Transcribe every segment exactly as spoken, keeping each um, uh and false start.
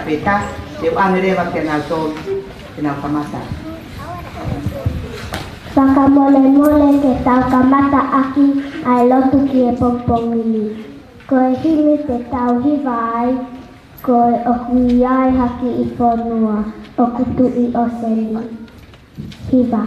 Pea te u ʻoange leva kia nautolu ke nau kamata. Fakamolemole ke tau kamata ʻaki ʻa e lotu ki he pongipongi ni. Ko e himi te tau hiva ai, ko e ʻOku ʻi ai ha kiʻi fonua ʻoku tuʻi ʻo seni. Hiva.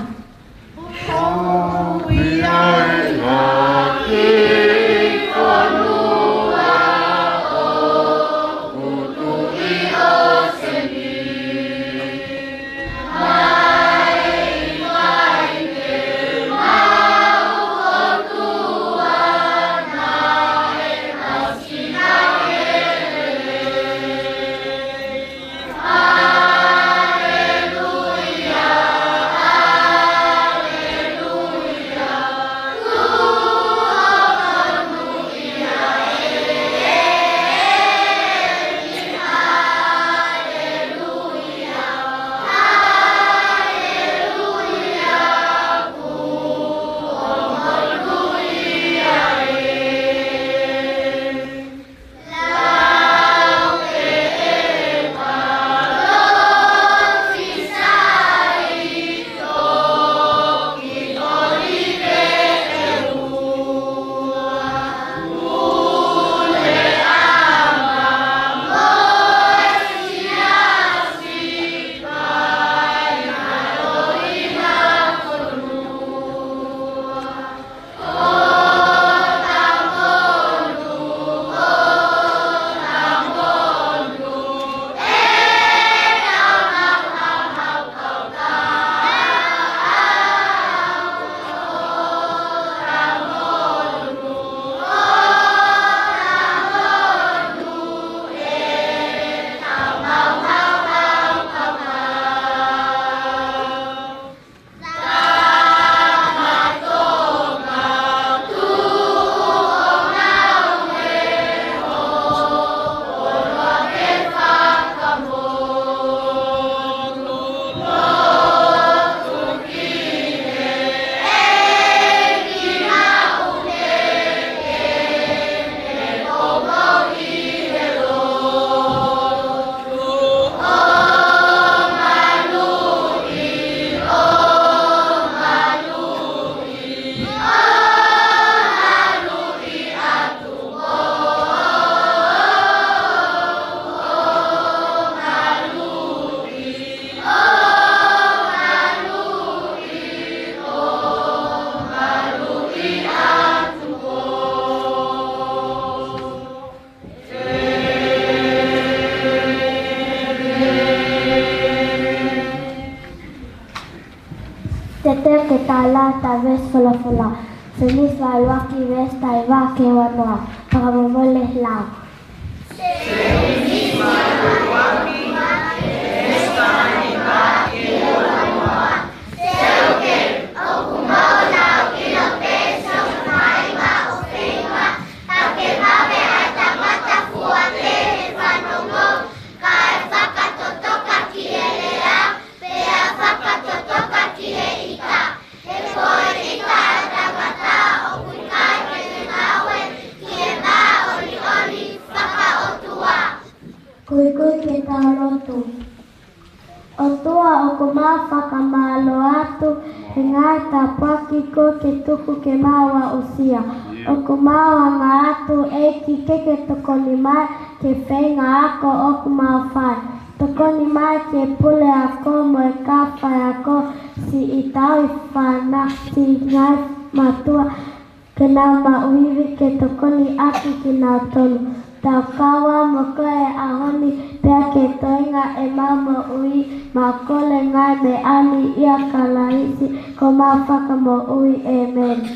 Te tau lau ʻetau veesi folofola. Sēmisi vahe ʻuluaki veesi taha hiva ki he uanoa. Fakamolemole lau. Pea fakatotoka ki he ʻita, he ko e ʻita ʻa e tangata ʻoku ʻikai ke ne ngāue ki he māʻoniʻoni fakaʻotua. Kuikui ke tau lotu. ʻOtua, ʻoku mau fakamālō atu he ngaahi tāpuaki kuo ke tuku ke mau aʻusia. ʻOku mau hanga atu, ʻEiki, ke ke tokoni mai ki he feinga ako ʻoku mau fai. Tokoni mai ki he puleako mo e kau faiako, siʻi tauhi fānau, siʻi ngaahi mātuʻa, ke nau maʻu ivi ke tokoni ʻaki kinautolu. Tau kau mo koe he ʻaho ni, pea ke toenga ʻemau moʻui. Mau kole ngaahi meʻa ni ʻia Kalaisi ko homau Fakamoʻui. ʻĒmeni.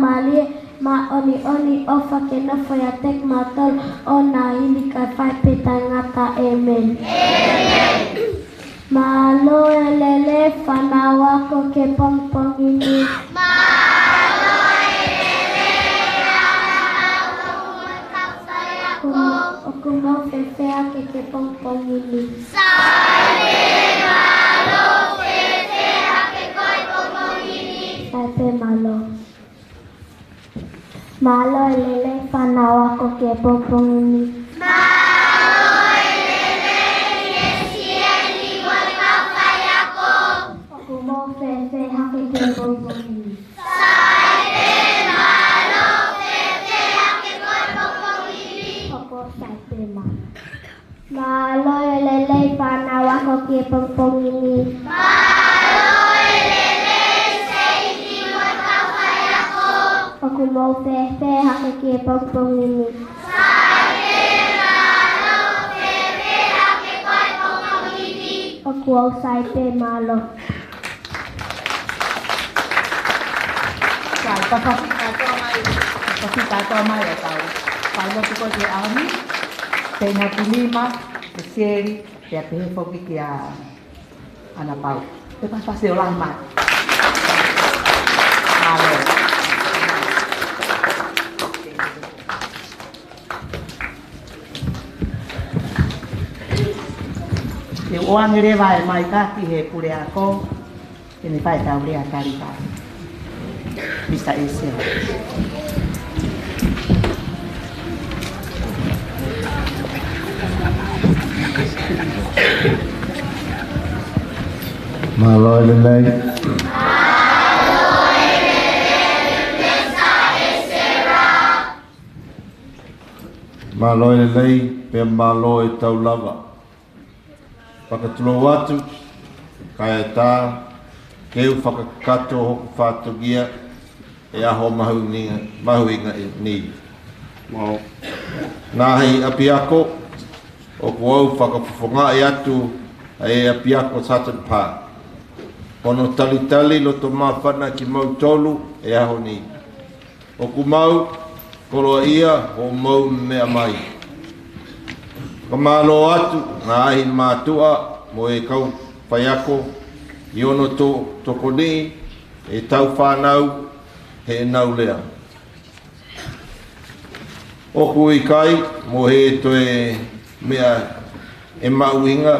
Mālie, māʻoniʻoni, ʻofa ke nofo ʻiate kimautolu ʻo nā hili kae fai pē taʻengata. ʻĒmeni. Mālō e lelei fānau ako ki he pongipongi ni. Mālō e lelei ʻa e ʻaho ʻoku mau kau faiako. ʻOku mau fēfē hake ki he pongipongi ni? Sai pē, mālō. Fēfē hake koe pongipongi ni? Sai pē, mālō. Mālō e lelei fānau ako ki he pongipongi ni. Mālō e lelei ʻEsieli mo e kau faiako. ʻOku mau fēfē hake ki he pongipongi ni? Sai pē, mālō. Fēfē hake koe pongipongi ni? ʻOku sai pē, mālō. Mālō e lelei fānau ako ki he pongipongi ni. Mālō e lelei Seini mo e kau faiako. ʻOku mau fēfē hake ki he pongipongi ni? Sai pē, mālō. Fēfē hake koe pongipongi ni? ʻOku ou sai pē, mālō. Sai, tafaʻaki kātoa mai, tafaʻaki kātoa mai ʻetau failotu ko ē ki he ʻaho ni, Teinapulima, ʻEsieli, pea pehē foki kia ʻAnapau. Te pasi o lahi mai. Mālō. Te u ʻoange leva ʻa e maika ki he puleako, ke ne fai ʻetau lea talitali. Misa Ese. Mālō e lelei. Mālō e lelei, pea mālō e tau lava. Fakatulou atu, kae ʻatā ke u fakakakato hoku fatongia he ʻaho mahuʻinga, mahuʻinga ni. Mau. Ngaahi ʻapiako, ʻoku ou fakafofongaʻi atu ʻa e ʻapiako Sutton Park, hono talitali loto māfana kimoutolu he ʻaho ni. ʻOku mau koloaʻia hoʻomou meʻa mai. Fakamālō atu ngaahi mātuʻa mo e kau faiako ʻi hono to-, tokoniʻi ʻetau fānau heʻenau lea. ʻOku ʻikai mo ha toe meʻa ʻe mahuʻinga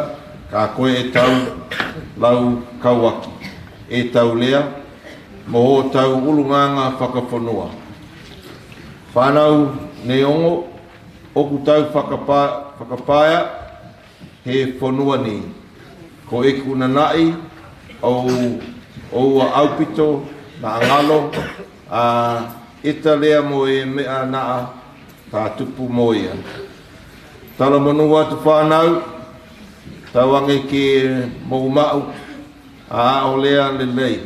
ka ko ʻetau laukauʻaki ʻetau lea mo hotau ʻulungaanga fakafonua. Fānau neongo ʻoku tau fakapa-, fakapaea he fonua ni, ko ʻeku ʻuhinga ʻoku, ʻoua ʻaupito naʻa ngalo ʻa ʻeta lea mo e meʻa naʻa ta tupu mo ia. Talamonū atu fānau, tauange ke mou maʻu ʻa e ʻaʻolea lelei.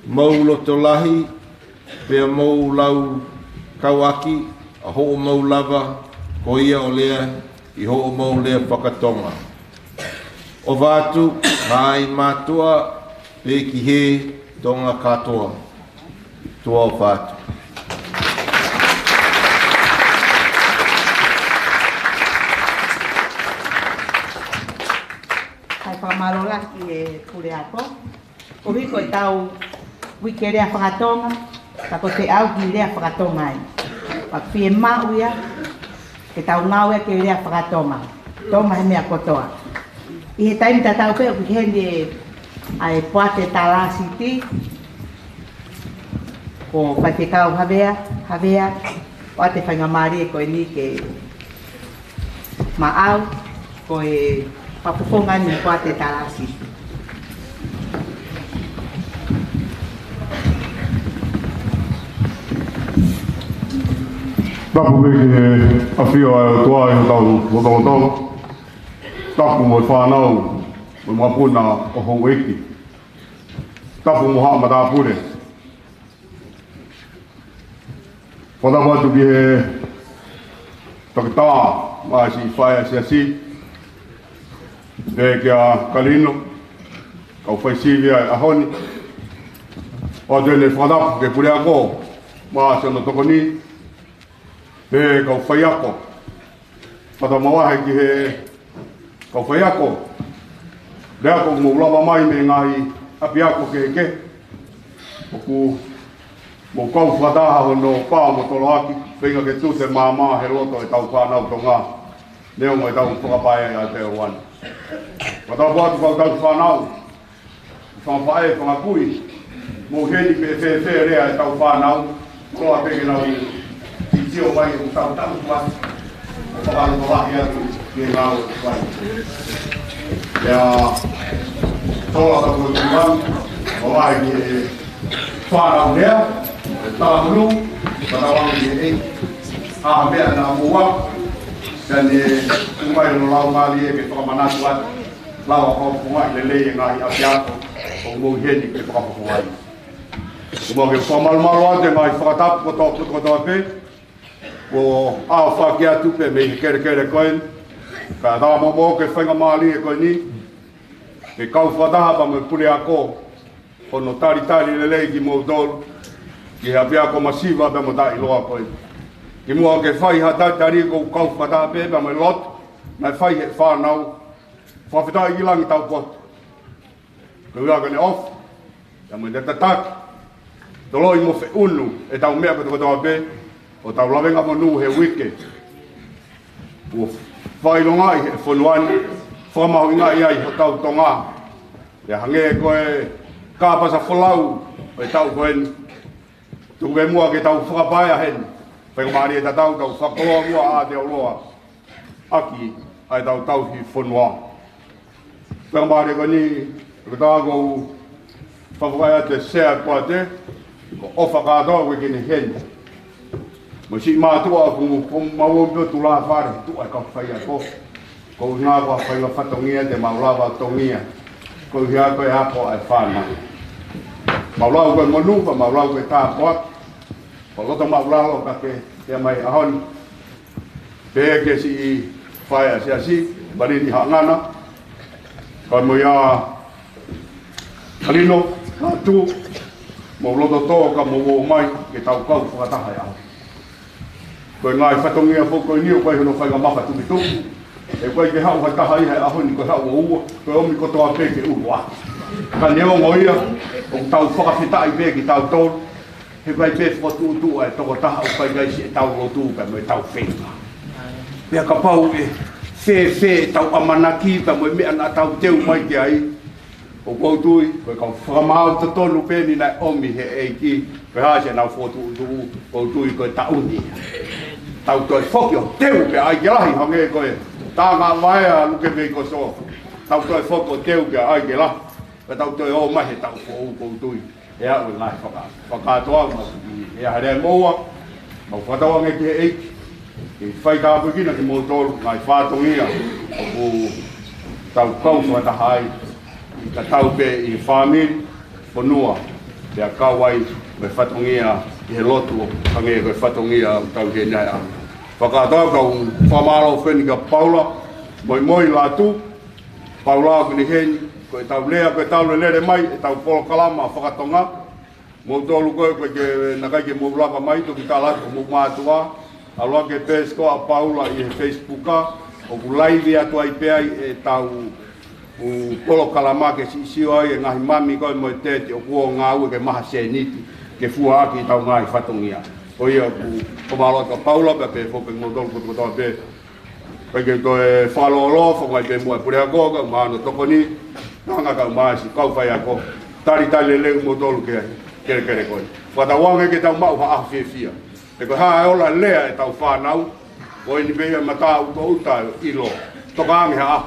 Mou loto lahi, pea mou laukauʻaki ʻa hoʻomou lava ko ia ʻo lea ʻi hoʻomou lea faka-Tonga. ʻOfa atu ngaahi mātuʻa pea ki he Tonga kātoa. Tuʻa ʻofa atu. Kae fakamālō lahi ki he puleako. Koeʻuhi ko ʻetau uike lea faka-Tonga, ka ko e feʻauhi lea faka-Tonga ai. Pea fiemaʻu ia ke tau ngāue ki he lea faka-Tonga. Tonga he meʻa kotoa. ʻI he taimi tatau pē ʻoku ʻi heni ʻa e Poate Talāsiti, ko Faifekau Havea, Havea, ʻoatu e faingamālie ko eni ke maʻu, ko e fakafofonga eni ʻo e Poate Talāsiti. Tapu pē ki he ʻafio ʻa e ʻOtua ʻi hotau lotolotonga. Tapu mo e fānau, mo e mokopuna ʻo houʻeiki. Tapu mo haʻa matāpule. Fakatapu atu ki he toketā mo e siʻi faʻē ʻa e siasi, pea kia Kalino, kau fai sivi ʻa e ʻaho ni. ʻOatu eni e fakatapu ki he puleako, Mā siʻono tokoni, pea kau faiako. Fakatau mavahe ki he kau faiako. Lea ʻoku mou lava mai mei he ngaahi ʻapiako kehekehe. ʻOku mou kau fakataha hono pā mo toloaki, feinga ke tute māmā he loto ʻetau fānau Tonga, neongo ʻetau fakapaea ʻi ʻAotearoa ni. Fakatau atu kau tau fānau, fanga faʻē, fanga kui, mou heni pē fēfē lea ʻetau fānau, koloa pē ke nau sio mai ʻoku tau tau kuasi, ʻo fakalotolahi atu ki he ngāue ʻoku fai. Pea tola tau koe kuan, ʻo lahi ki he fānau lea, ʻe tala mulu, ka tau ange ki he ʻEiki. ʻA e meʻa naʻa mou ʻai, ka ne tuku mai hono laumālie ke fakamanatu atu. Lava ʻo fakafofongaʻi lelei e ngaahi ʻapiako ʻoku mou heni ke fakafofongaʻi. ʻOku mau ke fakamalumalu atu e ngaahi fakatapu kotoa, kotoa, kotoa pē, ʻo ʻaofaki atu pē mei he kelekele ko eni, ka tā mo mo ke faingamālie ko eni, ke kau fakataha pea mo e puleako, hono talitali lelei kimoutolu, ki he ʻapiako masiva pea mo taʻeʻiloa ko eni. Kimuʻa ke fai ha talitali ʻoku ou kau fakataha pē pea mo e lotu, naʻe fai he fānau, fakafetaʻi ki langi taupotu. Ko ia ka ne ʻofa, ia mo e tataki, toloi mo feʻunu ʻetau meʻa kotoa kotoa pē, ʻo tau lavengamonū he uike. ʻOku fakaʻilongaʻi he fonua ni, fakamahuʻingaʻi ai hotau Tonga. Ia hangē ko e kāpasa folau ʻo e taʻu ko eni. Tuku ke muʻa ke tau fakapaea heni. Faingamālie tatau tau fakakoloa muʻa ʻa Aotearoa ʻaki ʻa ʻetau tauhi fonua. Faingamālie ko eni, ko tā ʻoku ou fakaʻamu atu e sea ko ate, ko ʻofa kātoa ʻoku ke ne heni. Mo siʻi mātuʻa ʻoku, ʻoku mau ō pē ʻo tulafale, tuʻa e kau faiako. Ko e ʻuhinga ko e faʻahinga fatongia te mau lava ʻo tongia. Ko e ʻuhinga ko e ako ʻa e fānau. Mau lau ko e monū, pea mau lau ko e tāpuaki. Ko loto mau lalo ka ke, ke mai ʻaho ni. Pea ke siʻi fai ʻa siasi, Malini Haʻangana. Kae mo ia, Kalino, Latu, mou loto tō ka mou ō mai, ke tau kau fakataha he ʻaho. Ko e ngaahi fatongia foki ko eni ʻoku ʻi ai hono faingamālie tukituki. ʻE ʻikai ke haʻu ha taha ia he ʻaho ni, ko e haʻu ʻo ua, ko e ʻomi kotoa pē ke ʻuluaki. Ka neongo ia, ʻoku tau fakafetaʻi pē kitautolu. He ʻikai pē fokotuʻutuʻu ʻa e tokotaha ʻoku ʻikai siʻetau lotu pea mo ʻetau feinga. Pea kapau ʻe fēfē ʻetau ʻamanaki pea mo e meʻa naʻa tau teu mai ki ai, ʻoku ou tui, ko e kau fakamaau totonu pē eni naʻe ʻomi he ʻEiki, pea hā siʻenau fokotuʻutuʻu, ʻoku ou tui ko e taʻu ni. Tau toe foki ʻo teu pea ʻai ke lahi, hangē ko e taʻanga vaea Luke Veikoso. Tau toe foki ʻo teu pea ʻai ke lahi. Pea tau toe ō mai he taʻu foʻou, ʻoku ou tui. ʻE aʻu e ngaahi faka-, fakakātoa, mau ʻi he ʻaho ni mo ua, mau fakatauange ki he ʻEiki, ke fai tāpuekina kimoutolu, ngaahi fatongia, ʻoku tau kau fakataha ai, ʻi he tatau pē ʻi he fāmili, fonua, pea kau ai mo e fatongia ʻi he lotu, hangē ko e fatongia ʻoku tau ʻi heni ai ʻaho. Fakakātoa kau fakamālō foki eni kia Paula, Moimoi Latu, Paula ʻoku ne ʻi heni, ko ʻetau lea, ko ʻetau lele mai, ʻetau polokalama faka-Tonga. Moutolu ko ē, ko e ke, naʻe ʻikai ke mou lava mai, toki tala atu, mou mātuʻa. ʻAlu hake pē siko ʻa Paula ʻi he Facebook, ʻoku laivi atu ai pē ai ʻetau, ʻū polokalama ke siʻi sio ai e ngaahi mami ko ē mo e tēti ʻoku ō ngāue ke maʻu ha sēniti, ke fua ʻaki ʻetau ngaahi fatongia. Ko ia ʻoku, fakamālō atu kia Paula, pea pehē foki moutolu kotoa pē. Pea ke toe fakalōloa, fakaʻamu pē muʻa e puleako, kae ʻumaʻā hono tokoni, anga kae ʻumaʻā siʻi kau faiako, talitali lelei moutolu ki he kelekele ko eni. Fakatauange ke tau maʻu ha ʻaho fiefia. He ko e hā e ola lea ʻetau fānau, ko eni pē ia mata ʻutaʻuta ʻilo. Toka ange ha ʻaho,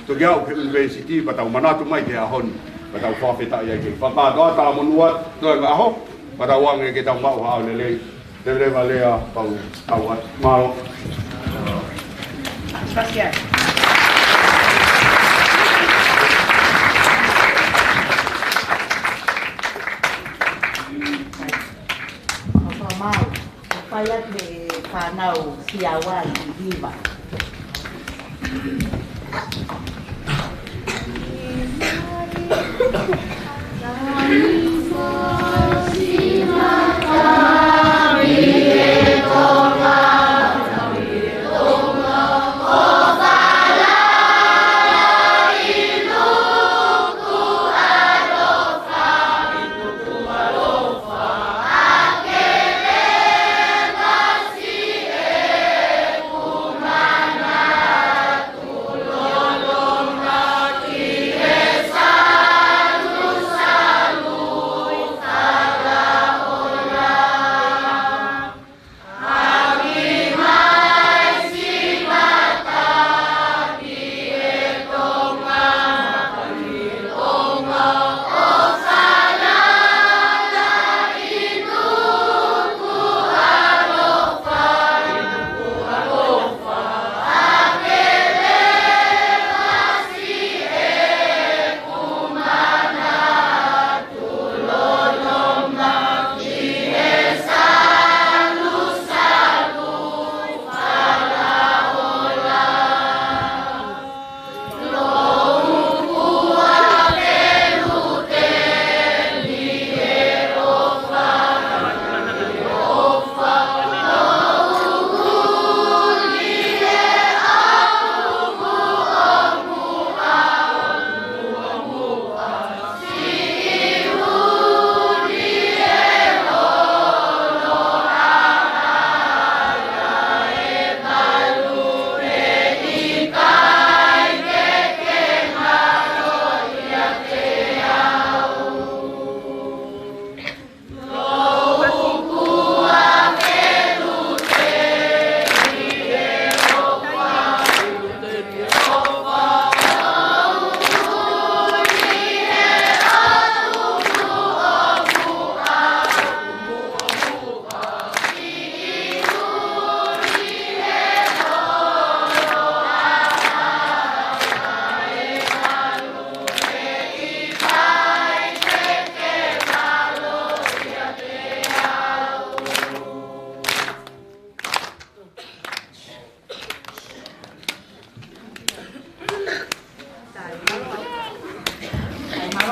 toki aʻu ki he university, pea tau manatu mai ki he ʻaho ni, pea tau fakafetaʻi ai ke fakakātoa talamonū atu, toe ngaahi ʻaho, fakatauange ke tau maʻu ha ʻaho lelei. Te leva lea pau au atu. Mālō. Mālō. Fai atu e fānau Siaoa ʻi Hiva.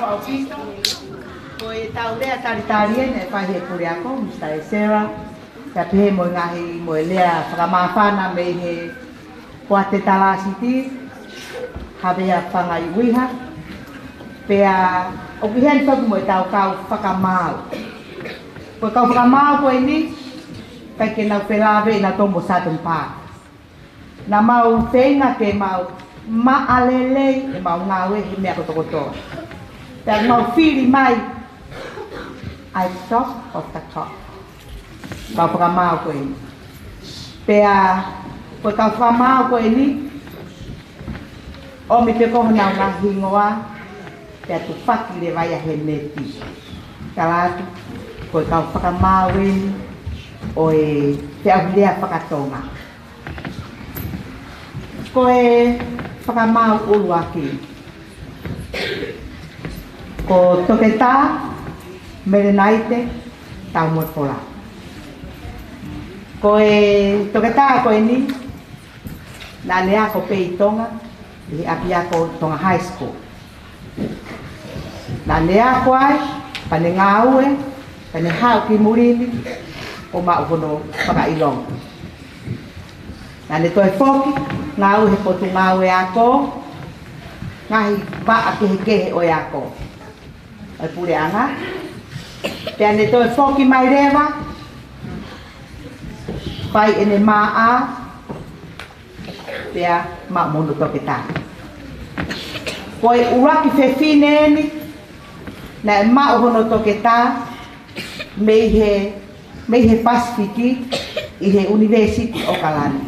ʻAupito, ko e tau lea talitali eni ʻe fai he puleako, Misa Esera, pea pehē mo e ngaahi mo e lea fakamāfana mei he Poate Talāsiti, Havea Fangaiuiha, pea ʻoku ʻi heni foki mo e tau kau fakamaau. Ko e kau fakamaau ko eni, ʻikai ke nau felāveʻi nautolu mo Sutton Park. Naʻa mau feinga ke mau maʻa lelei ʻemau ngāue he meʻa kotokotoa. Pea mau fili mai, ʻa e top of the top. Kau fakamaau ko eni. Pea, ko e kau fakamaau ko eni, ʻomi pē ko honau ngaahi hingoa, pea tufaki leva ia he meti. Tala atu, ko e kau fakamaau eni ʻo e feʻauhi lea faka-Tonga. Ko e fakamaau ʻuluaki, ko Toketā Melenaite Taumoefolau. Ko e toketā ko eni, naʻa ne ako pē ʻi Tonga, ʻi he ʻapiako Tonga High School. Naʻa ne ako ai, pea ne ngāue, pea ne haʻu ki muli ni, ʻo maʻu hono fakaʻilonga. Naʻa ne toe foki, ngāue he potungāue ako, ngaahi vaʻa kehekehe ʻo e ako ʻo e puleʻanga. Pea ne toe foki mai leva, fai ʻene M.A., pea maʻu mo hono toketā. Ko e ʻuluaki fefine eni, naʻe maʻu hono toketā, mei he, mei he Pasifiki, ʻi he ʻUnivēsiti ʻOkalani.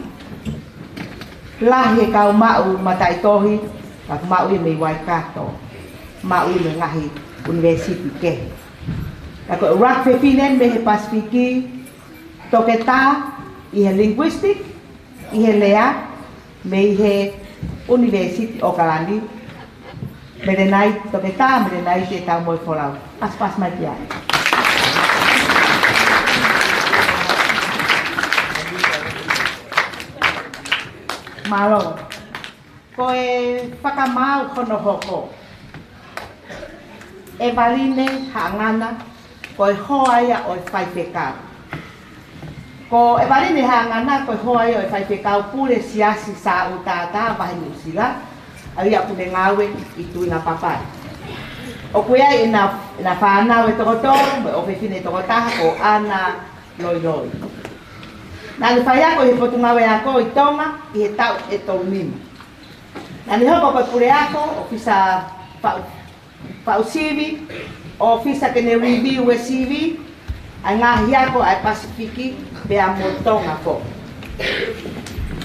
Lahi e kau maʻu mataʻitohi, ka ʻoku maʻu ia mei Waikato, maʻu ia mei he ngaahi ʻunivēsiti kehe. Ka ko e ʻuluaki fefine mei he Pasifiki, toketā ʻi he linguistic, ʻi he lea, mei he ʻUnivēsiti ʻOkalani, Melenaite, Toketā Melenaite Taumoefolau. Pasipasi mai ki ai. Mālō. Ko e fakamaau hono hoko, ʻEvaline Haʻangana, ko e hoa ia ʻo e faifekau. Ko ʻEvaline Haʻangana, ko e hoa ia ʻo e faifekau pule siasi Sāʻūtātā Vahe Nuʻusila, ʻa ia ʻoku ne ngāue ʻi Tuingapapai. ʻOku ʻi ai ʻena, ʻena fānau ʻe toko tolu, mo e ʻofefine ʻe toko taha, ko ʻAna, Loiloi. Naʻa ne faiako ʻi he Potungāue Ako ʻi Tonga ʻi he taʻu ʻe tolu nima. Naʻa ne hoko ko e puleako, ʻōfisa faʻu, faʻu sivi, ʻōfisa ke ne review e sivi ʻa e ngaahi ako ʻa e Pasifiki pea mo Tonga foki.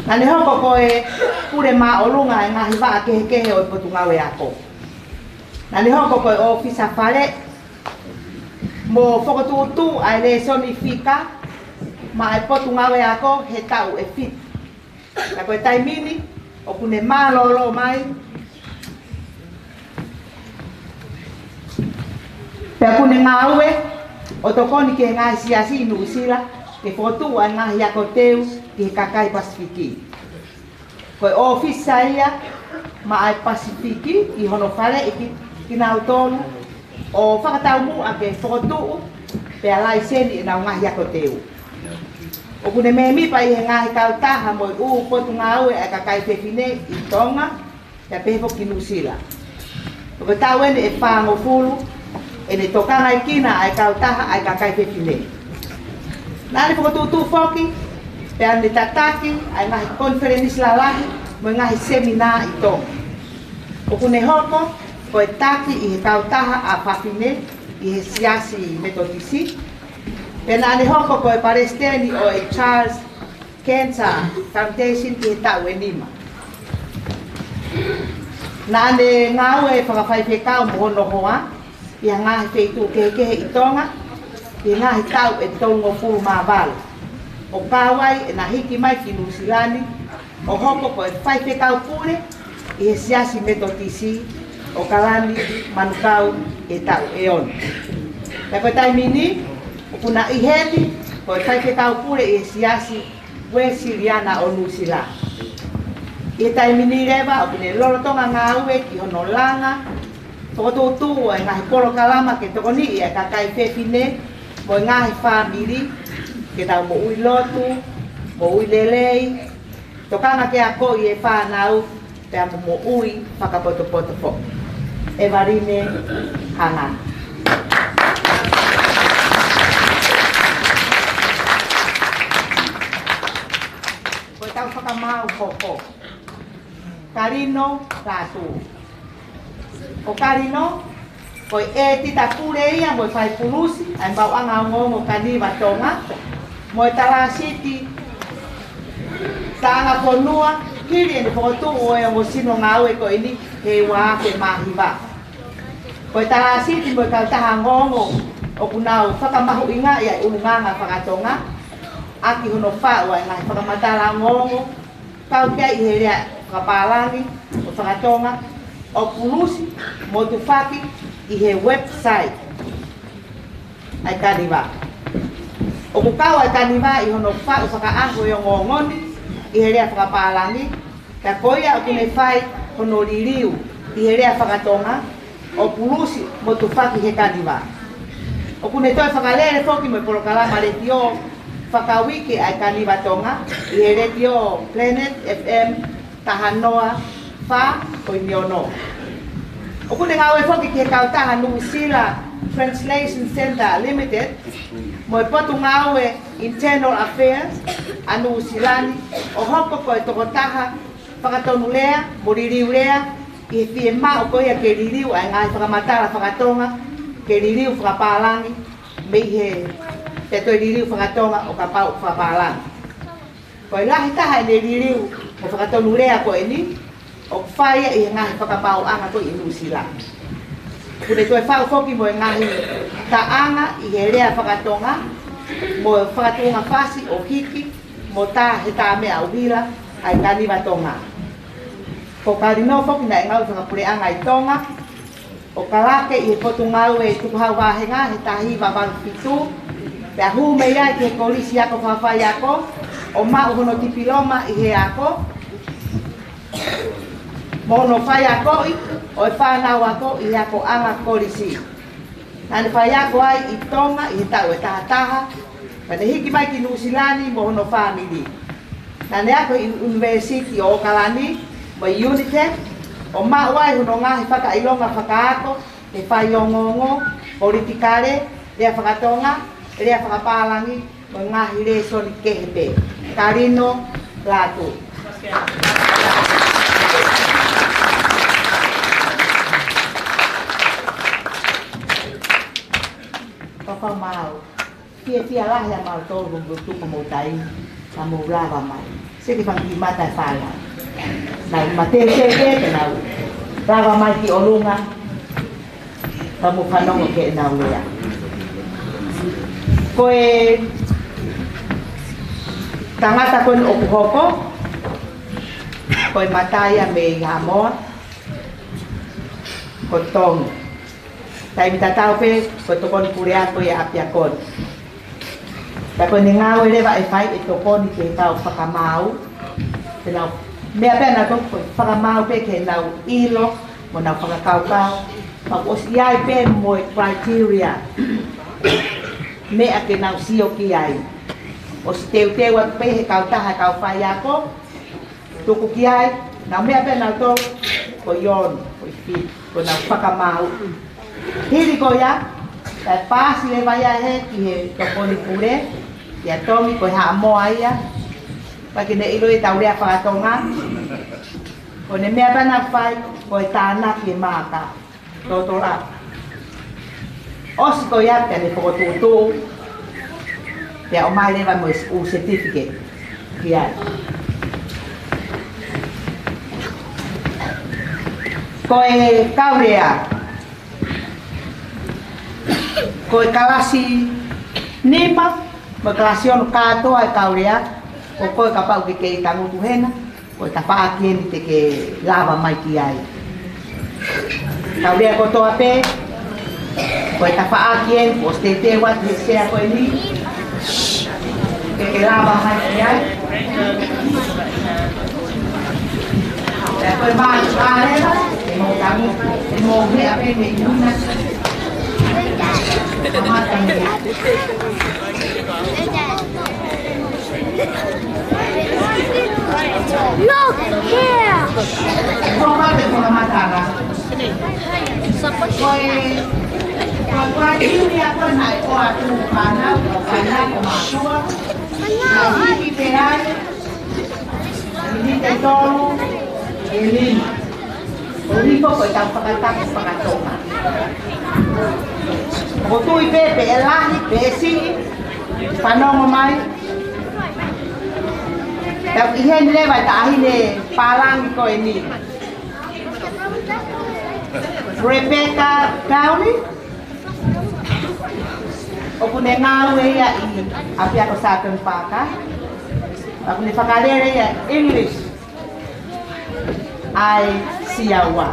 Naʻa ne hoko ko e pule māʻolunga ʻa e ngaahi vaʻa kehekehe ʻo e Potungāue Ako. Naʻa ne hoko ko e ʻōfisa faleʻi mo fokotuʻutuʻu ʻa e lēsoni fika maʻa e Potungāue Ako he taʻu ʻe fitu. Ka ko e taimi ni, ʻoku ne mālōlō mai. Pea ʻoku ne ngāue ʻo tokoni ki he ngaahi siasi ʻi Nuʻusila, ke fokotuʻu ʻa e ngaahi ako teu ki he kakai Pasifiki. Ko e ʻōfisa ia maʻa e Pasifiki ʻi hono faleʻi ki, kinautolu ʻo fakataumuʻa ke fokotuʻu pea laiseni ʻenau ngaahi ako teu. ʻOku ne mēmipa ʻi he ngaahi kautaha mo e ʻū potungāue ʻa e kakai fefine ʻi Tonga, pea pehē foki ki Nuʻusila. Ko e taʻu eni ʻe fāngofulu ʻene tokangaʻi kinautolu ʻa e kautaha ʻa e kakai fefine. Naʻa ne fokotuʻutuʻu foki, pea ne tataki ʻa e ngaahi konifelenisi lalahi mo e ngaahi seminā ʻi Tonga. ʻOku ne hoko ko e taki ʻi he kautaha ʻa fafine ʻi he Siasi Metotisi. Pea naʻa ne hoko ko e palesiteni ʻo e Charles Cancer Foundation ʻi he taʻu ʻe nima. Naʻa ne ngāue fakafaifekau mo hono hoa ʻi ha ngaahi feituʻu kehekehe ʻi Tonga ʻi he ngaahi taʻu ʻe tolungofulu mā valu, ʻo kau ai ʻena hiki mai ki Nuʻusila ni ʻo hoko ko e faifekau pule ʻi he Siasi Metotisi ʻOkalani Manukau ʻi he taʻu ʻe ono. Pea ko e taimi ni, ʻoku na ʻi heni ko e faifekau pule ʻi he Siasi Uēsiliana ʻo Nuʻusila. ʻI he taimi ni leva, ʻoku ne lolotonga ngāue ki hono langa Fokotuʻutuʻu ʻa e ngaahi polokalama ke tokoniʻi ʻa e kakai fefine mo e ngaahi fāmili ke tau moʻui lotu, moʻui lelei, tokanga ke akoʻi e fānau, pea mo moʻui fakapotopoto foʻi. ʻEvaline Hangani. Ko ʻetau fakamaau hoko, Kalino Lātū. Ko Kalino, ko e ʻētita pule ia mo e fai pulusi ʻa e maʻuʻanga ongoongo Kaniva Tonga, mo e talāsiti taʻanga fonua, hili ʻene fokotuʻu ʻo e ongo sino ngāue ko eni he ua afe mā hiva. Ko e talāsiti mo e kautaha ongoongo ʻoku nau fakamahuʻingaʻi ʻa e ʻulungaanga faka-Tonga, ʻaki hono faʻu ʻa e ngaahi fakamatala ongoongo, kau ki ai ʻi he lea fakapālangi mo faka-Tonga, ʻo pulusi mo tufaki ʻi he website ʻa e Kaniva. ʻOku kau ʻa e Kaniva ʻi hono faʻu fakaʻaho ʻo e ongoongo ni ʻi he lea fakapālangi, ka ko ia ʻoku ne fai hono liliu ʻi he lea faka-Tonga, ʻo pulusi mo tufaki he Kaniva. ʻOku ne toe fakalele foki mo e polokalama letiō fakauike ʻa e Kaniva Tonga ʻi he letiō Planet F M taha noa fā poini ono. ʻOku ne ngāue foki ki he kautaha Nuʻusila Translation Centre Limited mo e Potungāue Internal Affairs ʻa Nuʻusila ni, ʻo hoko ko e tokotaha fakatonulea mo liliulea ʻi he fiemaʻu ko ia ke liliu ʻa e ngaahi fakamatala faka-Tonga, ke liliu fakapālangi, mei he, pea toe liliu faka-Tonga ʻo kapau ʻoku fakapālangi. Ko e lahi taha ʻene liliu mo fakatonulea ko eni, ʻoku fai ia ʻi he ngaahi fakamaauʻanga ko ē ʻi Nuʻusila. ʻOku ne toe faʻu foki mo e ngaahi taʻanga ʻi he lea faka-Tonga, mo e fakatuʻunga fasi ʻo hiki mo tā he tā meʻa ʻuhila ʻa e Kaniva Tonga. Ko Kalino foki naʻe ngāue fakapuleʻanga ʻi Tonga, ʻo kalake ʻi he Potungāue Tukuhau Vāhenga he taha hiva valu fitu, pea hū mei ai ki he Kolisi Ako Fakafaiako, ʻo maʻu hono tipiloma ʻi he ako, mo hono faiakoʻi ʻo e fānau ako ʻi he akoʻanga kolisi. Naʻa ne faiako ai ʻi Tonga ʻi he taʻu ʻe taha taha, pea ne hiki mai ki Nuʻusila ni mo hono fāmili. Naʻa ne ako ʻi ʻUnivēsiti ʻo ʻOkalani mo e Unitec, ʻo maʻu ai hono ngaahi fakaʻilonga fakaako he faiongoongo, politikale, lea faka-Tonga, lea fakapālangi, mo e ngaahi lēsoni kehe pē. Kalino Lātū. Papa mau. Fiefia lahi ʻa mautolu ʻoku mou tuku homou taimi, ka mou lava mai. Seke fanga kiʻi mata ʻe fānau. Nau mateuteu pē ke nau lava mai ki ʻolunga, ka mou fanongo ki heʻenau lea. Ko e tangata ko eni ʻoku hoko, ko e mata ia mei Haʻamoa, ko Tongi. Taimi tatau pē, ko e tokoni pule ako ia ʻapiako ni. Pea ko ʻene ngāue leva ʻe fai ʻe tokoni ki he kau fakamaau. Te nau, meʻa pē nautolu ko e fakamaau pē ke nau ʻilo, mo nau fakakaukau. Pea ʻosi ʻi ai pē mo e criteria. Meʻa ke nau sio ki ai. ʻOsi teuteu atu pē he kautaha kau faiako. Tuku ki ai, nau meʻa pē nautolu, ko e ono, ko e fitu, ko ʻenau fakamaau. Hili ko ia, kae paasi leva ia hē ki he tokoni pule, ʻia Tongi ko e Haʻamoa ia, pea ke ne ʻilo ʻetau lea faka-Tonga. Ko ʻene meʻa pē naʻe fai, ko e tānaki e maaka. Tōtōlava. ʻOsi ko ia pea ne fokotuʻutuʻu, pea ʻomai leva mo e ʻū certificate ki ai. Ko e kau lea, ko e kalasi nima, mo e kalasi ono kātoa e kau lea, ko koe kapau ʻoku ke kei tangutu hena, ko e tafaʻaki eni te ke lava mai ki ai. Kau lea kotoa pē, ko e tafaʻaki eni, ʻosi teuteu atu he sea ko eni, ke ke lava mai ki ai. Pea ko e mātuʻa leva, ʻe mou tangutu, ʻe Mo meʻa pē mei muna. Kamata mei. Look here. Ko e kamata. Ko e, ko e, ko e ʻiuni ʻa ko e naʻe ʻoatu fānau, fānau ko mātua. Naʻe hiki pē ai. Miniti ʻe tolu, ʻe lima. ʻO hifo ko e tau fakatapu fakatonga. ʻOku tui pē pe ʻe lahi, pe ʻe siʻi, fanongo mai. Tau ʻi heni leva e taʻahine pālangi ko eni. Rebecca Downey. ʻOku ne ngāue ia ʻi ʻapiako Sutton Park. ʻOku ne fakalele ia English ʻa e Siaua.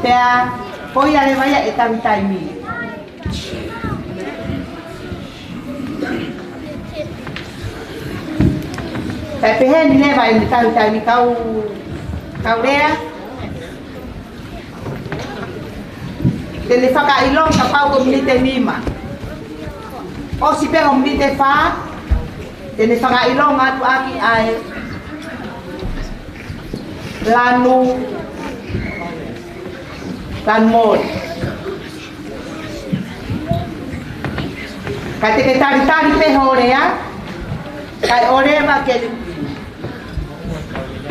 Pea ko ia leva ia ʻe tauhi taimi. Pea pehē ni leva ʻene tauhi taimi kau, kau lea. Te ne fakaʻilonga kapau ko e miniti ʻe nima. ʻOsi pē ko e miniti ʻe fā, te ne fakaʻilonga atu ʻaki ʻa e lanu, lanu moli. Ka te ke talitali pē ho lea, kae ʻoleva ke,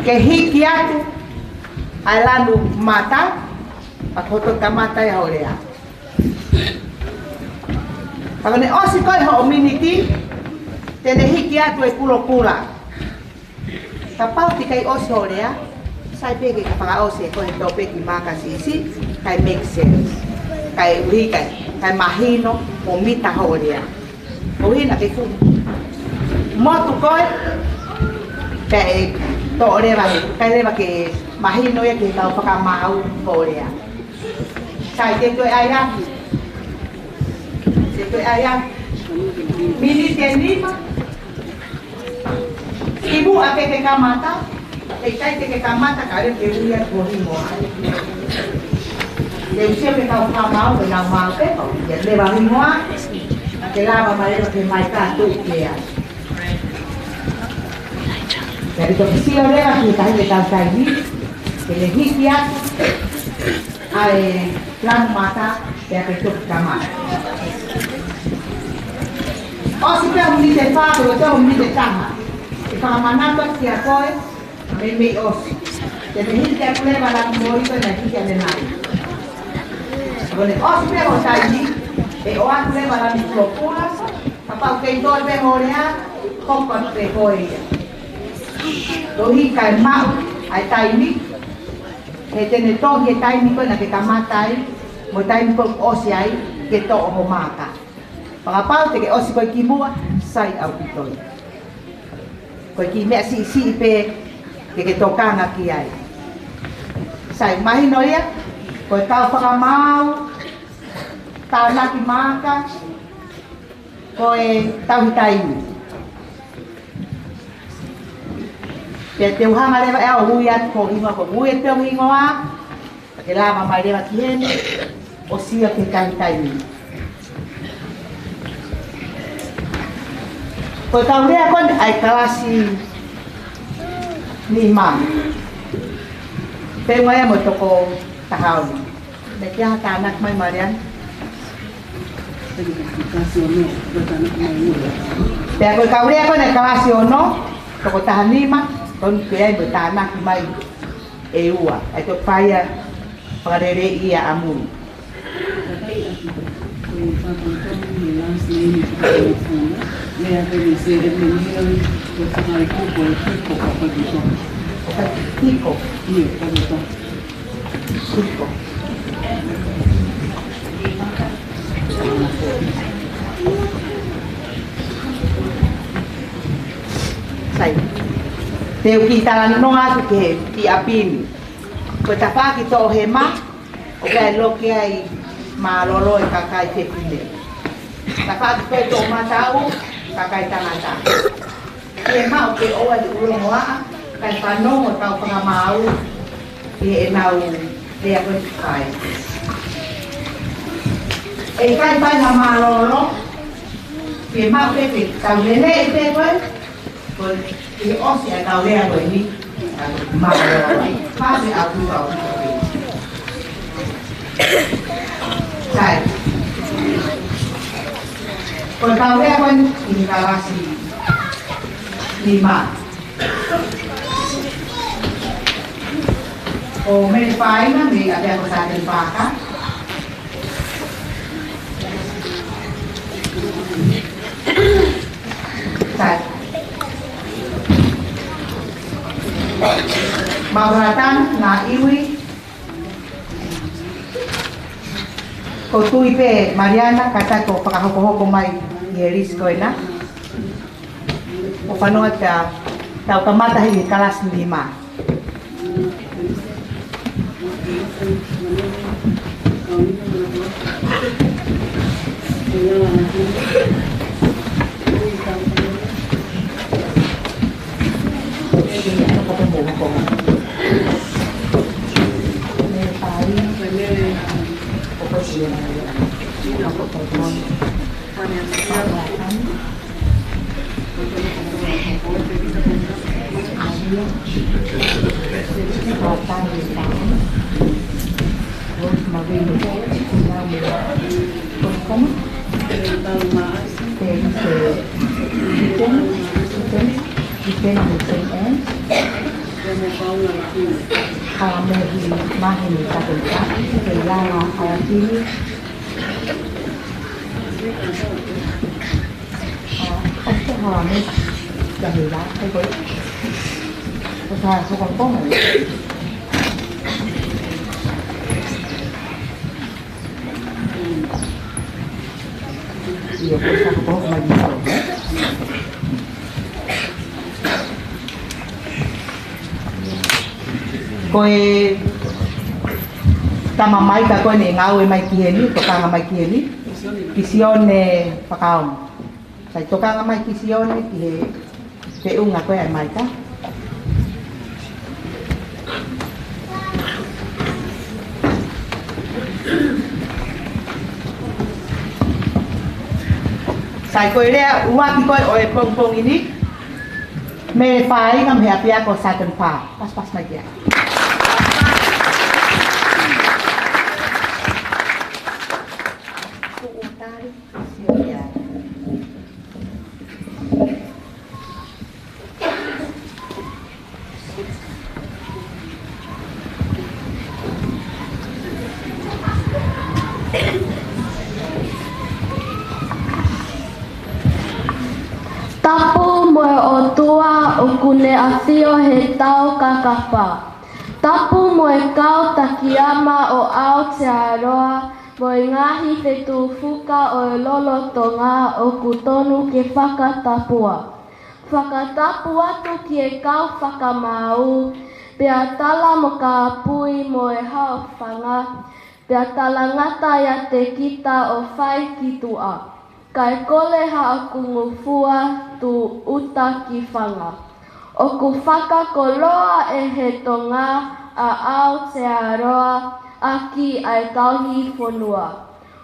ke hiki atu ʻa e lanu mata, pea ko hoto kamata ia ho lea. Pea ko ʻene ʻosi ko ē hoʻo miniti, te ne hiki atu e kulokula. Kapau ʻoku ʻikai ʻosi ho lea, sai pē ke ka fakaʻosi ʻe koe e tōpeki maka siʻisiʻi, kae make sense. Kae ʻuhi kae, kae mahino mo mita ho lea. ʻUhi naʻa ke fuʻu motu koe, pea ʻe toʻo leva, kae leva ke mahino ia ki he kau fakamaau ho lea. Sai, te u toe ʻai atu. Te u toe ʻai atu. Miniti ʻe nima. Kimuʻa ke ke kamata. Heʻikai te ke kamata ka lele ke ui atu ho hingoa. Te u sio ki he kau fakamaau, ke nau maʻu pē, ʻo ia leva hingoa. Ke lava mai leva ke mai ka tu ke ai. Pea te toki sio leva ki he taʻahine tauhi taimi, ke ne hiki atu ʻa e lanu mata, pea ke toki kamata. ʻOsi pē hoʻo miniti ʻe fā, ko e toe hoʻo miniti ʻe taha. ʻE fakamanatu atu kiate koe, meimei ʻosi. Te ne hiki atu leva lanu moli ko ē naʻe hiki ʻanenai. Ko ʻene ʻosi pē hoʻo taimi, ʻe ʻoatu leva lanu kulokula, kapau ʻoku kei toe pē ho lea, hoko atu pē koe ia. Tohi kae maʻu ʻa e taimi, he te ne tohi e taimi ko ē naʻa ke kamata ai, mo e taimi ko ē ʻosi ai, ke toʻo ho maka. Fakapapau te ke ʻosi koe kimuʻa, sai ʻaupito ia. Ko e kiʻi meʻa siʻisiʻi pē, ke ke tokanga ki ai. Sai, mahino ia, ko e kau fakamaau, tānaki maka, ko e tauhi taimi. Pea te u hanga leva ʻe au ʻo ui atu ho hingoa, ko e ui atu pē ho hingoa, ke lava mai leva ki heni, ʻo sio ki he tauhi taimi. Ko e kau lea ko eni ʻa e kalasi nima. Pea ʻoku ʻi ai mo e toko taha ono. Naʻe ʻikai ha tānaki mai Maliana. Pea ko e kau lea ko eni ʻa e kalasi ono, toko taha nima, ko eni ʻoku ʻi ai mo e tānaki mai ʻe ua, ʻa e toki fai ʻa e fakaleleiʻi ʻa mui. Tiko. Tiko. Sai. Te u kiʻi talanoa atu ki he, ki ʻapi ni. Ko e tafaʻaki toʻohema, ʻoku ʻi ai e loki ai mālōlō e kakai fefine. Tafaʻaki pē toʻomataʻu, kakai tangata. Ke maʻu ke ʻoua te u longoaʻa, kae fanongo e kau fakamaau, ʻi heʻenau Lea ko ē ʻoku fai. ʻE ʻikai fai ha mālōlō, ke maʻu pē ke tau lele pē ko ē, ko e ʻosi ʻa e tau lea ko eni, ʻa e mālōlō, pasi ʻaupito ʻaupito pē. Sai. Ko e tau lea ko eni, ʻi he kalasi nima. ʻO Mele Fāinga mei ʻapiako Sāteni Paaka. Sai. Mahuʻinga Ngāue. Ko Tui pē Maliana, kātaki ʻo fakahokohoko mai ʻi he lisi ko ena. ʻO fanongo atu, tau kamata ʻi he kalasi nima. Ko e tama Maika ko eni ʻe ngāue mai ki heni, tokanga mai ki heni, Kisione Fakaongo. Sai, tokanga mai Kisione ki he feʻunga ko ē ʻa Maika. Sai, ko e lea ʻuluaki ko ē ʻo e pongipongi ni, Mele Fāinga mei he ʻapiako Sutton Park. Pasipasi mai ki ai. Tapu mo e ʻOtua ʻoku ne ʻafio he taukakapa. Tapu mo e kau Takiyama ʻo Aotearoa mo e ngaahi fetuʻufuka ʻo e lolotonga ʻoku tonu ke fakatapua. Fakatapu atu ki he kau fakamaau, pea tala mo kāpui mo e haʻofanga, pea talangata ʻiate kita ʻo fai ki tuʻa. Kae kole haʻaku ngofua tūʻuta ki fanga. ʻOku fakakoloa ʻe he Tonga ʻa Aotearoa ʻaki ʻa e tauhi fonua.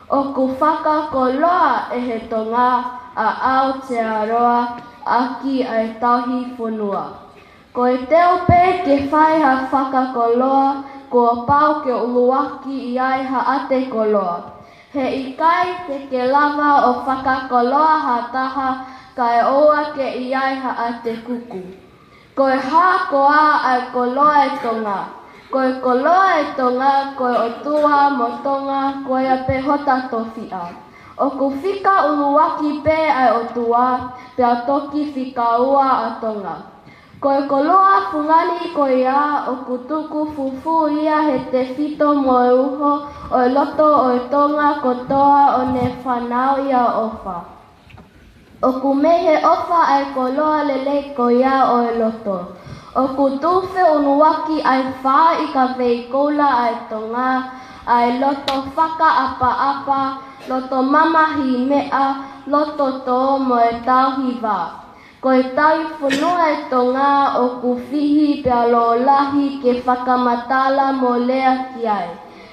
ʻOku fakakoloa ʻe he Tonga ʻa Aotearoa ʻaki ʻa e tauhi fonua. Ko e teu pē ke fai ha fakakoloa, kuo pau ke ʻuluaki ʻi ai ha ʻate koloa. He ʻikai te ke lava ʻo fakakoloa ha taha kae ʻoua ke ʻi ai ha ʻate kuku. Ko e hā koā ʻa e koloa ʻe Tonga? Ko e koloa ʻe Tonga, ko e ʻOtua mo Tonga, ko ia pē hota tofiʻa. ʻOku fika ʻuluaki pē ʻa e ʻOtua, pea toki fika ua ʻa Tonga. Ko e koloa fungani ko ia ʻoku tuku fufū ia he tefito mo e uho ʻo e loto ʻo e Tonga kotoa ʻo ne fanauʻi ʻa e ʻofa. ʻOku mei he ʻofa ʻa e koloa lelei ko ia ʻo e loto. ʻOku tufe ʻuluaki ʻa e fā ʻi ka veikoula ʻa e Tonga, ʻa e loto fakaʻapaʻapa, loto mamahi meʻa, loto tō mo e tauhi vā. Ko e tauhi fonua ʻa Tonga ʻoku fihi pea lōlahi ke fakamatala mo lea ki ai.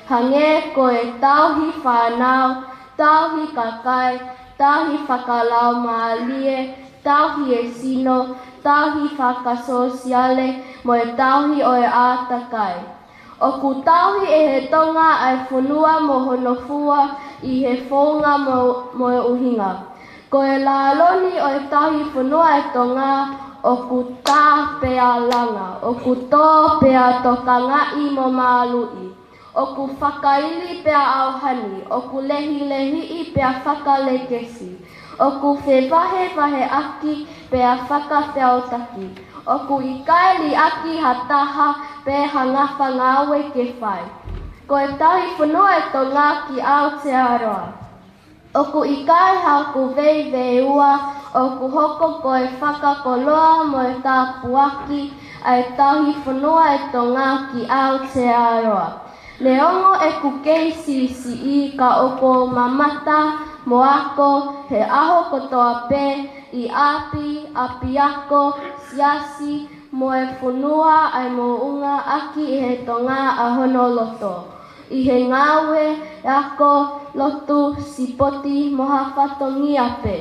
Hangē ko e tauhi fānau, tauhi kakai, tauhi fakalaumālie, tauhi e sino, tauhi fakasōsiale, mo e tauhi ʻo e ʻātakai. ʻOku tauhi ʻe he Tonga ʻa e fonua mo hono fua ʻi he founga mo, mo e ʻuhinga. Ko e lāloni ʻo e tauhi fonua ʻa Tonga ʻoku tā pea langa, ʻoku tō pea tokangaʻi mo māluʻi, ʻoku fakaili pea ʻauhani, ʻoku lehilehiʻi pea fakalekesi, ʻoku fevahevaheʻaki pea fakafeʻautaki, ʻoku ʻikai liʻaki ha taha pe ha ngafa ngāue ke fai. Ko e tauhi fonua ʻa Tonga ki Aotearoa. ʻOku ʻikai haʻaku veiveiua, ʻoku hoko ko e fakakoloa mo e tāpuaki ʻa e tauhi fonua ʻa Tonga ki Aotearoa. Neongo ʻeku kei siʻisiʻi ka ʻoku ou mamata mo ako he ʻaho kotoa pē ʻi ʻapi, ʻapiako, siasi, mo e fonua ʻa e moʻunga ʻaki ʻe he Tonga ʻa hono loto ʻi he ngāue, ako, lotu, sipoti, mo ha fatongia pē.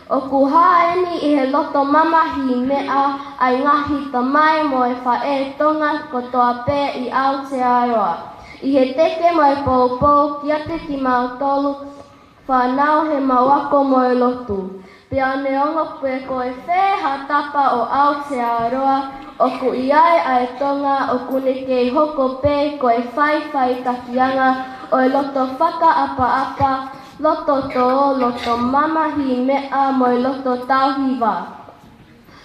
ʻOku hā eni ʻi he loto mamahi meʻa ʻa e ngaahi tamai mo e faʻē Tonga kotoa pē ʻi Aotearoa, ʻi he teke mo e poupou kiate kimautolu fānau heʻemau ako mo e lotu. Pea neongo pe ko e fē ha tapa ʻo Aotearoa ʻoku ʻi ai ʻa e Tonga, ʻoku ne kei hoko pē ko e faʻifaʻitakiʻanga ʻo e loto fakaʻapaʻapa, loto tō, loto mamahi meʻa mo e loto tauhi vā.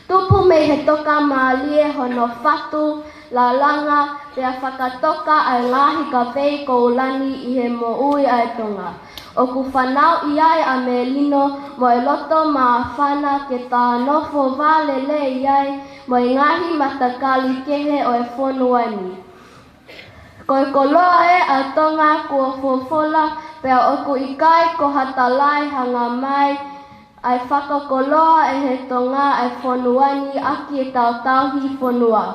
Tupu mei he tokamālie hono fatu, lalanga, pea fakatoka ʻa e ngaahi kavei koula ni ʻi he moʻui ʻa e Tonga. ʻOku fanauʻi ai ʻa Melino mo e loto māfana ke ta nofo vā lelei ai mo e ngaahi matakali kehe ʻo e fonua ni. Ko e koloa ē ʻa Tonga kuo fofola, pea ʻoku ʻikai ko ha talai hanga mai ʻa e fakakoloa ʻe he Tonga ʻa e fonua ni ʻaki ʻetau tauhi fonua.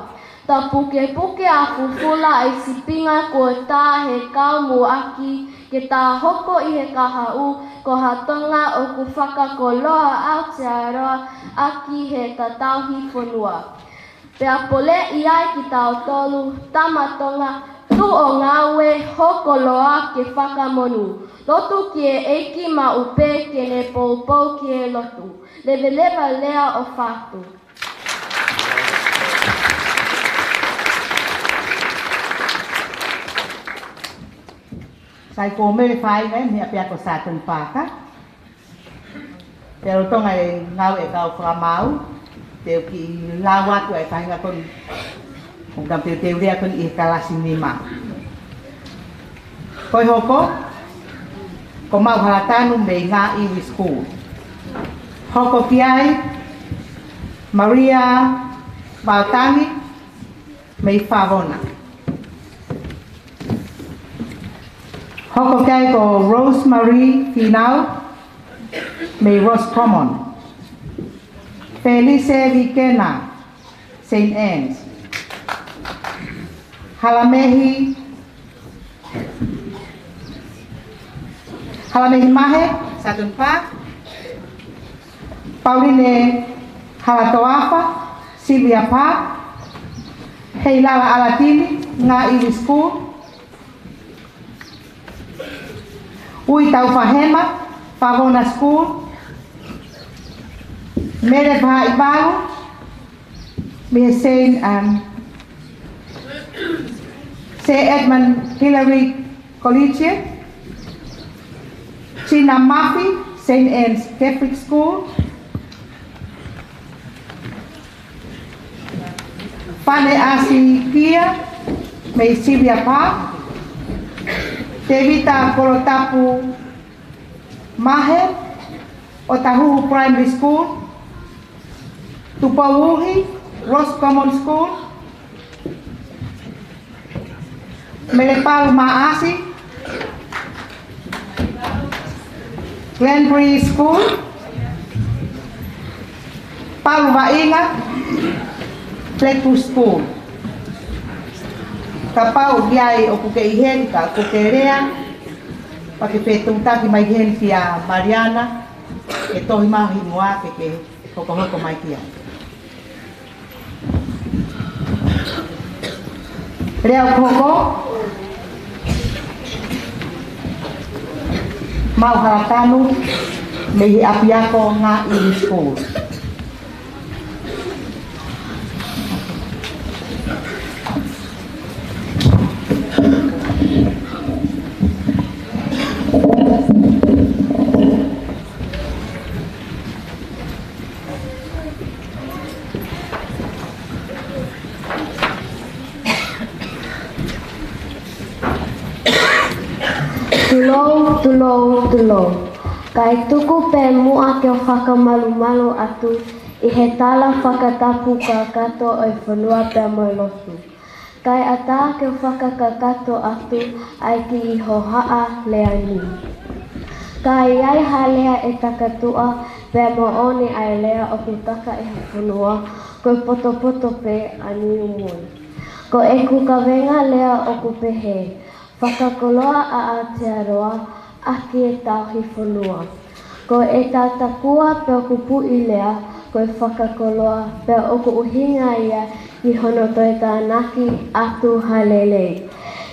Ta pukepuke ʻa fufula ʻa e sīpinga kuo tā he kau muʻaki ke ta hoko ʻi he kahaʻu ko ha Tonga ʻoku fakakoloa Aotearoa ʻaki heʻeta tauhi fonua. Pea poleʻi ai kitautolu, tama Tonga, tuʻu ʻo ngāue, hoko loa ke fakamonū. Lotu ki he ʻEiki maʻu pē ke ne poupou ki he lotu. Leveleva lea ʻo fatu. Sai ko Mele Faiva mei he ʻapiako Sutton Park. Pea lolotonga e ngāue ʻa e kau fakamaau, te u kiʻi lau atu ʻa e faʻahinga ko eni, ʻoku tau teuteu lea ko eni ʻi he kalasi nima. Ko e hoko, ko Mau Halatanu mei Ngāiwi School. Hoko ki ai, Maria Vaotangi, mei Favona. Hoko ki ai ko Rosemary Finau, mei Roscommon. Felice Vikena, Saint Anne's. Halamehi, Halamehi Mahe, Sutton Park. Pauline Halatoafa, Sylvia Park. Heilala ʻAlatini, Ngāiwi School. Ui Taufahema, Favona School. Mele Faʻaivalu, mei he Saint, um, Sir Edmund Hillary Collegiate. Tina Mafi, Saint Anne's Catholic School. Fane ʻAsi Kia, mei Sylvia Park. Tevita Kolotapu Mahe, ʻOtahuhu Primary School. Tupou Uhi, Roscommon School. Mele Palu Maʻasi, Glenbury School. Palu vaʻinga, Blackpool School. Kapau ʻoku ʻi ai ʻoku ke ʻi heni ka ʻoku ke lea, pea ke fetuʻutaki mai heni kia Maliana, ke tohi mai ho hingoa ke ke hokohoko mai ki ai. Lea ʻoku hoko, Maʻu Halatanu, mei he ʻapiako Ngāue School. Tulou, tulou, tulou. Kae tuku pē muʻa ke u fakamalumalu atu ʻi he tala fakatapu kakato ʻo e fonua pea mo e lotu. Kae ʻatā ke u fakakakato atu ʻa e kiʻi hohaʻa lea ni. Ka ʻi ai ha lea ʻe takatuʻa pea moʻoni ʻa e lea ʻoku taka ʻe he fonua, ko e potopoto pē ʻa Niumui. Ko ʻeku kavenga lea ʻoku pehē, fakakoloa ʻa Aotearoa ʻaki e tauhi fonua. Ko e tātakua pea ʻoku puʻi lea, ko e fakakoloa pea ʻoku ʻuhinga ia ki hono toe tānaki atu ha lelei,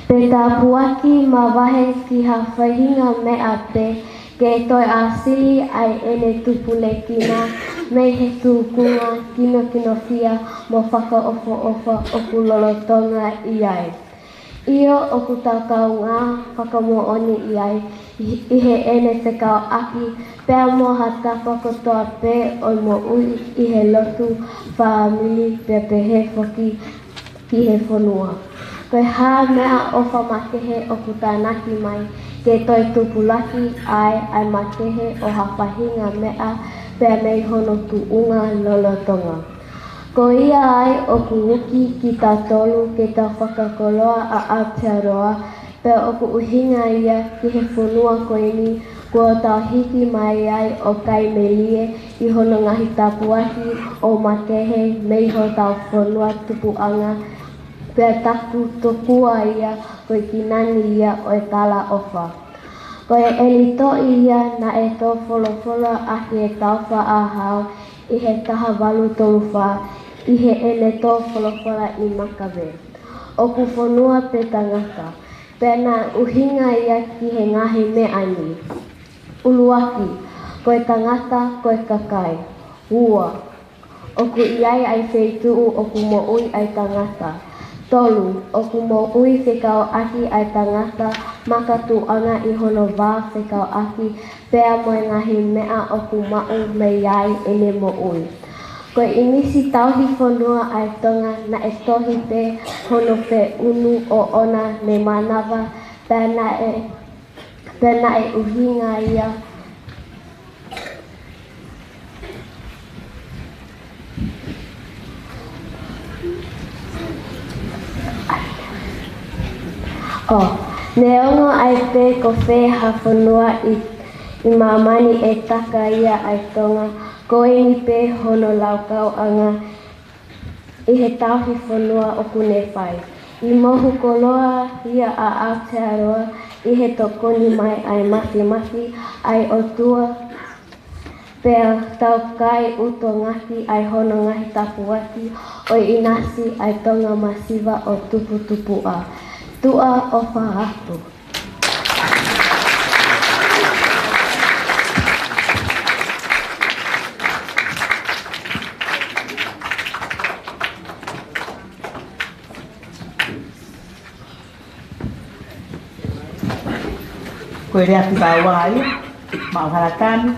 pe tāpuaki mavahe ki ha faʻahinga meʻa pē ke toe ʻāsili ai ʻene tupulekina mei he tūkunga kinokinofia mo fakaʻofoʻofa ʻoku lolotonga ʻi ai. ʻIo, ʻoku tau kaungā fakamoʻoni ʻi ai ʻi, ʻi heʻene fekauʻaki pea mo ha tapa kotoa pē ʻo e moʻui ʻi he lotu, fāmili pea pehē foki ki he fonua. Ko e hā meʻaʻofa makehe ʻoku tānaki mai ke toe tupulaki ai ʻa e makehe ʻo ha faʻahinga meʻa pea mei hono tuʻunga lolotonga. Ko ia ai ʻoku uki kitautolu ke tau fakakoloa ʻa Aotearoa, pea ʻoku ʻuhinga ia ki he fonua ko eni kuo tau hiki mai ai ʻo kai melie ʻi hono ngaahi tāpuaki ʻo makehe mei hotau fonua tupuʻanga, pea taku tokua ia ko e kinani ia ʻo e talaʻofa. Ko e ʻelitoʻi ia naʻe tō folofola ʻaki e tau faʻahau ʻi he taha valu tolu fā ʻi heʻene tō folofola ʻi Makave. ʻOku fonua pe tangata, pea naʻe ʻuhinga ia ki he ngaahi meʻa ni. ʻUluaki, ko e tangata, ko e kakai. Ua, ʻoku ʻi ai ʻa e feituʻu ʻoku moʻui ai ʻa e tangata. Tolu, ʻoku moʻui fekauʻaki ʻa e tangata makatuʻunga ʻi hono vā fekauʻaki pea mo e ngaahi meʻa ʻoku maʻu mei ai ʻene moʻui. Ko e ʻinisi tauhi fonua ʻa e Tonga naʻe tohi pē hono feʻunu ʻoʻona ne mānava, pea naʻe, pea naʻe ʻuhinga ia ʻo, neongo ai pē ko fē ha fonua ʻi, ʻi māmani ʻe taka ia ʻa e Tonga, ko eni pē hono laukauʻanga ʻi he tauhi fonua ʻoku ne fai. ʻI mohu koloa ia ʻa Aotearoa ʻi he tokoni mai ʻa e Mafimafi ʻa e ʻOtua, pea tau kai ʻutongaki ʻa e hono ngaahi tāpuaki ʻo e ʻinasi ʻa e Tonga masiva ʻo tuputupuʻa. Tuʻa ʻofa atu. Ko e lea ki he vauvau ia, Maʻu Halatanu.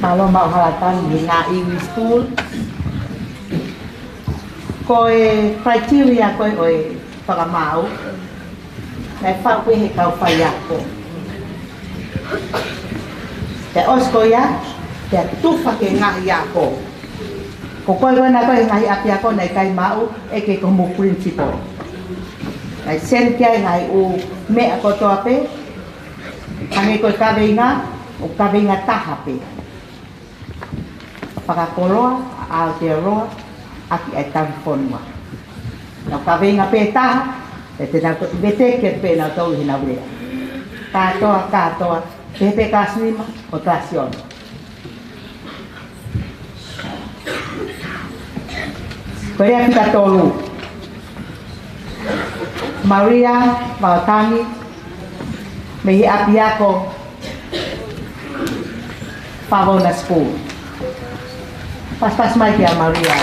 Mālō Maʻu Halatanu, he Ngāue School. Ko e criteria ko ē ʻo e fakamaau, naʻe faʻu pē he kau faiako. Pea ʻosi ko ia, Pea tufa ki he ngaahi ako. Ko koe ko ena ko e ngaahi ʻapiako naʻe ʻikai maʻu ʻe ke ko homo principal. Naʻe send ki ai ngaahi ʻū meʻa kotoa pē. Hangē ko e kaveinga, ʻoku kaveinga taha pē. Fakakoloa ʻa Aotearoa ʻaki ʻa e tauhi fonua. Naʻa nau kaveinga pē taha, ʻe te nau toki veteki pē nautolu ʻi heʻenau lea. Kātoa, kātoa, pehē pē kalasi nima, mo e kalasi ono. Ko e lea fika tolu. Maria Vaotangi, mei he ʻapiako Favona School. Pasipasi mai kia Maria.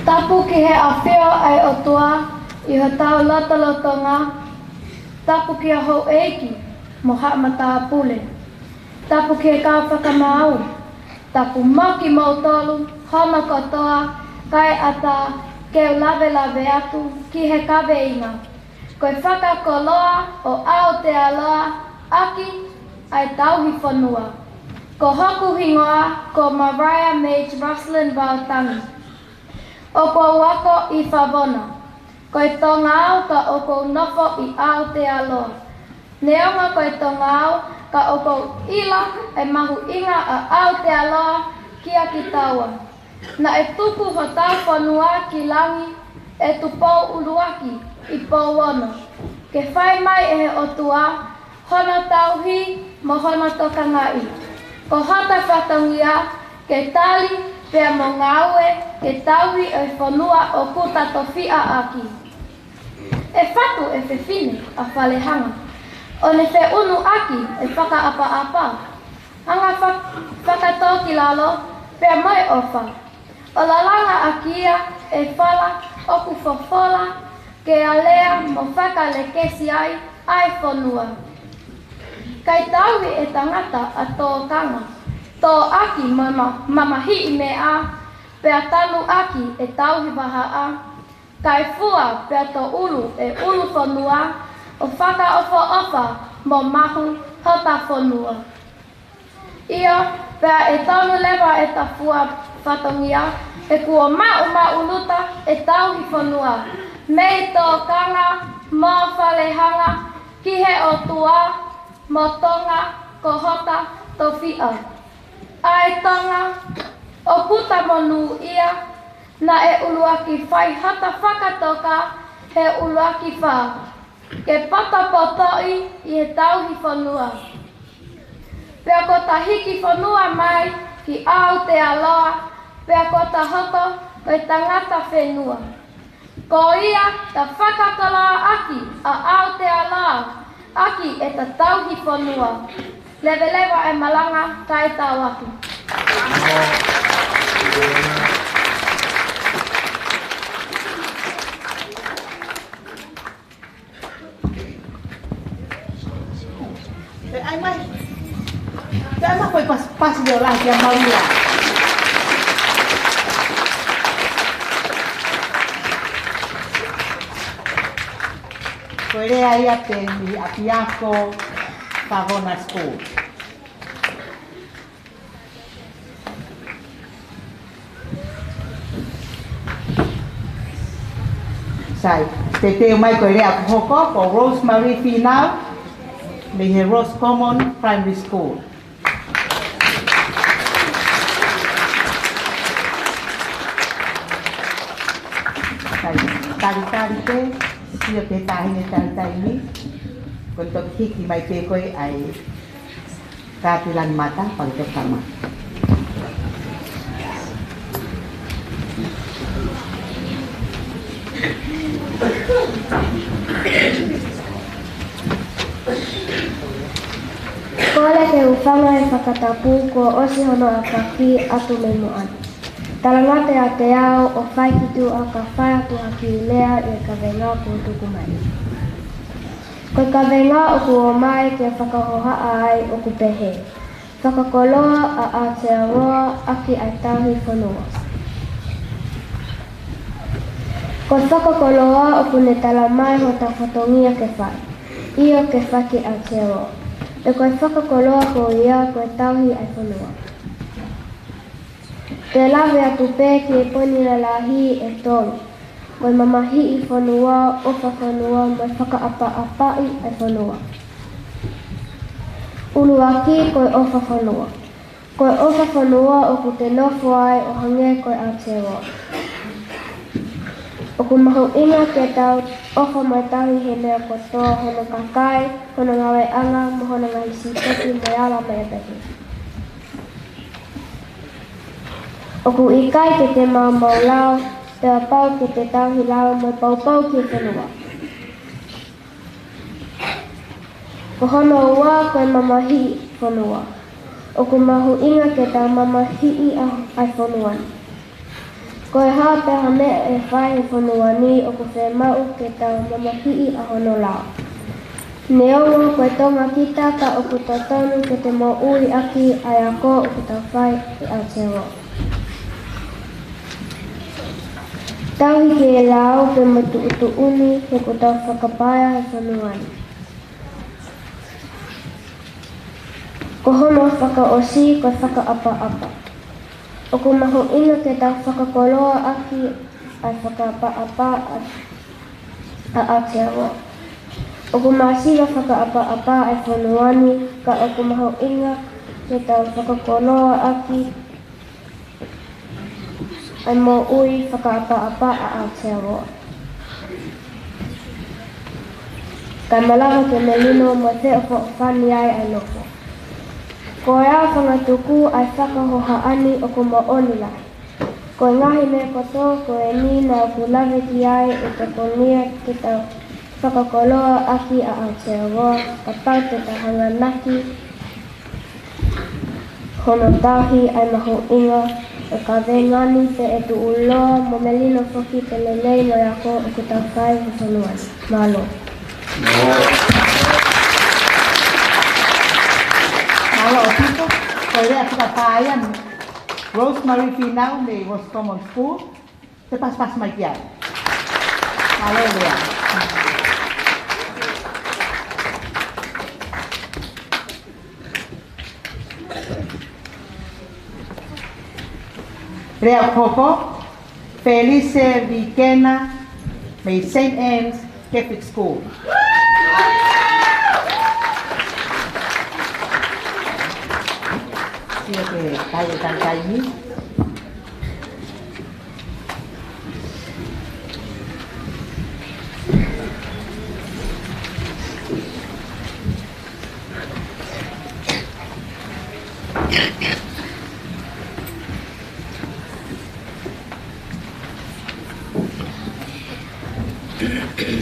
Tapu ki he ʻafio ʻa e ʻOtua ʻi hotau lotolotonga. Tapu kia houʻeiki mo haʻa matāpule. Tapu ki he kau fakamaau. Tapu mo kimoutolu hono kotoa kae ʻatā ke u lavelave atu ki he kaveinga. Ko e fakakoloa ʻo Aotearoa ʻaki ʻa e tauhi fonua. Ko hoku hingoa ko Mariah Mage Roslyn Vaotangi. ʻOku ou ako ʻi Favona. Ko e Tonga au ka ʻoku ou nofo ʻi Aotearoa. Neongo ko e Tonga au ka ʻoku ou ʻilo e mahuʻinga ʻa Aotearoa kia kitaua. Naʻe tuku hotau fonua ki langi ʻe Tupou ʻUluaki ʻi Pouono, ke fai mai ʻe he ʻOtua hono tauhi mo hono tokangaʻi. Ko hota fatongia ke tali pea mo ngāue ke tauhi e fonua ʻoku ta tofiʻa ʻaki. ʻE fatu e fefine ʻa Falehanga, ʻo ne feʻunu ʻaki e fakaʻapaʻapa. Anga fak-, fakatōkilalo pea mo e ʻofa. ʻO lalanga ʻaki ia e fala ʻoku fofola ke alea mo fakalekesi ai ʻa e fonua. Kae tauhi e tangata ʻa tōkanga, tō ʻaki mo ma-, mamahiʻi meʻa, pea tanu ʻaki e tauhi vahaʻa. Kae fua pea tō ʻulu e ʻulu fonua, ʻo fakaʻofoʻofa mo mahu hota fonua. ʻIo, pea ʻe tonu leva ʻeta fua fatongia, he kuo maʻumaʻuluta e tauhi fonua. Mei tōkanga mo Falehanga ki he ʻOtua mo Tonga ko hota tofiʻa. ʻA e Tonga ʻoku ta monūʻia, naʻe ʻuluaki fai hota fakatoka he ʻuluaki fā ke potopotoʻi ʻi he tauhi fonua. Pea kuo ta hiki fonua mai ki Aotearoa, pea kuo ta hoko ko e tangata fenua. Ko ia ta fakakoloa ʻaki ʻa Aotearoa ʻaki ʻeta tauhi fonua. Leveleva e malanga kae tau atu. ʻE, ʻai mai. ʻE, ʻai mai ko e pas-, pasi leo lahi kia Maria. Ko e lea ia pē mei he ʻapiako Favona School. Sai, te teu mai ko e lea kuo hoko, ko Rosemary Finau, mei he Rose Common Primary School. Sai, talitali pē, sio ki he taʻahine talitali ni, ko e toki hiki mai pē ko ē ʻa e Kātilani mata, pau te kama. Kole ke u hūfanga he fakatapu kuo ʻosi hono ʻaʻahi atu mei muʻa ni. Talangata ʻiate au ʻo fai ki tuʻa ka fai atu ha kiʻi lea ʻi he kaveinga kuo tuku mai. Ko e kaveinga ʻoku ʻomai ke fakahohaʻa ai ʻoku pehē: Fakakoloa ʻa Aotearoa ʻaki ʻa e tauhi fonua. Ko e fakakoloa ʻoku ne talamai hotau fatongia ke fai, ʻio ke fai ki Aotearoa. Pea ko e fakakoloa ko ia ko e tauhi ʻa e fonua. Te u lave atu pē ki he poini lalahi ʻe tolu. Ko e mamahiʻi fonua, ʻofa fonua, mo e fakaʻapaʻapaʻi ʻa e fonua. ʻUluaki, ko e ʻofa fonua. Ko e ʻofa fonua ʻoku te nofo ai ʻo hangē ko e Aotearoa. ʻOku mahuʻinga ke tau ʻofa mo tauhi he meʻa kotoa, hono kakai, hono ngāueʻanga, mo hono ngaahi sipoti mo e ala mai pehē. ʻOku ʻikai ke te maumau lao, pea pau ke te tauhi lao mo e poupou ki he fonua. Ko hono ua, ko e mamahiʻi fonua. ʻOku mahuʻinga ke tau mamahiʻi ʻa, ʻa e fonua ni. Ko e hā pē ha meʻa ʻe fai he fonua ni, ʻoku fiemaʻu ke tau mamahiʻi ʻa hono lao. Neongo ko e Tonga kita, ka ʻoku totonu ke te moʻui ʻaki ʻa e ako ʻoku tau fai ʻi Aotearoa. Tauhi ke lao pea mo e tuʻutuʻuni he ʻoku tau fakapaea he fonua ni. Ko hono fakaʻosi, ko e fakaʻapaʻapa. ʻOku mahuʻinga ke tau fakakoloa ʻaki ʻa e fakaʻapaʻapa ʻa, ʻa Aotearoa. ʻOku masiva fakaʻapaʻapa ʻa e fonua ni, ka ʻoku mahuʻinga ke tau fakakoloa ʻaki ʻa e moʻui fakaʻapaʻapa ʻa Aotearoa. Kae malava ke melino mo feʻofoʻofani ai ʻa e nofo. Ko e ʻa fangatuku ʻa e fakahohaʻa ni ʻoku moʻoni lahi. Ko e ngaahi meʻa kotoa ko eni naʻa ku lave ki ai ʻe tokonia ke tau fakakoloa ʻaki ʻa Aotearoa, kapau te tau hanganaki hono tauhi ʻa e mahuʻinga ʻo e kaveinga ni pea ʻe tuʻuloa mo melino foki pē lelei mo e ako ʻoku tau fai he fonua ni. Mālō. Mālō ʻaupito. Ko e lea fakapaea ʻa Rosemary Finau mei Ross Common School. Te pasipasi mai ki ai. Mālō e lea. Lea ʻoku hoko, Felice Vikena mei Saint Anne's Catholic School. Sio ke tai e tai tai ni.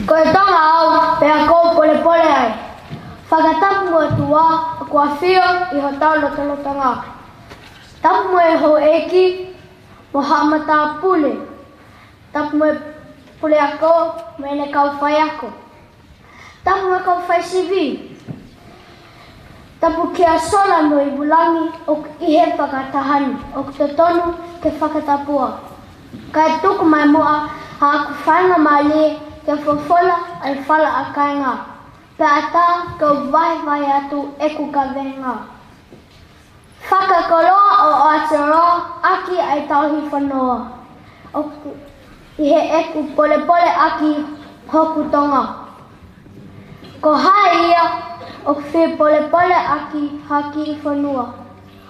Ko e Tonga au, pea ʻoku ou polepole ai. Fakatapu mo e ʻOtua, ʻoku ʻafio ʻi hotau lotolotonga. Tapu mo e houʻeiki, mo haʻa matāpule. Tapu mo e puleako, mo ʻene kau faiako. Tapu mo e kau faisivi. Tapu kia Sola mo Ivulangi ʻoku ʻi he fakataha ni, ʻoku totonu ke fakatapua. Kae tuku mai muʻa haʻaku faingamālie ke folofola ʻa e fala ʻa kāinga. Pea ʻatā ke u vahevahe atu ʻeku kaveinga. Fakakoloa ʻo Aotearoa ʻaki ʻa e tauhi fonua. ʻOku ʻi heʻeku polepole ʻaki hoku Tonga. Ko hai ia ʻoku fie polepole ʻaki ha kiʻi fonua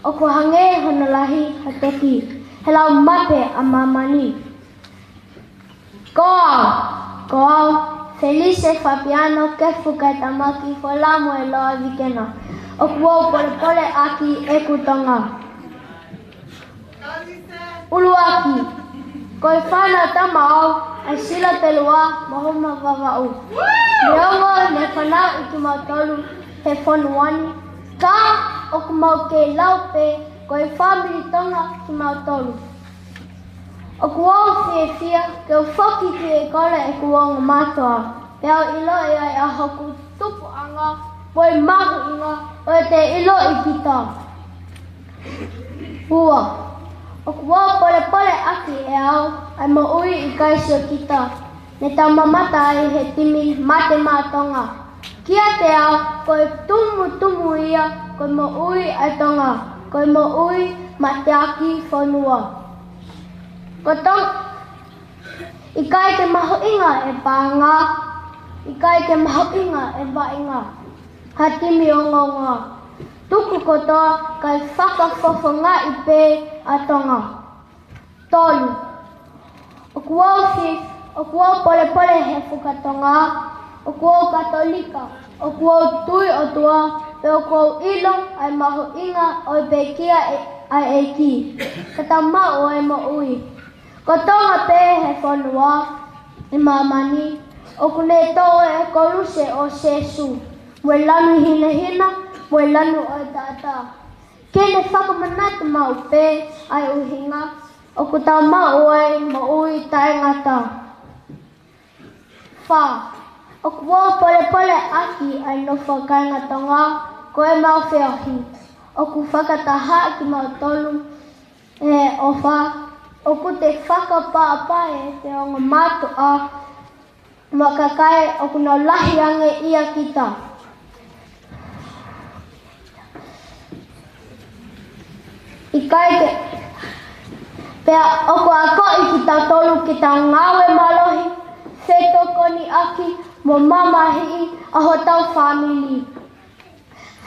ʻoku hangē hono lahi ha toki he lau mape ʻa māmani? Ko au, ko au, Felice Fabiano Kefu Kaitamaki Folamoeloa Vikena, ʻoku ou polepole ʻaki ʻeku Tonga. ʻUluaki, ko e fānau tama au ʻa Sila Pelua mo Homa Vavaʻu. Neongo naʻe fanauʻi kimautolu he fonua ni, ka ʻoku mau kei lau pē ko e fāmili Tonga kimautolu. ʻOku ou fiefia ke u foki ki he kole ʻeku ongo mātuʻa, pea u ʻiloʻi ai ʻa hoku tupuʻanga mo e mahuʻinga ʻo e tō ʻiloʻi kita. Ua, ʻoku ou pōlepole ʻaki ʻe au ʻa e moʻui ʻikai siokita ne tau mamata ai he timi Mate Maʻa Tonga. Kiate au, ko e tumutumu ia, ko e moʻui ʻa e Tonga, ko e moʻui mateaki fonua. Ko Tonga, ʻikai ke mahuʻinga e paʻanga, ʻikai ke mahuʻinga e vaʻinga ha timi ongoongoa. Tuku kotoa kae fakafofongaʻi pē ʻa Tonga. Tolu, ʻoku ou fi-, ʻoku ou pōlepole he fuka Tonga, ʻoku ou Katolika, ʻoku ou tui ʻOtua, pea ʻoku ou ʻilo ʻa e mahuʻinga ʻo e pekia ʻa e ʻEiki, ka tau maʻu ʻa e moʻui. Ko Tonga pē he fonua ʻi māmani ʻoku ne tō e koluse ʻo Sēsū, mo e lanu hinehina, mo e lanu ʻo e taʻataʻa. Ke ne fakamanatu maʻu pē ʻa e ʻuhinga ʻoku tau maʻu ai moʻui taʻengata. Fā, ʻoku ou pōlepole ʻaki ʻa e nofo kāinga Tonga ko e mau feohi. ʻOku fakataha kimautolu he ʻofa, ʻoku te fakapaʻapaʻi ʻete ongo mātuʻa mo e kakai ʻoku nau lahi ange ʻia kita. ʻIkai ke, pea ʻoku akoʻi kitautolu ke tau ngāue mālohi, fetokoniʻaki mo mamahiʻi ʻa hotau fāmili.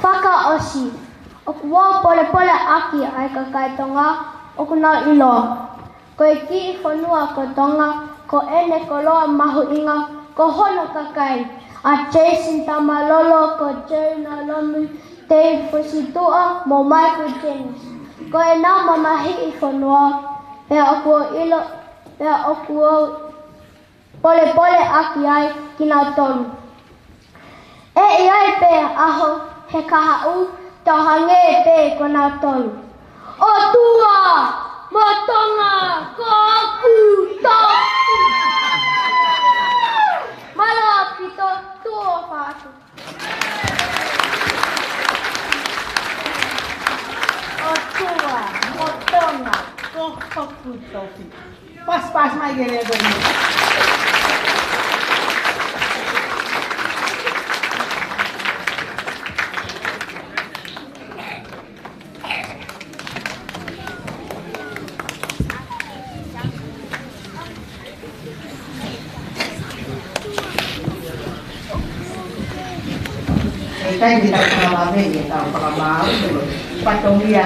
Fakaʻosi, ʻoku ou pōlepole ʻaki ʻa e kakai Tonga ʻoku nau ʻiloa ko e kiʻi fonua ko Tonga, ko ʻene koloa mahuʻinga, ko hono kakai, ʻa Jason Taumalolo, ko Jerry Naulomui, Dave Fusituʻa, mo Michael Jennings. Ko ʻenau mamahiʻi fonua, pea ʻoku ou ʻilo, pea ʻoku ou pōlepole ʻaki ai kinautolu. ʻE ʻi ai pē ʻaho he kahaʻu, tau hangē pē ko nautolu. ʻOtua mo Tonga ko hoku tofi. Mālō ʻaupito, tuʻu ʻofa atu. ʻOtua mo Tonga ko hoku tofi. Pasi, pasi mai ke lea ko eni. ʻIkai ke tau fakamāmani, tau fakamāmani. Fatongia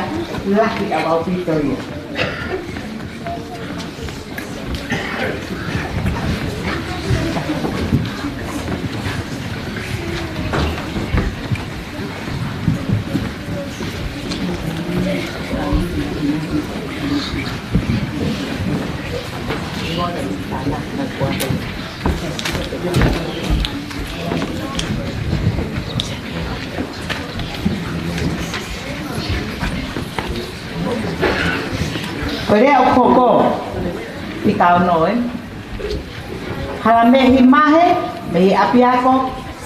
lahi ʻaupito ia. Ko e lea ʻoku hoko, fika ono, ē? Hala mei he mahe, mei he ʻapiako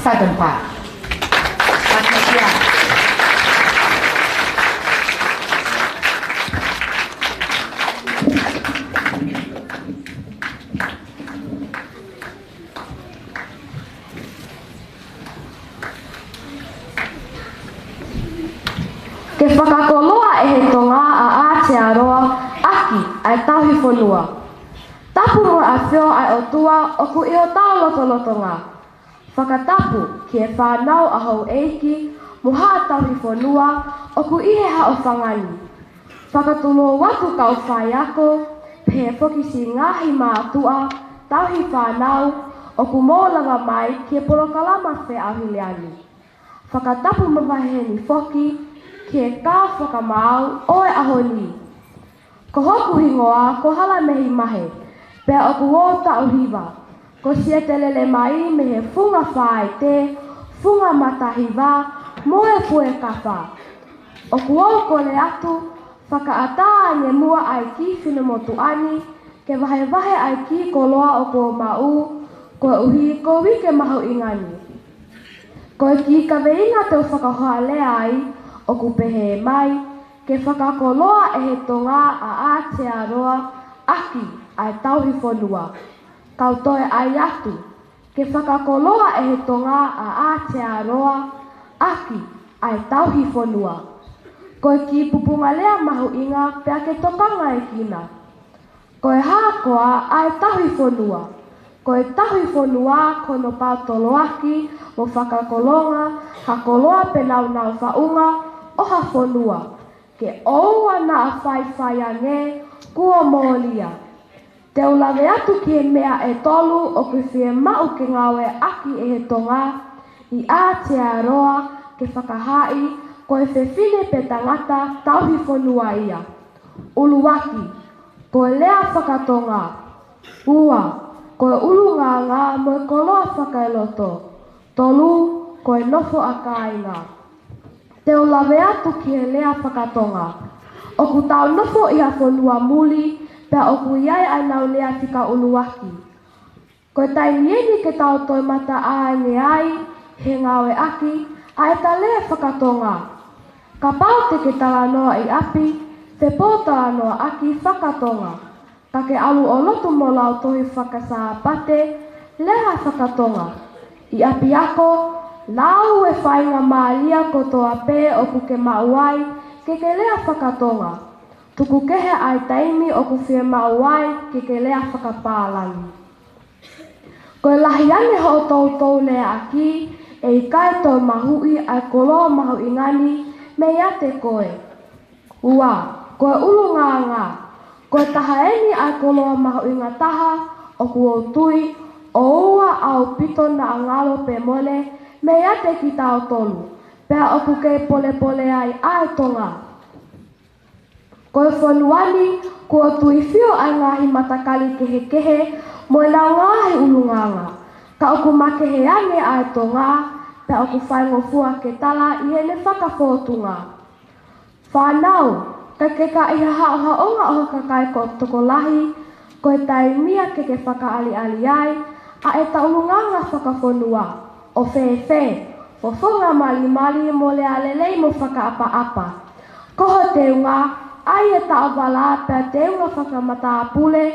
Southern Park. Ke fakakoloa ʻe he Tonga ʻa Aotearoa ʻaki ʻa e tauhi fonua. Tapu mo e ʻafio ʻa e ʻOtua ʻoku ʻi hotau lotolotonga. Fakatapu ki he fānau ʻa houʻeiki mo haʻa tauhi fonua ʻoku ʻi he haʻofanga ni. Fakatulou atu kau faiako, pehē foki siʻi ngaahi mātuʻa tauhi fānau ʻoku mou lava mai ki he polokalama feʻauhi lea ni. Fakatapu mavahe heni foki ki he kau fakamaau ʻo e ʻaho ni. Ko hoku hingoa ko Hala mei he mahe, pea ʻoku ou taʻu hiva. Ko siʻete lele mai mei he Funga Faite, Funga Matahiva, mo e Fuekafa. ʻOku ou kole atu, fakaʻatā ange muʻa ʻa e kiʻi finemotuʻa ni, ke vahevahe ʻa e kiʻi koloa ʻoku ou maʻu, koeʻuhi ko e uike mahuʻinga ni. Ko e kiʻi kaveinga te u fakahohaʻa leva ai, ʻoku pehē mai, ke fakakoloa ʻe he Tonga ʻa Aotearoa ʻaki ʻa e tauhi fonua. Kau toe ʻai atu, ke fakakoloa ʻe he Tonga ʻa Aotearoa ʻaki ʻa e tauhi fonua. Ko e kiʻi pupunga lea mahuʻinga pea ke tokangaekina. Ko e hā koā ʻa e tauhi fonua? Ko e tauhi fonua ko hono paotoloaki mo fakakolonga ha koloa pe nāunau faʻunga ʻo ha fonua, ke ʻoua naʻa faifai ange kuo mōlia. Te u lave atu ki he meʻa ʻe tolu ʻoku fiemaʻu ke ngāueʻaki ʻe he Tonga ʻi Aotearoa ke fakahaaʻi ko e fefine pe tangata tauhi fonua ia. ʻUluaki, ko e lea fakatonga. Ua, ko e ʻulungaanga mo e koloa fakaeloto. Tolu, ko e nofo ʻa kāinga. Te u lave atu ki he lea fakatonga. ʻOku tau nofo ʻi ha fonua muli, pea ʻoku ʻi ai ʻa ʻenau lea fika ʻuluaki. Ko e taimi eni ke tau toe mataʻānge ai he ngāueʻaki ʻa ʻeta lea fakatonga. Kapau te ke talanoa ʻi ʻapi, fepōtalanoaʻaki fakatonga. Ka ke ʻalu ʻo lotu mo lautohi faka-Sāpate, lea fakatonga. ʻI ʻapiako, lau e faingamālie kotoa pē ʻoku ke maʻu ai ke ke lea fakatonga. Tuku kehe ʻa e taimi ʻoku fiemaʻu ai ke ke lea fakapālangi. Ko e lahi ange hoʻo toutou leaʻaki, ʻe ʻikai toe mahuʻi ʻa e koloa mahuʻinga ni meiate koe. Ua, ko e ʻulungaanga. Ko e taha eni ʻa e koloa mahuʻinga taha ʻoku ou tui ʻoua ʻaupito naʻa ngalo pe mole meiate kitautolu, pea ʻoku kei polepole ai ʻa e Tonga. Ko e fonua ni, kuo tuifio ʻa e ngaahi matakali kehekehe mo ʻenau ngaahi ʻulungaanga, ka ʻoku makehe ange ʻa e Tonga, pea ʻoku faingofua ke tala ʻi heʻene fakafōtunga. Fānau, ka ke ka ʻi ha haʻohaʻonga ʻo ha kakai ko tokolahi, ko e taimi ia ke ke fakaʻaliʻali ai ʻa ʻeta ʻulungaanga fakafonua, ʻo fēfē, fofonga malimali mo lea lelei mo fakaʻapaʻapa. Ko ho teunga, ʻai e taʻovala pea teunga fakamatāpule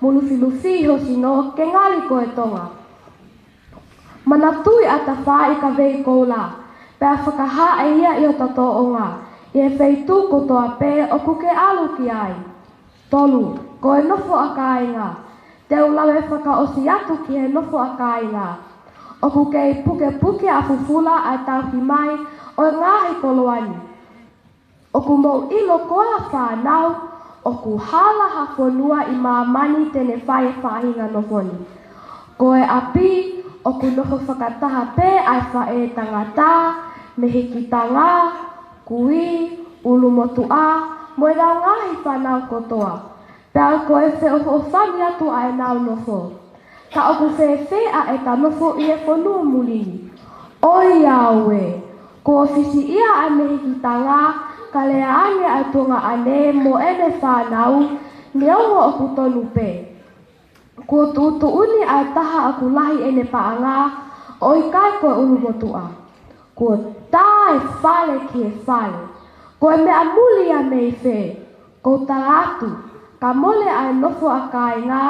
mo lufilufi ho sino ke ngali ko e Tonga. Manatuʻi ʻa e tafaʻaki kavei koula, pea fakahā ʻe ia ʻi hota tōʻonga, ʻi he feituʻu kotoa pē ʻoku ke ʻalu ki ai. Tolu, ko e nofo ʻa kāinga. Te u lave fakaʻosi atu ki he nofo ʻa kāinga. ʻOku kei pukepuke ʻa fufula ʻa e tauhi mai ʻo e ngaahi koloa ni. ʻOku mou ʻilo koā fānau, ʻoku hala ha fonua ʻi māmani te ne fai e faʻahinga nofo ni. Ko e ʻapi, ʻoku nofo fakataha pē ʻa e faʻē tangata, mehikitanga, kui, ʻulumotuʻa, mo ʻenau ngaahi fānau kotoa. Pea ko e feʻofoʻofani atu ʻa ʻenau nofo. Ka ʻoku fēfē ʻa ʻeta nofo ʻi he fonua muli ni? ʻOiauē, kuo fisiʻia ʻa e mehikitanga, ka lea ange ʻa e tuongaʻane mo ʻene fānau, neongo ʻoku tonu pē. Kuo tuʻutuʻuni ʻa e taha ʻoku lahi ʻene paʻanga, ʻo ʻikai ko e ʻulumotuʻa. Kuo tā e fale ki he fale. Ko e meʻa muli ia mei fē? Ko u tala atu, ka mole ʻa e nofo ʻa kāinga,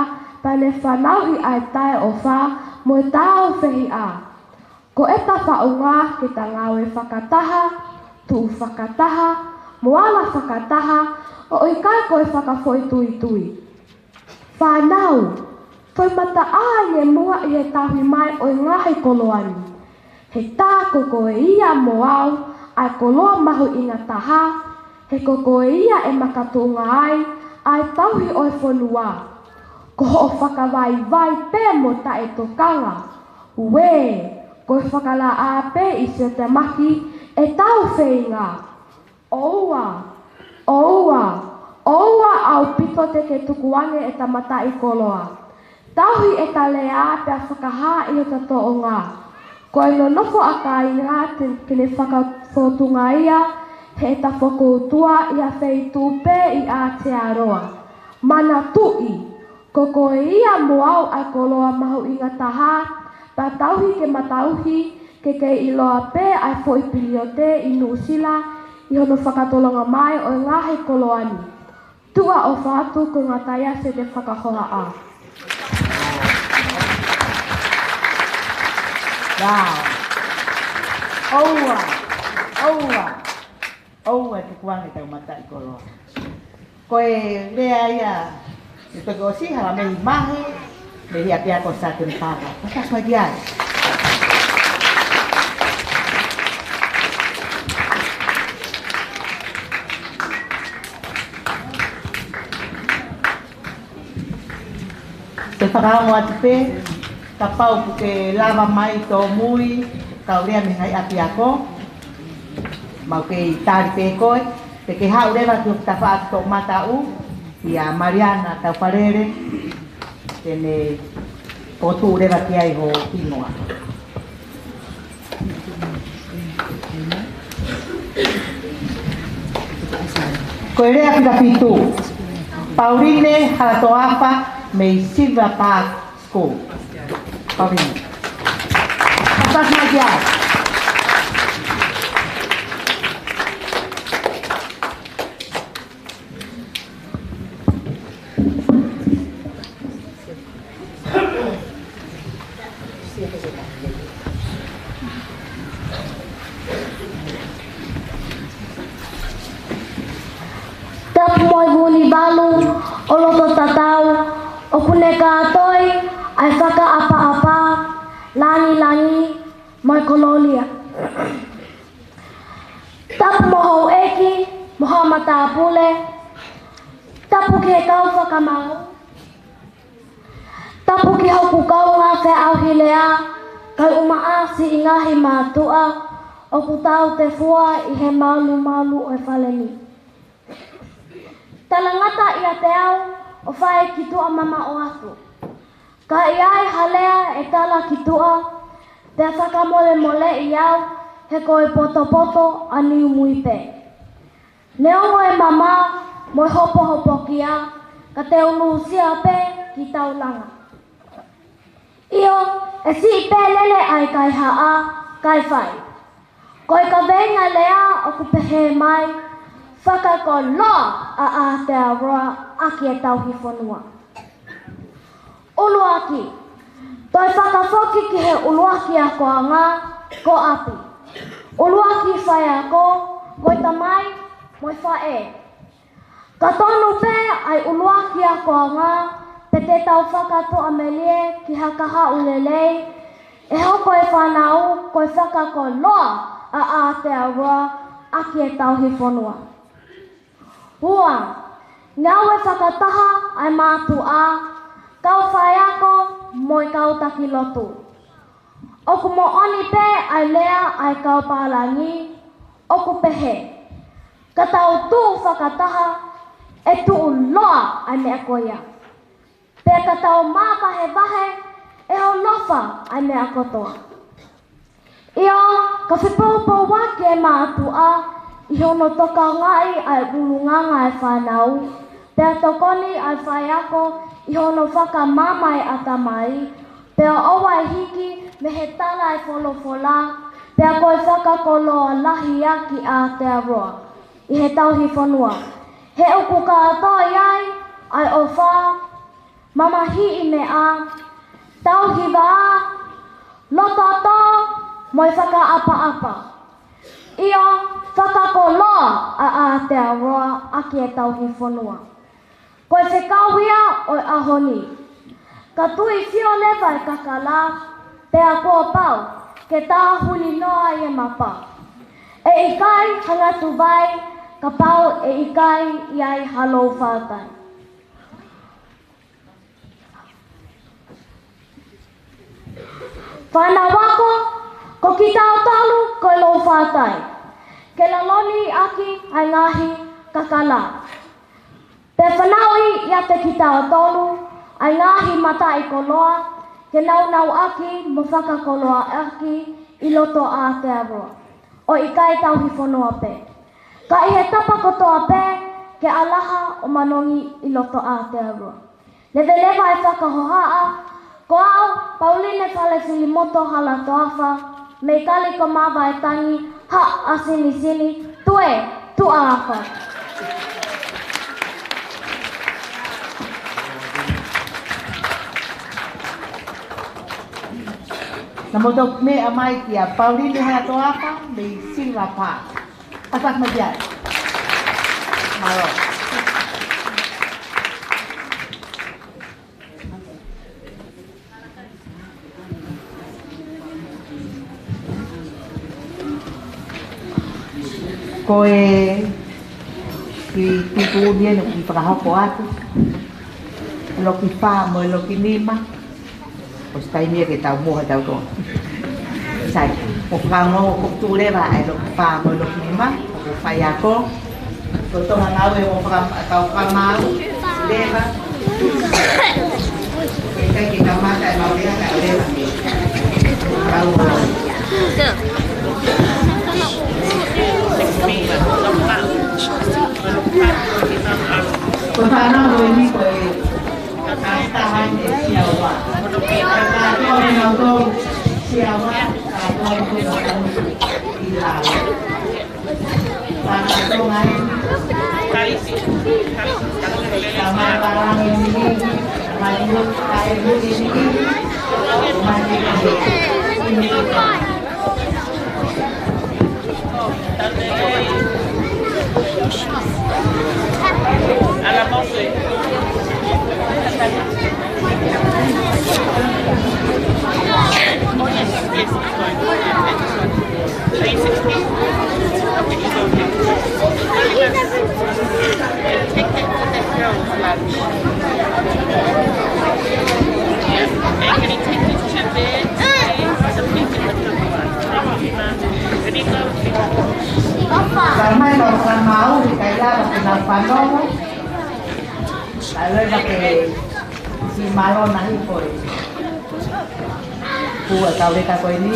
pea ne fanauʻi ʻa e taʻeʻofa mo e tāufehiʻa. Ko ʻeta faʻunga ke ta ngāue fakataha, tuʻu fakataha, mo ala fakataha, ʻo ʻikai ko e fakafoʻituitui. Fānau, toe mataʻānge muʻa ʻi he tauhi mai ʻo e ngaahi koloa ni. He tā ko koe ia mo au ʻa e koloa mahuʻinga taha, he ko koe ia ʻe makatuʻunga ai ʻa e tauhi ʻo e fonua. Ko hoʻo fakavaivai pē mo taʻetokanga. Uē, ko e fakalaʻā pē ʻi Siatemaki ʻetau feinga. ʻOua, ʻoua, ʻoua ʻaupito te ke tukuange ʻeta mataʻikoloa. Tauhi ʻeta lea pea fakahā ʻi hota tōʻonga. Ko e nonofo ʻa kāinga te ke ne fakafōtunga ia heʻeta fokoutua ʻi ha feituʻu pē ʻi Aotearoa. Manatuʻi, ko koe ia mo au ʻa e koloa mahuʻinga taha, pea tauhi ke ma tauhi, ke kei ʻiloa pē ʻa e foʻi piliote ʻi Nuʻusila ʻi hono fakatolonga mai ʻo e ngaahi koloa ni. Tuʻa ʻofa atu, ko Ngataia Sete Fakahohaʻa. Wow. ʻOua, ʻoua, ʻoua ʻe tukuange ʻetau mataʻikoloa. Ko e lea ia ʻe toki ʻosi, hala mei Mahe, mei he ʻapiako Satani Paka. Ko e taku ai ki ai. Te fakaongo atu pē, kapau ʻoku ke lava mai tōmui, kau lea mei he ngaahi ʻapiako, mau kei tali pē koe, te ke haʻu leva ki hoku tafaʻaki toʻomataʻu, ʻia Maliana Taufalele, te ne fokotuʻu leva ki ai ho hingoa. Ko e lea fika fitu, Pauline Halatoafa mei Silver Park School. Pauline. Pasas mai ki ai. Tapu mo e Vunivalu ʻo loto tatau, ʻoku ne kātoi ʻa e fakaʻapaʻapa, langilangi, mo e kolōlia. Tapu mo houʻeiki, mo haʻa matāpule. Tapu ki he kau fakamaau. Tapu ki hoku kaungā feʻauhi lea, kaeʻumaʻā siʻi ngaahi mātuʻa ʻoku tautefua ʻi he malumalu ʻo e fale ni. Talangata ʻiate au ʻo fai ki tuʻa mamaʻo atu. Ka ʻi ai ha lea ʻe tala ki tuʻa, pea fakamolemoleʻi au he ko e potopoto ʻa Niumui pē. Neongo e mama mo e hopohopokia, ka te u lūsia pē ki taulanga. ʻIo, ʻe siʻi pē lele ʻa e kaihaʻa, kae fai. Ko e kaveinga lea ʻoku pehē mai, fakakoloa ʻa Aotearoa ʻaki e tauhi fonua. ʻUluaki, toe fakafoki ki he ʻuluaki akoʻanga, ko ʻapi. ʻUluaki faiako, ko e tamai mo e faʻē. Ka tonu pē ʻa e ʻuluaki akoʻanga, pea te tau fakatoʻa melie ki ha kahaʻu lelei, ʻe hoko e fānau ko e fakakoloa ʻa Aotearoa ʻaki e tauhi fonua. Ua, ngāue fakataha ʻa e mātuʻa, kau faiako mo e kau taki lotu. ʻOku moʻoni pē ʻa e lea ʻa e kau pālangi, ʻoku pehē, ka tau tuʻu fakataha, ʻe tuʻuloa ʻa e meʻa ko ia. Pea ka tau māvahevahe, ʻe ʻonofa ʻa e meʻa kotoa. ʻIo, ka fepoupouaki e mātuʻa ʻi hono tokangaʻi ʻa e ʻulungaanga ʻa e fānau, pea tokoni ʻa e faiako ʻi hono fakamaama e ʻatamai, pea ʻoua ʻe hiki mei he tala e folofola, pea ko e fakakoloa lahi ʻaki ʻa Aotearoa ʻi he tauhi fonua. He ʻoku kātoi ai ʻa e ʻofa, mamahiʻi meʻa, tauhi vā, loto tō, mo e fakaʻapaʻapa. ʻIo, fakakoloa ʻa Aotearoa ʻaki e tauhi fonua. Ko e fekau ia ʻo e ʻaho ni. Ka tuifio leva e kakala, pea kuo pau ke tāhuli noa ʻi he mapa. ʻE ʻikai hangatuvai, kapau ʻe ʻikai ʻi ai ha lou faʻatai. Fānau ako, ko kitautolu ko e lou faʻatai. Ke laloni ʻaki ʻa e ngaahi kakala. Pea fanauʻi ʻiate kitautolu ʻa e ngaahi mataʻikoloa, ke naunau ʻaki mo fakakoloa ʻaki ʻi loto Aotearoa. ʻO ʻikai tauhi fonua pē. Ka ʻi he tapa kotoa pē, ke ʻalaha ʻo manongi ʻi loto Aotearoa. Leveleva e fakahohaʻa, ko au, Pauline Falefilimoto Halatoafa, Mei Kaliko Mavaetangi, Haʻa Sinisini, Tue Tuʻalafa. Naʻa mou toki meʻa mai kia Paulini Haʻatoaka mei Silver Park. Pasi mai ki ai. Mālō. Ko e kiʻi tuʻutuʻuni eni ʻoku fakahoko atu. Loki fā mo e loki nima. ʻOsi taimi ia ke tau mohe tautolu. Sai, ʻoku fakaongo ʻoku tuʻu leva ʻa e loki fā mo e loki nima, ʻoku faiako. Ko e Tonga Ngāue ʻoku faka-, tau fakamaau leva. ʻIkai ke kamata e maau leva, kae leva ke tau maau. Ko e fānau eni ko e Kātaki ʻe Siaua. Kātaki ʻe Siaua, kātaki ʻe Siaua. Ka mai ka ka mau, ʻikai lava ke na fanongo. Ka leva ke si malona hifo e. Kua tau leka ko eni.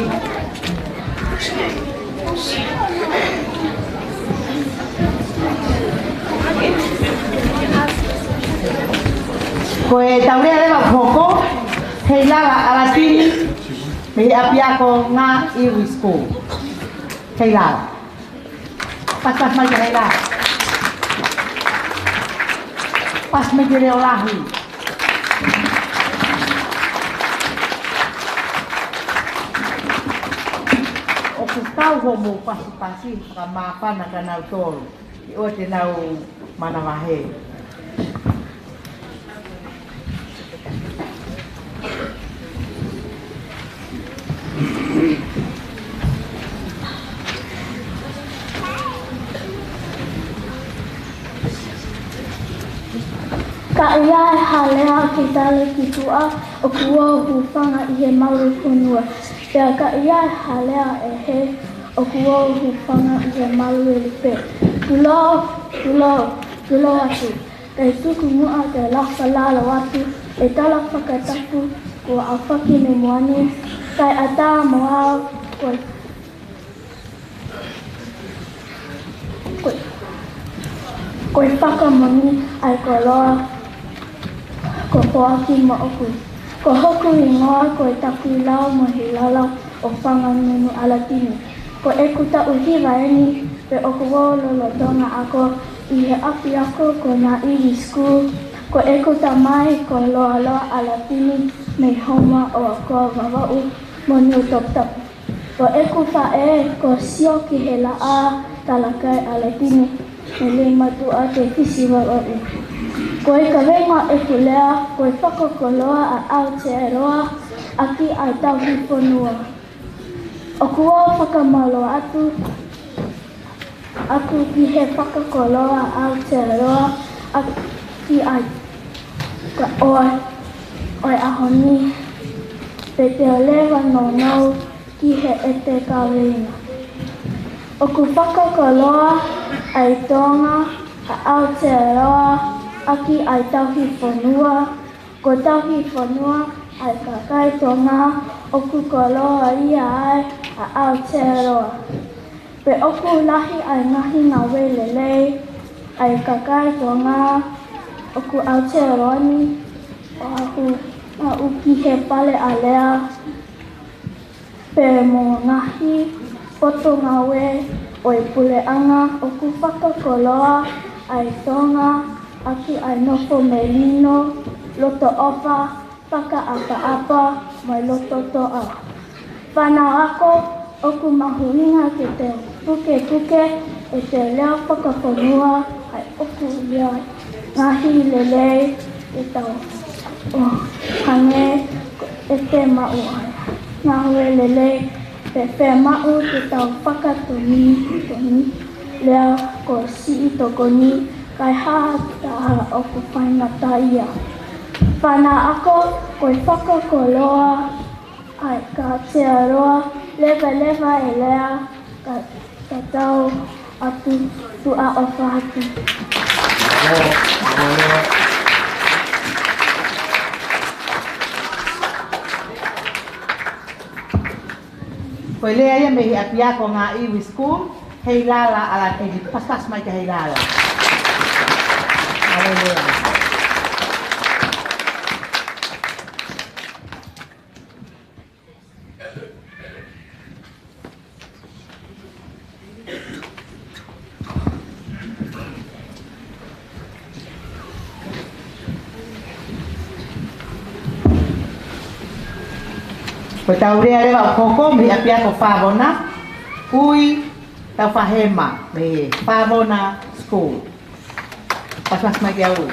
Ko e tau lea leva hoko, Heilala ʻAlatini, mei he ʻapiako Ngāue School. Heilala. Pasi, pasi mai ki Heilala. Pasi mai ki Leolahi. ʻOku tau hoʻomou pasipasi, fakamāfana kia nautolu. ʻI ʻoa te nau manavahē. Ka ʻi ai ha lea ke tali ki tuʻa, ʻoku ou hūfanga ʻi he malu fonua. Pea ka ʻi ai ha lea ʻe hē, ʻoku ou hūfanga ʻi he malu ʻe lupe. Tulou, tulou, tulou atu. Kae tuku muʻa ke lafa lalo atu e tala fakatapu kuo ʻafaki mei muʻa ni, kae ʻatā mo au ko e, ko e, ko e fakamoʻoni ʻa e koloa ko Poaki Moʻoku. Ko hoku hingoa ko e Takuilau mo Hilala ʻo Fanganunu ʻAlatini. Ko ʻeku taʻu hiva eni pea ʻoku ou lolotonga ako ʻi he ʻapiako ko Ngāue School. Ko ʻeku tamai ko Loaloa ʻAlatini mei Houma ʻo Akoa Vavaʻu mo Niutoputapu. Ko ʻeku faʻē ko Siokihelaʻā Talakai ʻAlatini mei Leimātuʻa Tefisi Vavaʻu. Ko e kaveinga ʻeku lea ko e fakakoloa ʻa Aotearoa ʻaki ʻa e tauhi fonua. ʻOku ou fakamālō atu, atu ki he fakakoloa ʻa Aotearoa ʻaki ʻa e ka ʻoe, ʻo e ʻaho ni, pea te u leva nounou ki he ʻete kaveinga. ʻOku fakakoloa ʻa e Tonga ʻa Aotearoa ʻaki ʻa e tauhi fonua, ko e tauhi fonua ʻa e kakai Tonga ʻoku koloaʻia ai ʻa Aotearoa. Pea ʻoku lahi ʻa e ngaahi ngāue lelei ʻa e kakai Tonga ʻoku Aotearoa ni ʻo aʻu, aʻu ki he Fale Alea. pea mo e ngaahi potungāue ʻo e puleʻanga ʻoku fakakoloa ʻa e Tonga ʻaki ʻa e nofo melino, loto ʻofa, fakaʻapaʻapa mo e loto toʻa. Fānau ako, ʻoku mahuʻinga ke tau pukepuke ʻetau lea fakafonua ʻa e ʻoku ʻi ai e ngaahi lelei ʻe tau ʻo hangē ko ʻete maʻu ʻa e ngāue lelei, pea fiemaʻu ke tau fakatokoni, tokoni lea ko e siʻi tokoni, kae hā ha taha ʻoku faingataʻaʻia. Fānau ako, ko e fakakoloa ʻa e ka te aloa, leveleva e lea, ka, ka tau atu tuʻa ʻofa atu. Ko e lea ia mei he ʻapiako Ngāue School, Heilala ʻAlaneli, paspas mai kia Heilala. Haleluia. Ko ʻetau lea leva ʻoku hoko mei he ʻapiako Favona, Ui Taufahema, mei he Favona School. Paspas mai kia Ui.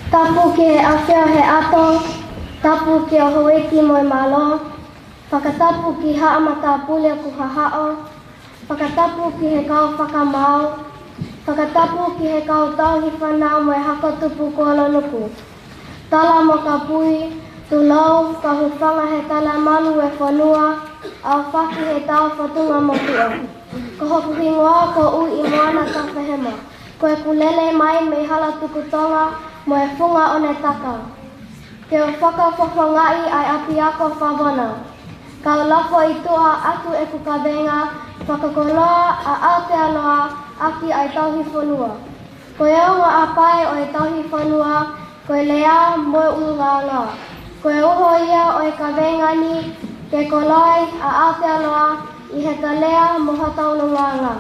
Tapu ki he ʻafio he ʻato, tapu ki ho houʻeiki mo e mālō, fakatapu ki Haʻa Matāpule ʻoku hahaʻo, fakatapu ki he kau fakamaau, fakatapu ki he kau tauhi fānau mo e hako tupu kuo lōnuku. Tala mo Kapui, tulou, kau hūfanga he talamalu ʻo e fonua, ʻaofaki he tau fōtunga motuʻa. Ko hoku hingoa ko Uiʻimoana Taufahema. Ko ʻeku lele mai mei Halatukutonga mo e Funga ʻOnetaka. Ke u fakafofongaʻi ʻa e ʻapiako Favona. Kau lafo ʻi tuʻa atu ʻeku kaveinga, fakakoloa ʻa Aotearoa ʻaki ʻa e tauhi fonua. Ko e ongo ʻapae ʻo e tauhi fonua, ko e lea mo e ʻulungaanga. Ko e uho ia ʻo e kaveinga ni, ke koloaʻi ʻa Aotearoa ʻi heʻeta lea mo hota ʻulungaanga.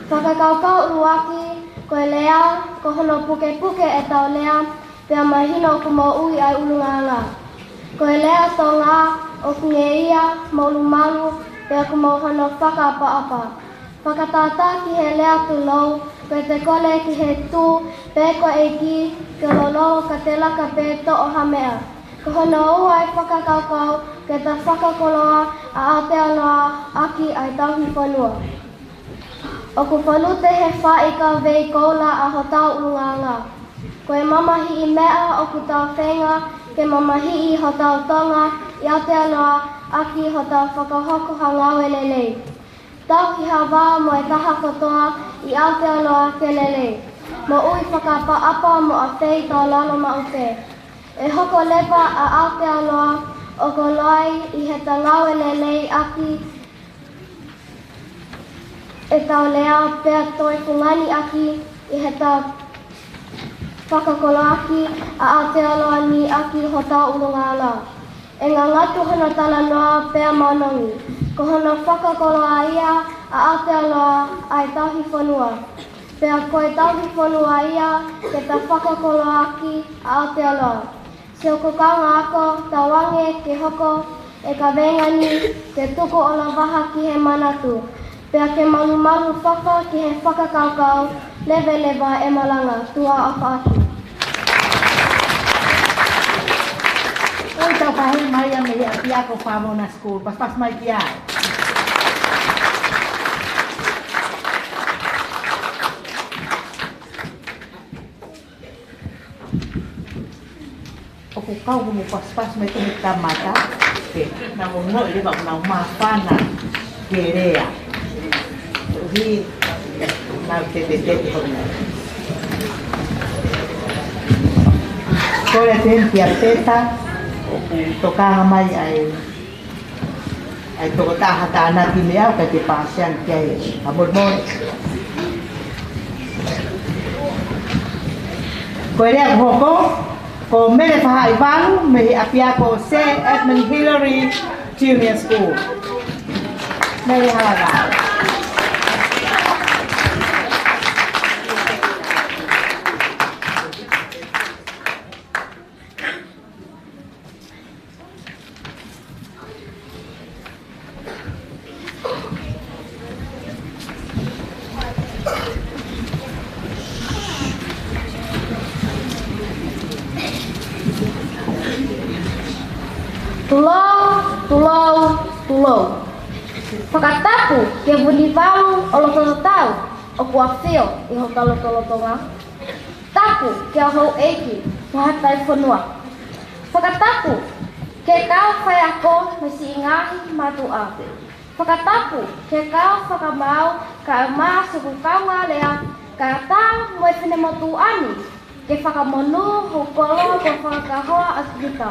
Fakakaukau ʻuluaki, ko e lea, ko hono pukepuke ʻetau lea, pea mahino ʻoku moʻui ʻa e ʻulungaanga. Ko e lea Tonga, ʻoku ngeia, molumalu, pea ʻoku moʻui hono fakaʻapaʻapa. Fakatātā ki he lea tulou, ko ʻete kole ki he Tuʻi, pe ko e ʻEiki, ke lolo ka te laka pē toʻo ha meʻa. Ko hono ua e fakakaukau, ke ta fakakoloa ʻa Aotearoa ʻaki ʻa e tauhi fonua. ʻOku falute he faʻi kavei koula ʻa hotau ʻulungaanga. Ko e mamahiʻi meʻa ʻoku tau feinga ke mamahiʻi hotau Tonga ʻi Aotearoa ʻaki hotau fakahoko ha ngāue lelei. Tauhi ha vā mo e taha kotoa ʻi Aotearoa ke lelei. Moʻui fakaʻapaʻapa mo ʻafei taulalo maʻu pē. ʻE hoko leva ʻa Aotearoa ʻo koloaʻi ʻi heʻeta ngāue lelei ʻaki ʻetau lea pea toe fungani ʻaki ʻi heʻeta fakakoloaʻaki ʻa Aotearoa ni ʻaki hotau ʻulungaanga. ʻE ngangatu hono talanoa pea monongi. Ko hono fakakoloa ia ʻa Aotearoa ʻa e tauhi fonua. Pea ko e tauhi fonua ia ke ta fakakoloaʻaki ʻa Aotearoa. Siʻoku kaungā ako, tauange ke hoko e kaveinga ni ke tuku ʻo lavaha ki he manatu, pea ke malumalu fafa ki he fakakaukau, leveleva e malanga, tuʻa ʻofa atu. Ui Taufahema ia mei he ʻapiako Favona School, paspas mai ki ai. ʻOku kau mo paspas mai ki he kamata, ke nau ongoʻi leva ʻoku nau māfana ke lea. Koeʻuhi, Mau ke te te te hona. Kole atu heni kia Peta, ʻoku tokanga mai ai, ʻa e tokotaha tānaki meʻa ʻoku ʻikai ke paasi ange ki ai. Ka molemole. Ko e lea kuo hoko, ko Mele Fahaʻivalu mei he ʻapiako Sir Edmund Hillary Junior School. Mele, hala ā. Tulou, tulou, tulou. Fakatapu kia Vunivalu ʻo Lototatau ʻoku ʻafio ʻi hotau lotolotonga. Tapu ki he houʻeiki mo e haʻa tauhi fonua. Fakatapu ki he kau faiako mo e siʻi ngaahi mātuʻa. Fakatapu ki he kau fakamaau kae ʻumaʻā siʻoku kaungā lea, kae ʻatā mo e finemotuʻa ni ke fakamonū hoku kolo ko Fakakahoa ʻAkita.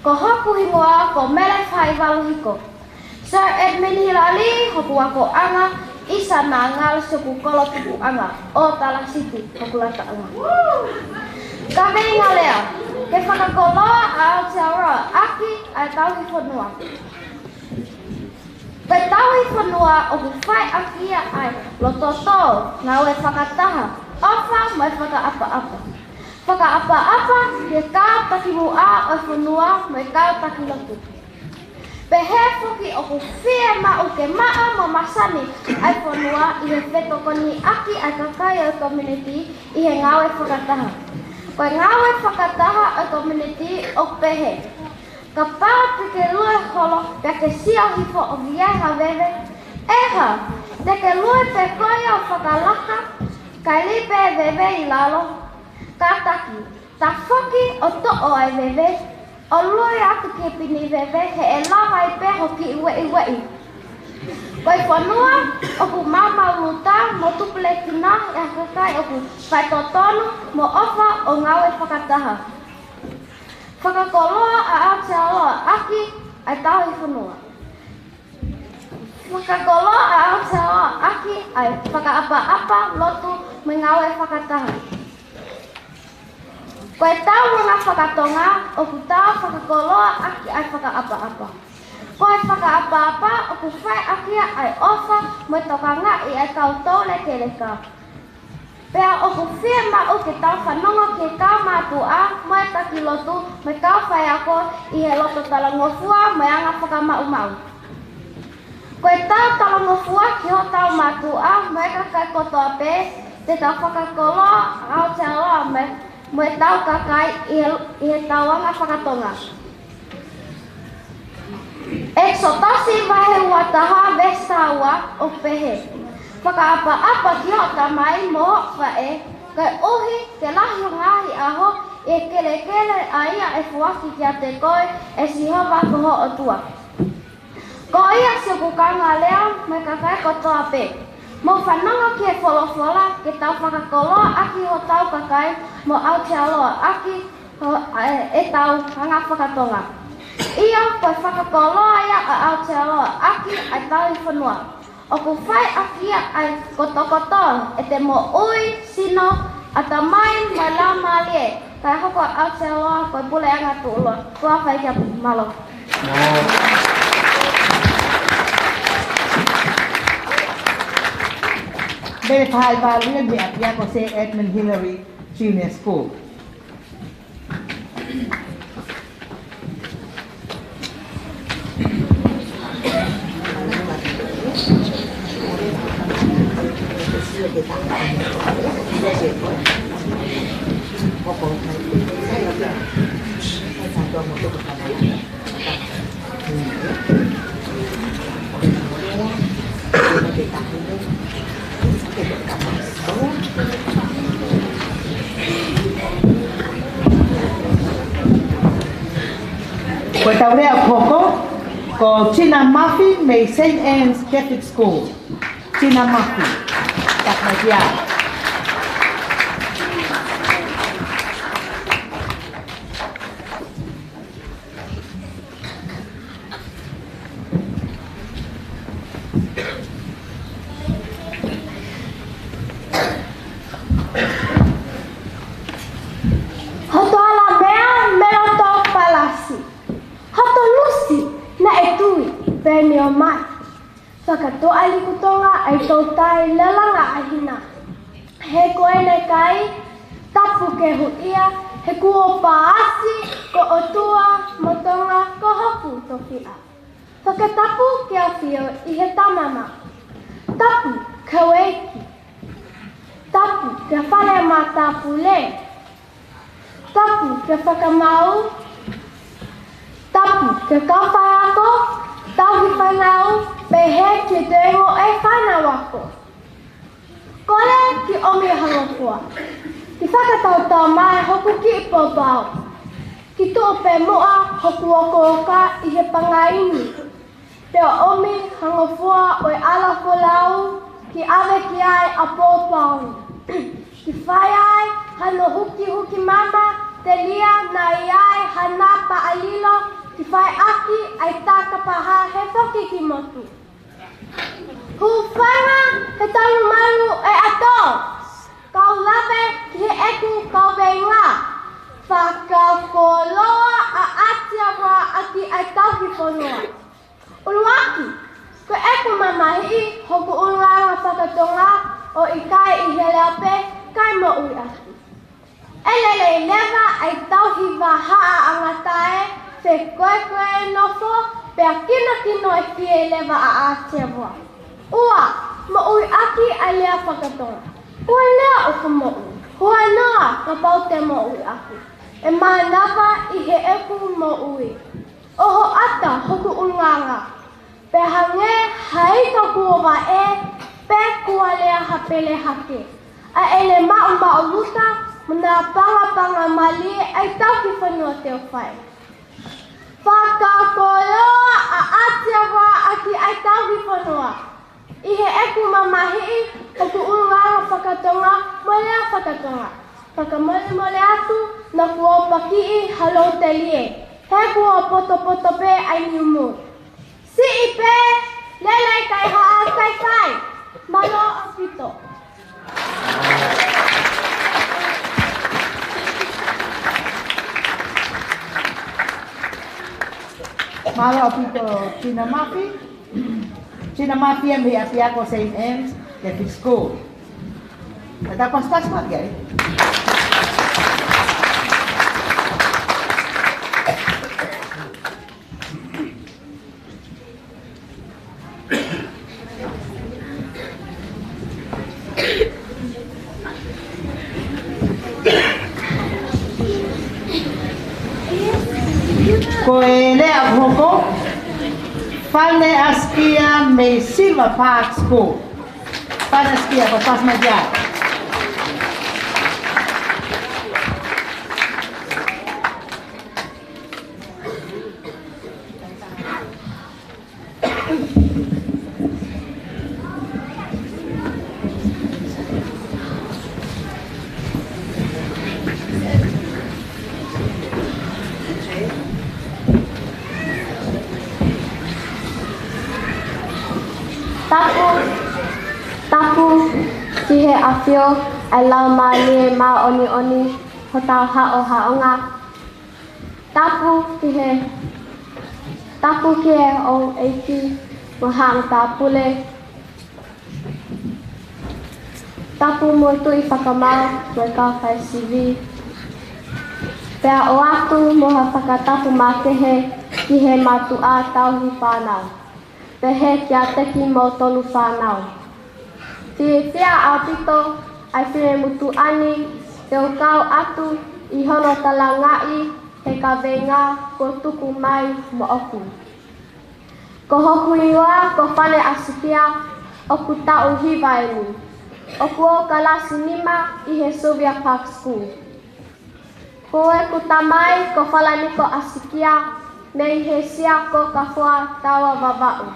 Ko hoku hingoa ko Mele Fahaʻivalu Hiko. Sir Edmund Hillary hoku akoʻanga, ʻisa Naʻangala siʻoku kolo tupuʻanga, ʻo Talasiti hoku lataʻanga. Kaveinga lea: ke fakakoloa ʻa Aotearoa ʻaki ʻa e tauhi fonua. Ko e tauhi fonua ʻoku fai ʻaki ia ʻa e loto tō, ngāue fakataha, ʻofa mo e fakaʻapaʻapa. Fakaʻapaʻapa ki he kau takimuʻa ʻo e fonua mo e kau taki lotu. Pehē foki ʻoku fiemaʻu ke maʻa mo masani ʻa e fonua ʻi he fetokoniʻaki ʻa e kakai ʻo e komiunitī ʻi he ngāue fakataha. Ko e ngāue fakataha ʻo e komiunitī ʻoku pehē: kapau te ke lue holo pea ke sio hifo ʻoku ʻi ai ha veve, ʻe hā, te ke lue pē koe ʻo fakalaka, kae lī pē veve ʻi lalo. Kātaki, tafoki ʻo toʻo ʻa e veve, ʻo lue atu ki he pini veve, he ʻe lava ai pē hoʻo kiʻi ueʻiueʻi. Ko e fonua ʻoku maumau uta mo tupulekina ʻe he kakai ʻoku faitotonu mo ʻofa ʻo ngāue fakataha. Fakakoloa ʻa Aotearoa ʻaki ʻa e tauhi fonua. Fakakoloa ʻa Aotearoa ʻaki ʻa e fakaʻapaʻapa, lotu mo e ngāue fakataha. Ko ʻetau anga fakatonga ʻoku tau fakakoloa ʻaki ʻa e fakaʻapaʻapa. Ko e fakaʻapaʻapa ʻoku fai ʻaki ia ʻa e ʻofa mo e tokangaʻi ʻa e kau toulekeleka. Pea ʻoku fiemaʻu ke tau fanongo ki he kau mātuʻa mo e taki lotu mo e kau faiako ʻi he loto talangofua mo e anga fakamaʻumaʻu. Ko ʻetau talangofua ki hotau mātuʻa mo e kakai kotoa pē, te tau fakakoloa ʻa Aotearoa mo e, mo ʻetau kakai ʻi he, ʻi heʻetau anga fakatonga. ʻEkisoto vahe ua taha veesi taha ua ʻoku pehē: Fakaʻapaʻapa ki hoʻo tamai mo hoʻo faʻē, koeʻuhi ke lahi hoʻo ngaahi ʻaho ʻi he kelekele ʻa ia ʻe foaki kiate koe ʻe Sihova ko ho ʻOtua. Ko ia siʻoku kaungā lea mo e kakai kotoa pē, mou fanongo ki he folofola ke tau fakakoloa ʻaki hotau kakai mo Aotearoa ʻaki ho-, ʻa e, ʻetau anga fakatonga. ʻIo, ko e fakakoloa ia ʻa Aotearoa ʻaki ʻa e tauhi fonua. ʻOku fai ʻaki ia ʻa e kotokoto ʻete moʻui, sino, ʻatamai mo e laumālie, kae hoko ʻa Aotearoa ko e puleʻanga tuʻuloa. Tuʻa fai ki ʻapi, mālō. Mele Fahaʻivalu ia mei he ʻapiako Sir Edmund Hillary Junior School. Ko ʻetau lea kuo hoko, ko Tina Mafi mei Saint Anne's Catholic School. Tina Mafi. Pass Magia. Hoto ala meʻa, meʻa hoto palasi. Hoto lusi, naʻe tui, pē meʻa mai. Fakatoʻa likutonga ʻa e toutai lelanga ʻa hina. He ko ʻene kai, tapu ke huʻia, he kuo paasi, ko ʻOtua mo Tonga, ko hoku tofiʻa. Fakatapu kia ʻAfio ʻi he tamama. Tapu kia Ueki. Tapu kia Fale Matapule. Tapu kia Fakamau. Tapu kia kau faiako, tauhi fānau, pehē ki he toenga ʻo e fānau ako. Kole ke ʻomi ha ngofua ke fakatautau mai hoku kiʻi pōpao. Ke tuʻu pē muʻa hoku okooka ʻi he pangai ni. Pea ʻomi ha ngofua ʻo e ʻala folau ke ʻave ki ai ʻa pōpao ni. Ke fai ai hano hukihuki mama, telia naʻe ʻi ai hano paʻa lilo, ke fai ʻaki ʻa e takapaha he foki ki motu. Hūfanga he tanumalu ʻe ʻato. Kau lave ki heʻeku kaveinga. Fakakoloa ʻa ʻAtiava ʻaki ʻa e tauhi fonua. ʻUluaki, ko ʻeku mamahiʻi hoku ʻulungaanga fakatonga ʻo ʻikai ʻi he leape kae moʻui ʻaki. ʻE lelei leva ʻa e tauhi vahaʻa ʻa ngatae, fekoekoe nofo, pea kinokino e fie leva ʻa ʻAtiava. Ua, moʻui ʻaki ʻa e lea fakatonga. Ua lea ʻoku moʻui. Ua noa kapau te moʻui ʻaki. ʻE mānava ʻi heʻeku moʻui. ʻO hoʻata hoku ʻulungaanga. Pea hangē ha ika kuo vaʻe, pe kuo lea ha pele hake. ʻA ʻene maʻumaʻuluta, mo na pangapanga mali ʻa e tauhi fonua te u fai. Fakakoloa ʻa ʻAtiava ʻaki ʻa e tauhi fonua. ʻI heʻeku mamahiʻi hoku ʻulungaanga fakatonga mo e lea fakatonga. Fakamolemole atu, naʻa ku ʻopakiʻi ha lou telie. He kuo potopoto pē ʻa e niumu. Siʻi pē, lelei kae haʻa kae fai. Mālō ʻaupito. Mālō ʻaupito, Tina Mafi. Tina Mafi ia mei he ʻapiako Saint Anne's Catholic School. Ka ta paspas mai ki ai. Ko e lea ʻoku hoko, Fane ʻAsikia mei Silver Park School. Fane ʻAsikia, paspas mai ki ai. Tapu, tapu ki he ʻAfio ʻa e Laumālie Māʻoniʻoni, hotau haʻohaʻonga. Tapu ki he, tapu ki he ʻEiki mo e Haʻa Matāpule. Tapu mo e Tuʻi Fakamau mo e kau faisivi. Pea ʻoatu mo ha fakatapu makehe ki he mātuʻa tauhi fānau. Pehē kiate kimoutolu fānau. Fiefia ʻaupito ʻa e finemutuʻa ni te u kau atu ʻi hono talangaʻi he kaveinga kuo tuku mai moʻoku. Ko hoku hingoa ko Fane ʻAsikia, ʻoku taʻu hiva eni. ʻOku ou kalasi nima ʻi he Sylvia Park School. Ko ʻeku tamai ko Falaniko ʻAsikia, mei he Siakokafoa, Taua, Vavaʻu.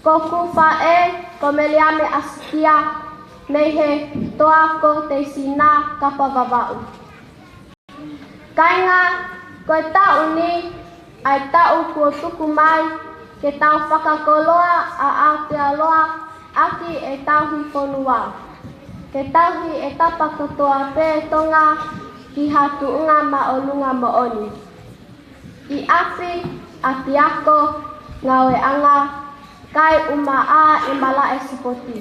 Ko hoku faʻē ko Meliame ʻAsikia, mei he toa ko Teisina Kapa Vavaʻu. Kāinga, ko e taʻu ni ʻa e taʻu kuo tuku mai ke tau fakakoloa ʻa Aotearoa ʻaki e tauhi fonua, ke tauhi e tapa kotoa pē Tonga ki ha tuʻunga māʻolunga moʻoni. ʻI ʻapi, ʻapiako, ngāueʻanga, kae ʻumaʻā e malaʻe sipoti.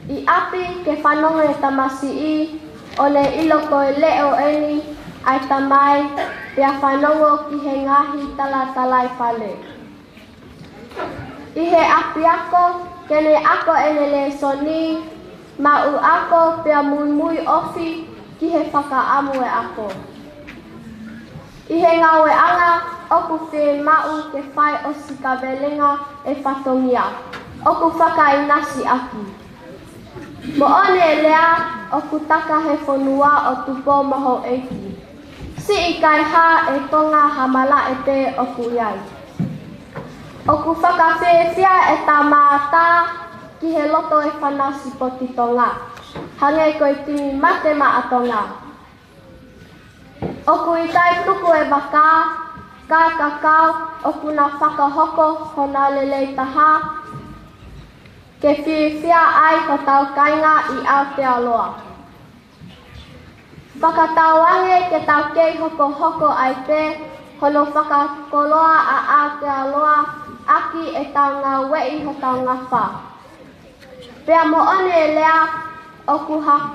ʻI ʻapi ke fanongo e tamasiʻi, ʻo ne ʻilo ko e leʻo eni ʻa e tamai, pea fanongo ki he ngaahi talatalaifale. ʻI he ʻapiako, ke ne ako ʻene lēsoni, maʻu ako pea muimui ofi ki he fakaʻamu e ako. ʻI he ngāueʻanga, ʻoku fiemaʻu ke fai ʻo sikavelenga e fatongia ʻoku fakaʻinasi ʻaki. Moʻoni e lea, ʻoku taka he fonua ʻo Tupou mo Houʻeiki. Siʻi kae hā e Tonga, ha malaʻe pē ʻoku ʻi ai. ʻOku fakafiefia e tama ata ki he loto e fānau sipoti Tonga, hangē ko e timi Mate Maʻa Tonga. ʻOku ʻikai tuku e vaka, ka kakau ʻoku na fakahoko honau lelei taha, ke fiefia ai hotau kāinga ʻi Aotearoa. Fakatauange ke tau kei hokohoko ai pē hono fakakoloa ʻa Aotearoa ʻaki ʻetau ngāueʻi hotau ngafa. Pea moʻoni e lea, ʻoku ha-,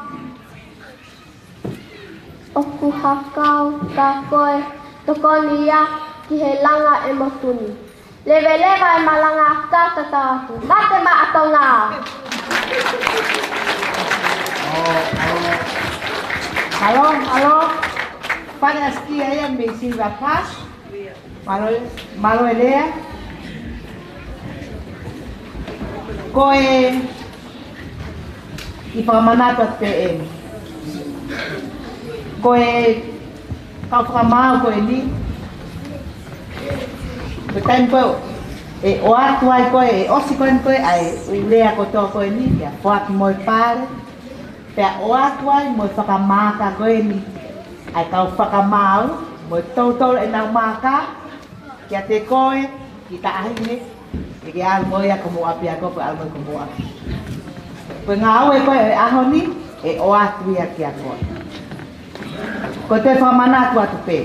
ʻoku hakau ka ko e tokoni ia ki he langa e motu ni. Leveleva e malanga, ka tatau atu. Mate Maʻa Tonga! Mālō, mālō. Fale Asikia ia mei Silver Pass. Mālō, mālō e lea. Ko e, ʻi fakamanatu atu pē eni. Ko e kau fakamaau ko eni, ko e taimi ko ē ʻe ʻoatu ai ko ē, ʻe ʻosi ko eni ko ē ʻa e ʻū lea kotoa ko eni, ʻe foaki mo e pale, pea ʻoatu ai mo e fakamaaka ko eni ʻa e kau fakamaau, mo e toutou ʻenau maaka, kiate koe, ki taʻahine, ʻe ke ʻalu mo ia ki homou ʻapiako, pe ʻalu mo ia ki homou ʻapi. Ko e ngāue ko ē ʻo e ʻaho ni, ʻe ʻoatu ia kiate koe. Ko e toe fakamanatu atu pē.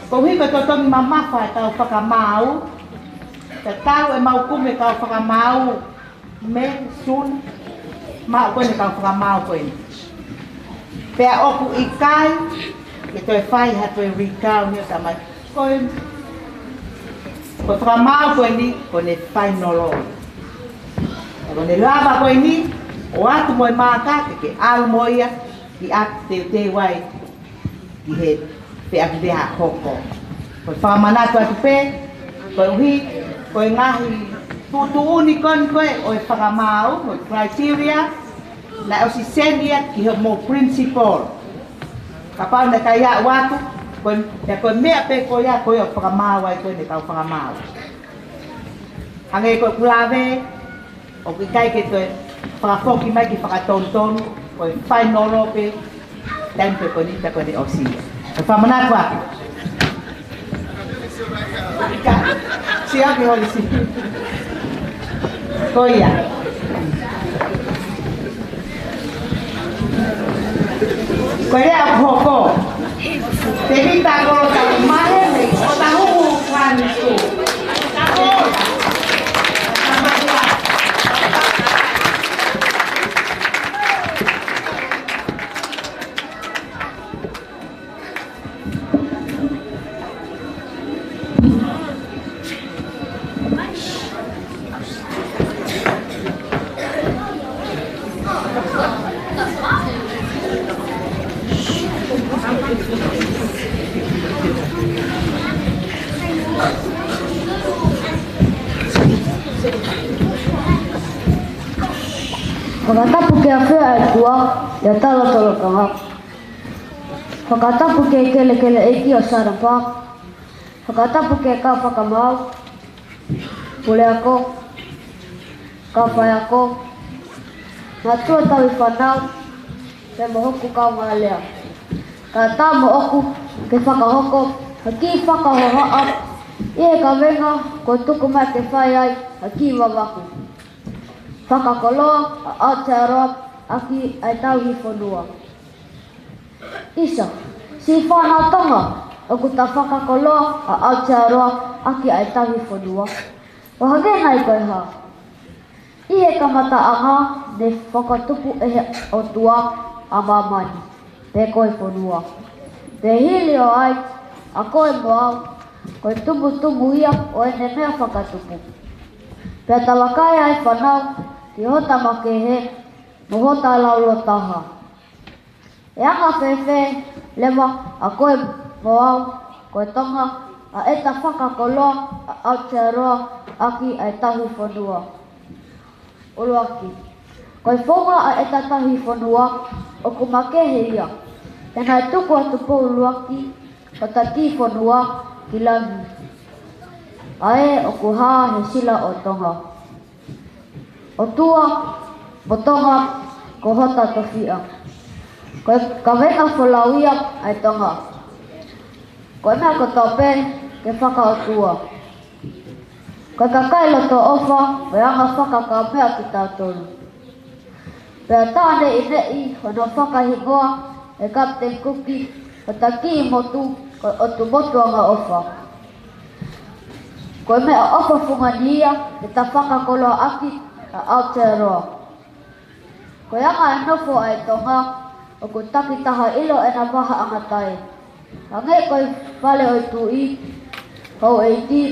Koeʻuhi ko e totongi mamafa e kau fakamaau, tatau ʻemau kumi e kau fakamaau, Mē, Sune, maʻu ko eni e kau fakamaau ko eni. Pea ʻoku ʻikai ke toe fai ha toe recount ni ʻo talamai ko e, ko e fakamaau ko eni, ko ʻene final. Pea ko ʻene lava ko eni, ʻoatu mo e maaka ke ke ʻalu mo ia ki ʻapi teuteu ai ki he feʻakiveʻa hoko. Ko e fakamanatu atu pē, koeʻuhi ko e ngaahi tuʻutuʻuni ko eni ko ē ʻo e fakamaau, ko e criteria, naʻe ʻosi send ia ki hoʻomou principal. Kapau naʻe ʻikai aʻu atu, ko e, pea ko e meʻa pē ko ia ko ē ʻoku fakamaau ai ko ē ʻene kau fakamaau. Hangē ko ʻeku lave, ʻoku ʻikai ke toe fakafoki mai ke fakatonutonu, ko e final pē, taimi pē ko eni, pea ko eni ʻosi. Ko e fakamanatu atu. ʻIkai, sio ki holi si. Ko ia. Ko e lea ʻoku hoko. Tēvita Kolotaumahe mei ʻOtahuhu Primary School. Fakatapu ki he ʻafio ʻa e ʻOtua, ʻi he tala tolokanga. Fakatapu ki he kelekele ʻeiki ʻo Sutton Park. Fakatapu ki he kau fakamaau, puleako, kau faiako, Naʻa tuʻu e tauhi fānau pea mo hoku kaungālea. Ka tā moʻoku ke fakahoko ha kiʻi fakahohaʻa ʻi he kavenga kuo tuku mai ke fai ai ha kiʻi vavaku fakakoloa ʻa Aotearoa ʻaki ʻa e tauhi fonua. ʻIsa, siʻi fānau Tonga, ʻoku ta fakakoloa ʻa Aotearoa ʻaki ʻa e tauhi fonua. ʻO hangē nai ko e hā? ʻI he kamataʻanga ne fakatupu ʻe he ʻOtua ʻa māmani, pe ko e fonua. Pea hili ʻo ai, ʻa koe mo au, ko e tumutumu ia ʻo ʻene meʻa fakatupu. Pea ta vakai ai fānau ki hota makehe mo hota laulōtaha. ʻE anga fēfē leva ʻa koe mo au, ko e Tonga, ʻa ʻeta fakakoloa ʻa Aotearoa ʻaki ʻa e tauhi fonua? ʻUluaki, ko e founga ʻa ʻeta tauhi fonua ʻoku makehe ia, he naʻe tuku ʻa Tupou ʻUluaki hota kiʻi fonua ki langi, ʻa ē ʻoku hā he sila ʻo Tonga. ʻOtua mo Tonga ko hota tofiʻa. Ko e kavenga folau ia ʻa e Tonga. Ko e meʻa kotoa pē ke fakaʻotua. Ko e kakai loto ʻofa, ko e anga fakakaumeʻa kitautolu. Pea tā neʻineʻi hono fakahingoa ʻe Kapiteni Kuki hota kiʻi motu ko e ʻOtu Motu Angaʻofa. Ko e meʻaʻofa fungani ia ke ta fakakoloa ʻaki ʻa Aotearoa. Ko e anga e nofo ʻa e Tonga, ʻoku takitaha ʻilo ʻena vahaʻa ngatae. Hangē ko e Fale ʻo e Tuʻi, Houʻeiki,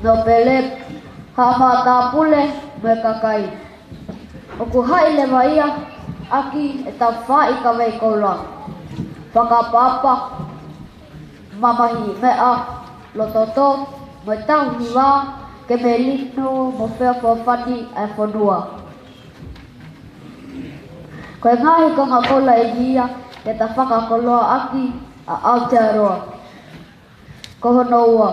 Nōpele, Haʻa Matāpule mo e kakai. ʻOku haʻi leva ia ʻaki ʻeta faaʻi kavei koula, fakaʻapaʻapa, mamahiʻi meʻa, lototo, mo e tauhi vā ke melino mo feʻofoʻofani ʻa e fonua. Ko e ngaahi konga koula ʻeni ia ke ta fakakoloa ʻaki ʻa Aotearoa. Ko hono ua,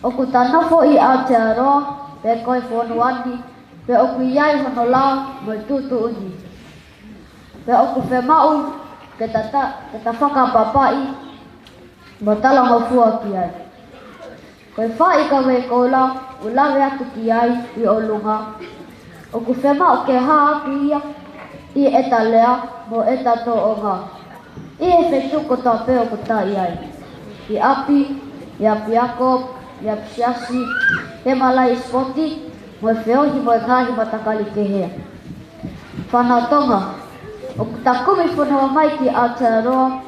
ʻoku ta nofo ʻi Aotearoa pe ko e fonua ni, pea ʻoku ʻi ai hono lao mo e tuʻutuʻuni. Pea ʻoku fiemaʻu ke ta, ta, ke ta fakaʻapaʻapaʻi mo talangofua ki ai. Ko e faaʻi kavei koula ʻoku lave atu ki ai ʻi ʻolunga, ʻoku fiemaʻu ke hā atu ia ʻi heʻeta lea mo ʻeta tōʻonga ʻi he feituʻu kotoa pē ʻoku ta ʻi ai, ʻi ʻapi, ʻi ʻapiako, ʻi ʻapisiasi, he malaʻe sipoti, mo e feohi mo e ngaahi matakali kehe. Fānau Tonga, ʻoku ta kumi fonua mai ki Aotearoa,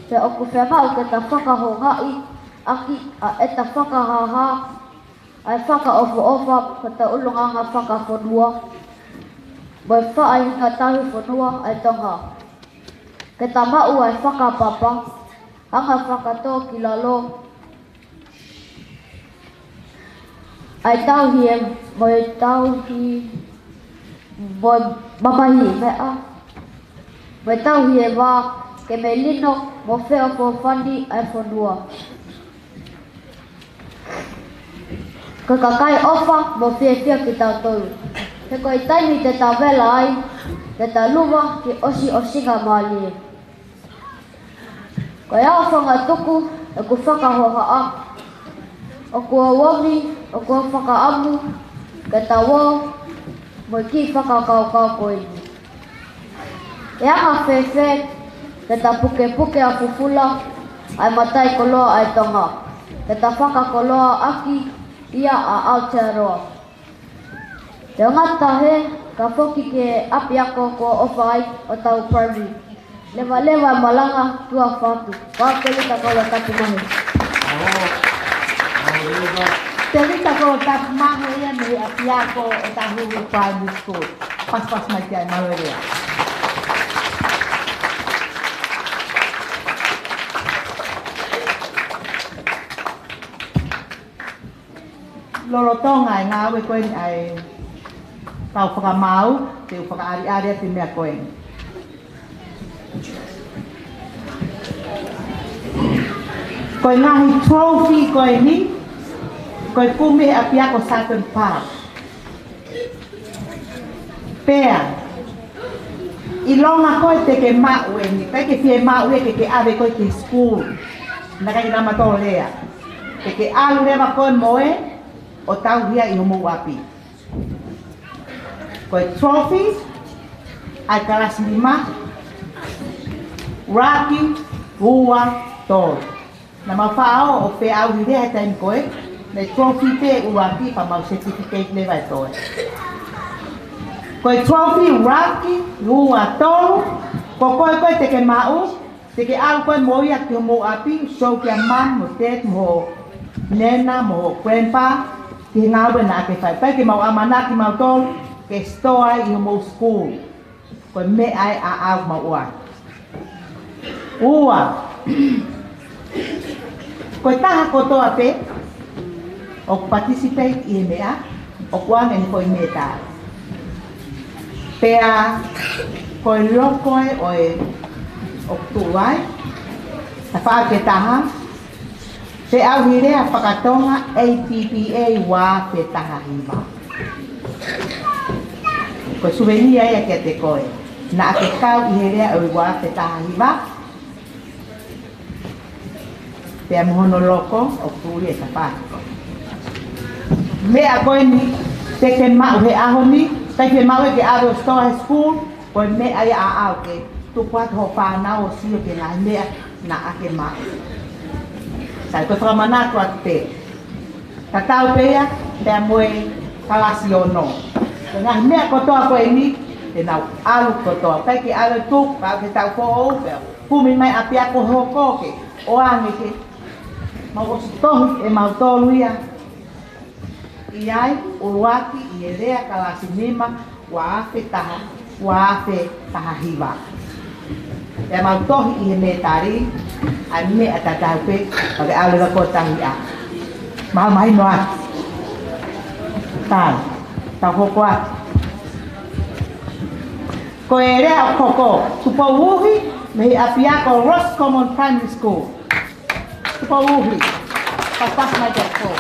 pea ʻoku fiemaʻu ke ta fakahoungaʻi ʻaki ʻa ʻeta fakahāhā ʻa e fakaʻofoʻofa ki hota ʻulungaanga fakafonua mo e faʻahinga tauhi fonua ʻa e Tonga. Ke ta maʻu ʻa e fakaʻapaʻapa, anga fakatōkilalo, ʻa e tauhi e, mo e tauhi mo e mamahiʻi meʻa, mo e tauhi e vā ke melino mo feʻofoʻofani ʻa e fonua. Ko e kakai ʻofa mo fiefia kitautolu, he ko e taimi te ta vela ai, te ta luva ki ʻosiʻosingamālie. Ko e ʻaofonga tuku ʻeku fakahohaʻa, ʻoku ou omi, ʻoku ou fakaʻamu ke ta ō mo e kiʻi fakakaukau ko eni. ʻE anga fēfē ke ta pukepuke ʻa fufula ʻa e mataʻikoloa ʻa e Tonga, ke ta fakakoloa ʻaki ia ʻa Aotearoa? Te u ngata hē, ka foki ki he ʻapiako kuo ʻofa ai hotau primary. Levaleva e malanga, tuʻa ʻofa atu. Ko Tevita Kolotapu Mahe. Tevita Kolotapu Mahe ia mei he ʻapiako ʻo Tahuhu Primary School. Pasipasi mai ki ai, mālō e lea. Lolotonga e ngāue ko eni ʻa e kau fakamaau, te u fakaʻaliʻali atu e meʻa ko eni. Ko e ngaahi trophy ko eni, ko e kumi ʻe he ʻapiako Sutton Park. Pea ʻIlonga ko ē te ke maʻu eni, ʻikai ke fiemaʻu ia ke ke ʻave koe ki he school. Naʻe ʻikai ke nau matou lea. Ke ke ʻalu leva koe mo ē ʻo tauhi ia ʻi homou ʻapi. Ko e trophy ʻa e kalasi nima, ʻuluaki, ua, tolu. Naʻa mau faʻa ō ʻo feʻauhi lea he taimi ko ē, mei he trophy pē ʻuluaki pea mau certificate leva ʻe toe. Ko e trophy ʻuluaki, ua, tolu, ko koe ko ē te ke maʻu, te ke ʻalu koe mo ia ki homou ʻapi, show kia mum mo dad mo nana mo grandpa, ki he ngāue naʻa ke fai. ʻIkai ke mau ʻamanaki mautolu ke store ai ʻi homou school. Ko e meʻa ē ʻaʻau maʻu ai. Ua. Ko e taha kotoa pē ʻoku participate ʻi he meʻa, ʻoku ʻoange ʻe he foʻi mētali. Pea ko e loko ē ʻo e ʻoku tuʻu ai, tafaʻaki ʻe taha, feʻauhi lea fakatonga A P P A ua afe taha hiva. Ko e suvenia ia kiate koe. Naʻa ke kau ʻi he lea ʻo e ua afe taha hiva. Pea mo hono loko ʻoku tuʻu ia ʻi he tafaʻaki. Meʻa ko eni te ke maʻu he ʻaho ni, ʻikai ke maʻu ia ke ʻave ʻo store he school, ko e meʻa ia ʻaʻau ke tuku atu hoʻo fānau ʻo sio ki he ngaahi meʻa naʻa ke maʻu. Sai, ko e fakamanatu atu pē. Tatau pē ia pea mo e kalasi ono. Ko e ngaahi meʻa kotoa ko eni, te nau ʻalu kotoa. ʻIkai ke ʻalu ʻo tuku, ka ke tau foʻou, pea kumi mai ʻapiako hoko ke ʻoange ke mau ʻosi tohi ʻe mautolu ia. ʻI ai, ʻuluaki, ʻi he lea kalasi nima, ua afe taha, ua afe taha hiva. Pea mau tohi ʻi he mētali ʻa e meʻa tatau pē, pea ke ʻalu leva koe ʻo tauhi ā. Mau mahino ā. Tau, tau hoko ā. Ko e lea ʻoku hoko, Tupou Uhi, mei he ʻapiako Roscommon Primary School. Tupou Uhi. Pasipasi mai kia Tupou.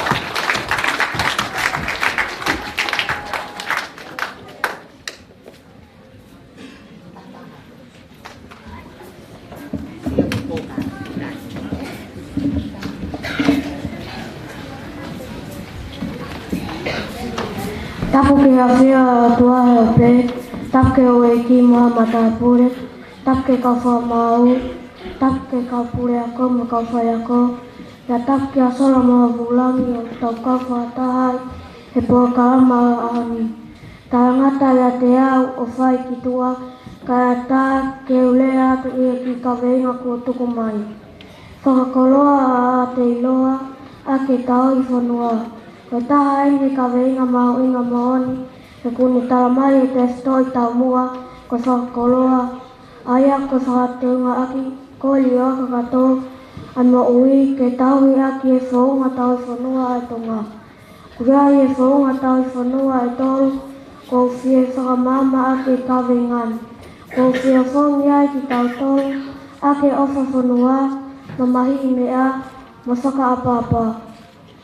Tapu ki he ʻafio ʻa e ʻOtua he ope, tapu ki he houʻeiki mo e matāpule, tapu ki he kau fakamaau, tapu ki he kau puleako mo e kau faiako, pea tapu kia Solo mo Vulangi ʻoku tau kau fakataha ai he polokalama ʻo e ʻaho ni. Talangata ʻiate au ʻo fai ki tuʻa, kae ʻatā ke u lea atu ʻi he kiʻi kaveinga kuo tuku mai. Fakakoloa ʻa ʻAteiloa ʻaki e tauhi fonua. Ko e taha eni e kaveinga mahuʻinga moʻoni, he kuo ne talamai ʻe he tefitoʻi taumuʻa ko e fakakoloa, ʻa ia ko e fakateungaʻaki ko e lioa kakato ʻa e moʻui ke tauhi ʻaki e founga tauhi fonua ʻa e Tonga. ʻOku ʻi ai e founga tauhi fonua ʻe tolu, ʻoku ou fie fakamaama ʻaki e kaveinga ni. ʻOku ou fie ofongi ai kitautolu ʻaki e ʻofa fonua, mamahiʻi meʻa, mo fakaʻapaʻapa.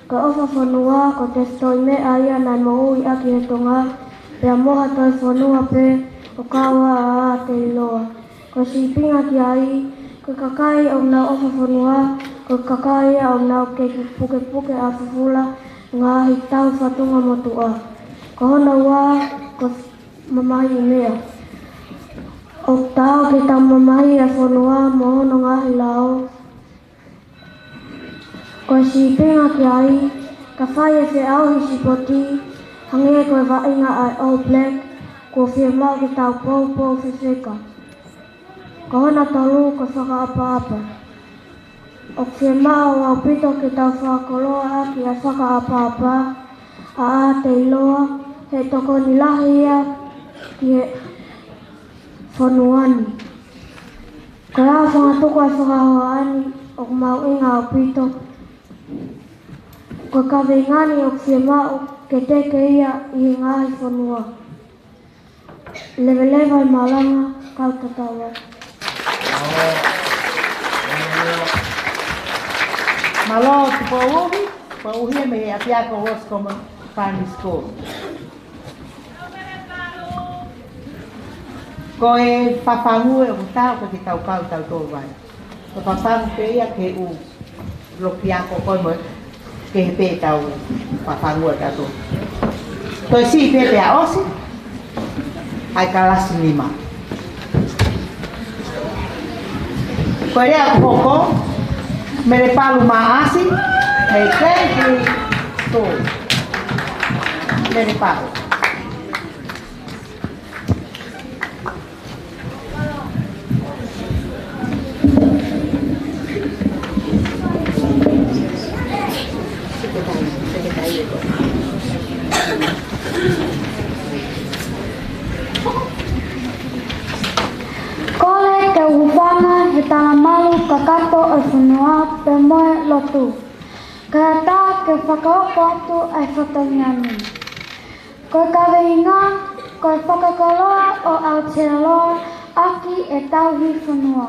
Ko e ʻofa fonua, ko e tefitoʻi meʻa ia naʻe moʻui ʻaki ʻe he Tonga, pea mo ha tauhi fonua pē ʻo kau ai ʻa ʻAteiloa. Ko e sīpinga ki ai, ko e kakai ʻoku nau ʻofa fonua, ko e kakai ia ʻoku nau kei pukepuke ʻa fufula, ngaahi tau fatunga motuʻa. Ko hono ua, ko e mamahiʻi meʻa. ʻOku taau ke tau mamahiʻi ʻa e fonua mo hono ngaahi lao. Ko e sīpinga ki ai, ka fai e feʻauhi sipoti, hangē ko e vaʻinga ʻa e All Black, kuo fiemaʻu ke tau poupou fefeka. Ko hono tolu ko e fakaʻapaʻapa. ʻOku fiemaʻu ʻaupito ke tau fakakoloa ʻaki ʻa e fakaʻapaʻapa ʻa ʻAteiloa, he tokoni lahi ia ki he fonua ni. Ko e ʻaho fangatuku ʻa e fakahoa ni ʻoku mahuʻinga ʻaupito. Ko e kaveinga ni ʻoku fiemaʻu ke teke ia ʻi he ngaahi fonua. Leveleva e malanga, kau tatau ā. Mālō, Tupou Uhi, Tupou Uhi mei he ʻapiako Roscommon Primary School. Ko e fafangu ʻoku tau, ko e ke tau kau tau tō vai. Ko e fafangu pē ia ke u loki ako ko e mo, ke he pē tau fafangu ʻa tau tō. Ko e siʻi pē pea ʻosi, ʻa e kalasi nima. Ko e lea ʻoku hoko, Mele Palu Maʻasi, mei Glen Tree School. Mele Palu. Kole ke u hūfanga he talamalu kakato ʻo e fonua pea mo e lotu. Kae ʻatā ke fakahoko atu ʻa e fatongia ni. Ko e kaveinga, ko e fakakoloa ʻo Aotearoa ʻaki e tauhi fonua.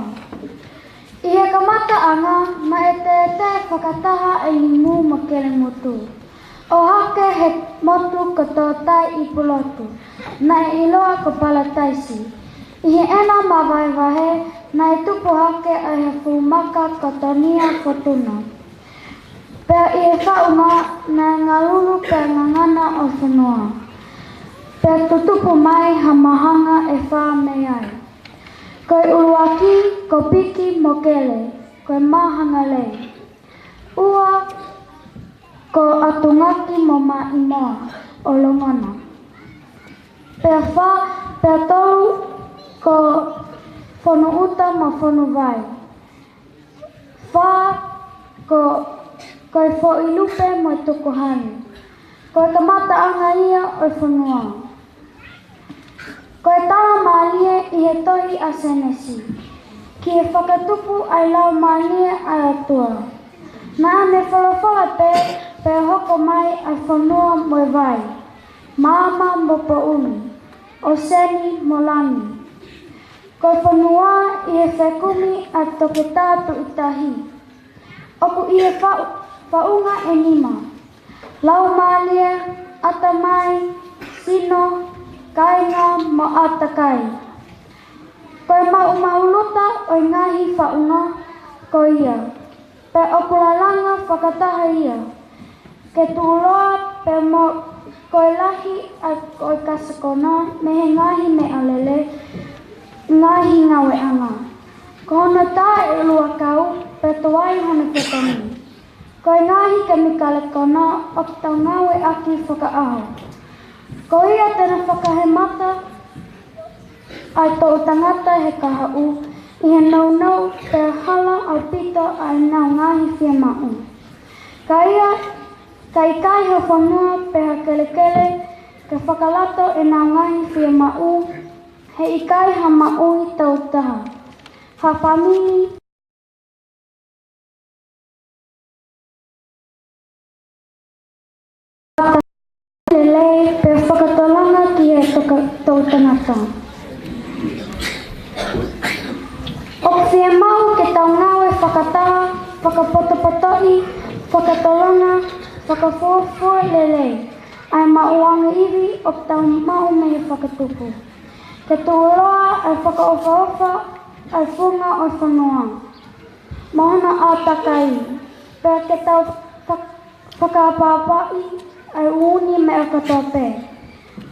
ʻI he kamataʻanga, naʻe tētē fakataha ʻa Nimu mo Kelemutu. ʻO hake he motu ko Tōtai ʻi Pulotu, naʻe ʻiloa ko Palataisi. ʻI heʻena mavahevahe, naʻe tupu hake ʻa e fuʻu maka ko Tonia Fotuna. Pea ʻi he faʻunga naʻe ngalulu pea ngangana ʻa e fonua. Pea tutupu mai ha mahanga ʻe fā mei ai. Ko e ʻuluaki, ko Piki mo Kele, ko e mahanga lei. Ua, ko ʻAtungaki mo Maʻimoa ʻo Longona. Pea fā, pea tolu, ko Fonuʻuta mo Fonuvai. Fā, ko, ko e Foʻi Lupe mo e Tukuhani. Ko e kamataʻanga ia ʻo e fonua. Ko e talamālie ʻi he tohi ʻa Sēnesi, ki he fakatupu ʻa e Laumālie ʻa e ʻOtua. Naʻa ne folofola pē, pea hoko mai ʻa e fonua mo e vai, maama mo poʻuli, ʻōseni mo langi. Ko e fonua ʻi he fekumi ʻa Toketā Tuʻitahi. ʻOku ʻi he faʻu-, faʻunga ʻe nima: Laumālie, ʻAtamai, Sino, Kāinga mo ʻĀtakai. Ko e maʻumaʻuluta ʻo e ngaahi faʻunga ko ia, pea ʻoku lalanga fakataha ia, ke tuʻuloa pea mo, ko e lahi ʻa e, ko e kasakona mei he ngaahi meʻalele, ngaahi ngāueʻanga. Ko hono taʻeʻuluakau pea tuai hono fetongi. Ko e ngaahi kemikale kona ʻoku tau ngāueʻaki fakaʻaho. Ko ia te ne fakahemata ʻa e toʻutangata he kahaʻu, ʻi he nounou pea hala ʻaupito ʻa ʻenau ngaahi fiemaʻu. Ka ia, ka ʻikai ha fonua pe ha kelekele ke fakalato ʻenau ngaahi fiemaʻu, he ʻikai ha maʻu ʻi tautaha, ha fāmili, lelei pe fakatolonga ki he toka-, toʻutangata. ʻOku fiemaʻu ke tau ngāue fakataha, fakapotopotoʻi, fakatolonga, fakafuofua lelei ʻa e maʻuʻanga ivi ʻoku tau maʻu mei he fakatupu. Ke tuʻuloa ʻa e fakaʻofoʻofa ʻa e funga ʻo e fonua mo hono ʻātakai, pea ke tau fak-, fakaʻapaʻapaʻi ʻa e ʻū meʻa kotoa pē,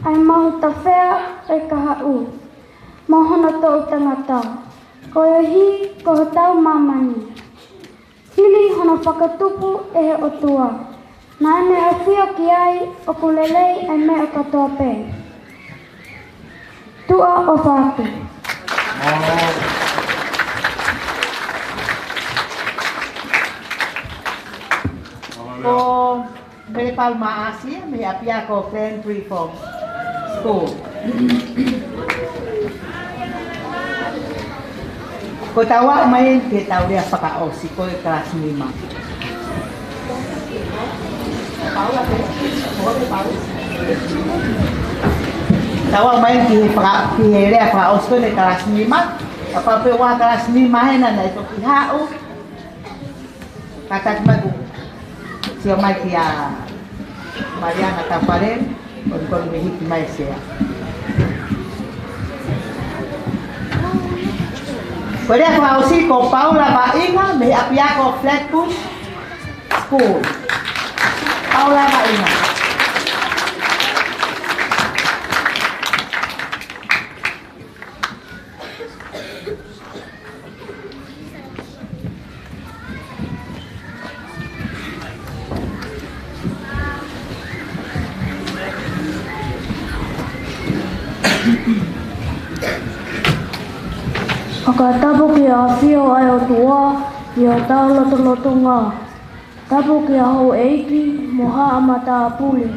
ʻa e mahu tafea ʻo e kahaʻu mo hono toʻutangata, koeʻuhi ko hotau māmani. Hili hono fakatupu ʻe he ʻOtua, naʻa ne ʻafio ki ai ʻoku lelei ʻa e meʻa kotoa pē. Tuʻa ʻofa atu. Ko Mele Palu Maʻasi, mei he ʻapiako Glen Tree Farm School. Ko ʻetau aʻu mai eni ki heʻetau lea fakaʻosi, ko e kalasi nima. Tau aʻu mai eni ki he faka-, ki he lea fakaʻosi ko eni e kalasi nima. Kapau pē ʻoku ʻi ai ha kalasi nima hena naʻe toki haʻu, kātaki mai, sio mai kia Maliana Tafalele, ʻo ne kole ke hiki mai e sea. Ko e lea fakaʻosi ko Paula Vaʻinga mei he ʻapiako Flatbush School. Paula Vaʻinga. Fakatapu ki he ʻafio ʻa e ʻOtua ʻi hotau lotolotonga. Tapu ki he houʻeiki mo haʻa matāpule.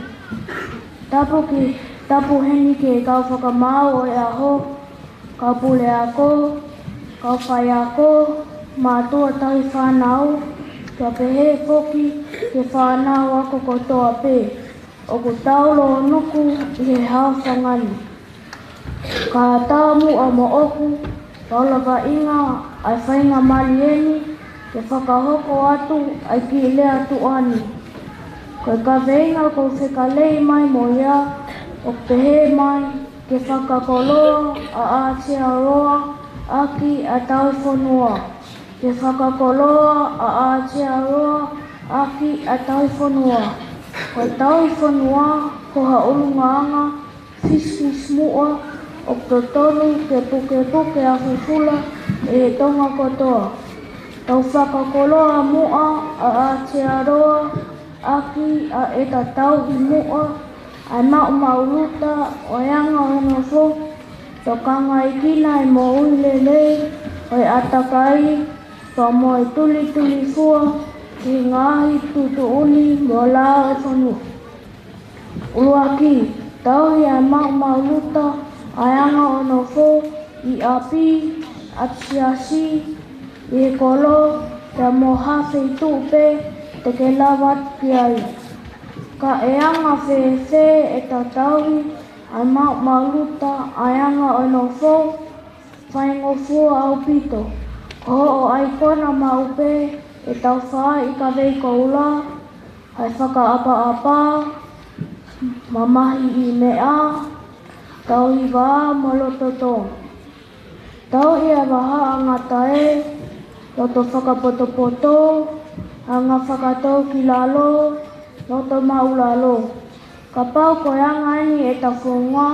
Tapu ki, tapu heni ki he kau fakamaau ʻo e ʻaho, kau puleako, kau faiako, mātuʻa tauhi fānau, pea pehē foki ki he fānau ako kotoa pē ʻoku tau lōnuku ʻi he haofanga ni. Ka tau muʻa moʻoku, Paula Vaʻinga, ʻa e faingamālie ni ke fakahoko atu ʻa e kiʻi lea tuʻa ni. Ko e kaveinga ʻoku ou fekalei mai mo ia, ʻoku pehē mai, ke fakakoloa ʻa Aotearoa ʻaki ʻa e tauhi fonua. Ke fakakoloa ʻa Aotearoa ʻaki ʻa e tauhi fonua. Ko e tauhi fonua ko ha ʻulungaanga fisifisimuʻa ʻoku totonu ke pukepuke ʻa fufula ʻe he Tonga kotoa. Tau fakakoloa muʻa ʻa Aotearoa ʻaki ʻa ʻeta tauhi muʻa ʻa e maʻumaʻuluta ʻo e anga ʻo e nofo, tokangaekina e moʻui lelei ʻo e ʻātakai, pea mo e tulitulifua ki he ngaahi tuʻutuʻuni mo e lao ʻo e fonua. ʻUluaki, tauhi ʻa e maʻumaʻuluta ʻa e anga ʻo e nofo ʻi ʻapi, ʻapisiasi, ʻi he kolo, pea mo ha feituʻu pē te ke lava atu ki ai. Ka ʻe anga fēfē ʻeta tauhi ʻa e maʻumaʻuluta ʻa e anga ʻo e nofo? Faingofua ʻaupito. Ko hoʻo ʻaikona maʻu pē ʻetau faaʻi kavei koula, ʻa e fakaʻapaʻapa, mamahiʻi meʻa, tauhi vā mo loto tō. Tauhi ʻa e vahaʻa ngataʻe, loto fakapotopoto, anga fakatōkilalo, loto māʻulalo. Kapau ko e anga eni ʻeta founga,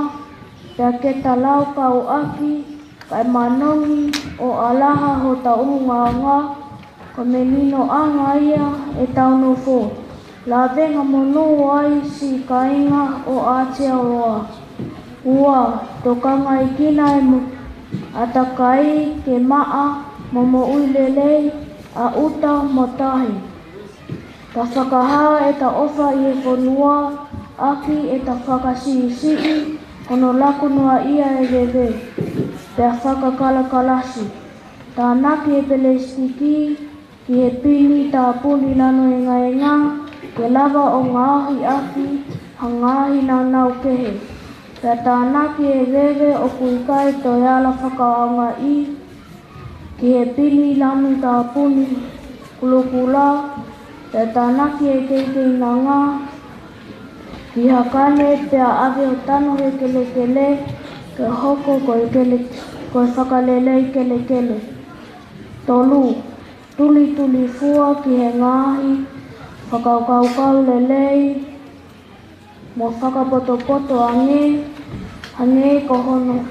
pea ke ta laukau ʻaki, kae manongi ʻo ʻalaha hota ʻulungaanga, ko e melino ʻanga ia ʻetau nofo. Lavengamonū ai siʻi kāinga ʻo Aotearoa. Ua, tokangaekina e mo-, ʻātakai ke maʻa mo moʻui lelei ʻa ʻuta mo tahi. Ta fakahā ʻeta ʻofa ʻi he fonua ʻaki ʻeta fakasiʻisiʻi hono laku noaʻia e veve, pea fakakalakalasi. Tānaki e pelesitiki ki he pini tāpuni lanu engaenga ke lava ʻo ngaohi ʻaki ha ngaahi nāunau kehe. Pea tānaki e veve ʻoku ʻikai toe ala fakaʻaongaʻi ki he pini lanu tāpuni kulukula, pea tānaki e keikeinanga ki ha kane pea ʻave ʻo tanu he kelekele ke hoko ko e kele-, ko e fakalelei kelekele. Tolu, tulitulifua ki he ngaahi fakakaukau lelei mo fakapotopoto ange, hangē ko hono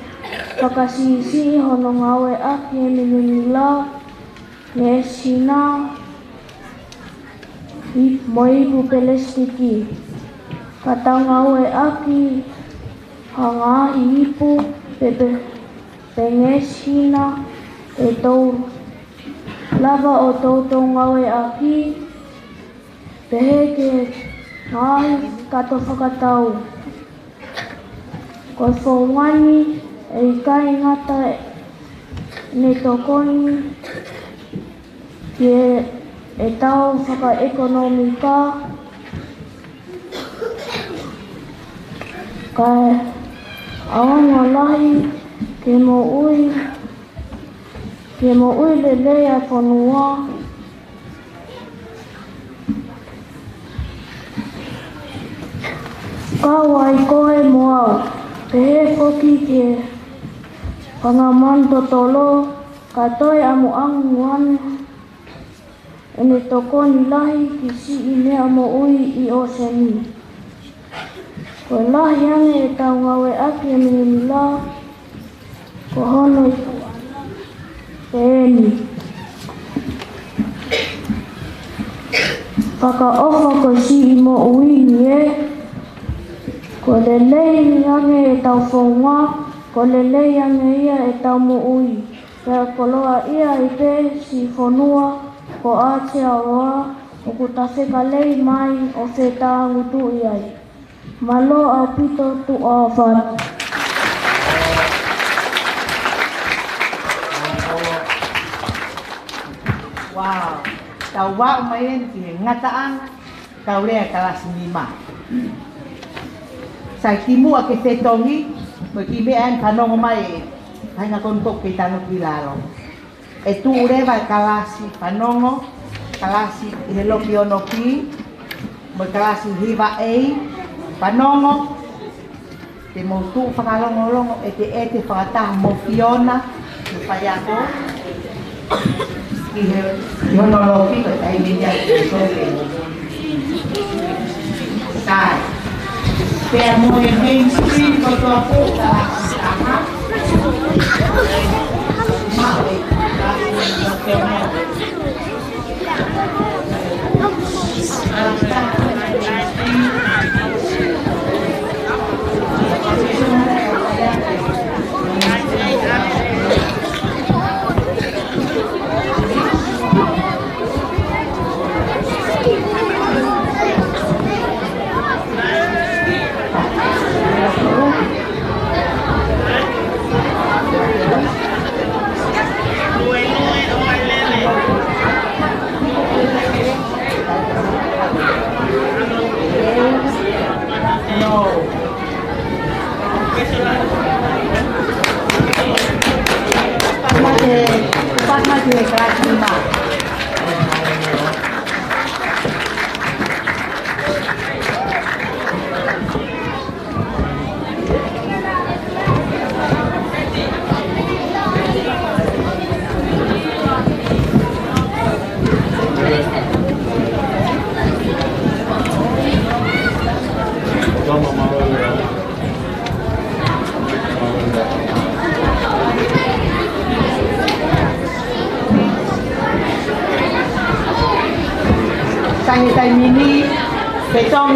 fakasiʻisiʻi hono ngāueʻaki e milimila, ngeʻesi hina, i-, mo e ipu pelesitiki. Ka tau ngāueʻaki ha ngaahi ipu pe, pe, pe ngeʻesi hina ʻe tau lava ʻo toutou ngāueʻaki, pehē ki he ngaahi kato fakatau. Ko e founga ni ʻe ʻikai ngata ʻene tokoni ki he, ʻetau fakaʻekonōmika, kae ʻaonga lahi ki he moʻui, ki he moʻui lelei ʻa e fonua. Kau ai koe mo au, pehē foki ki he fanga manu totolo, Ka toe ʻamuʻamu ange ʻene tokoni lahi ki he siʻi meʻa moʻui ʻi ʻōseni. Ko e lahi ange ʻetau ngāueʻaki e meʻa ni lā, ko hono iku ʻana pē eni. Fakaʻofa ko e siʻi moʻui ni ē. Ko e lelei ange ʻetau founga, ko e lelei ange ia ʻetau moʻui. Pea koloaʻia ai pē siʻi fonua ko Aotearoa ʻoku ta fekalei mai ʻo fetāngutuʻi ai. Mālō ʻaupito Tuʻa ʻo Fatu. Wow. Tau aʻu mai eni ki he ngataʻanga, tau lea kalasi nima. Sai kimuʻa ke fetongi, mo e kiʻi meʻa ʻeni fanongo mai ē, kāinga ko eni ʻoku kei tanu ki lalo. ʻE tuʻu leva e kalasi fanongo, kalasi ʻi he loki ono ki, mo e kalasi hiva A, fanongo, te mou tuʻu fakalongolongo ʻekeʻeke fakataha mo Fiona, mo Faiako, ʻi he, ʻi hono loki ko e taimi ia ke soke. Sai. Pea mo e main screen ko e tuʻa pō, kalasi taha. Maʻu e, kalasi taha. Sai he taimi ni, fetongi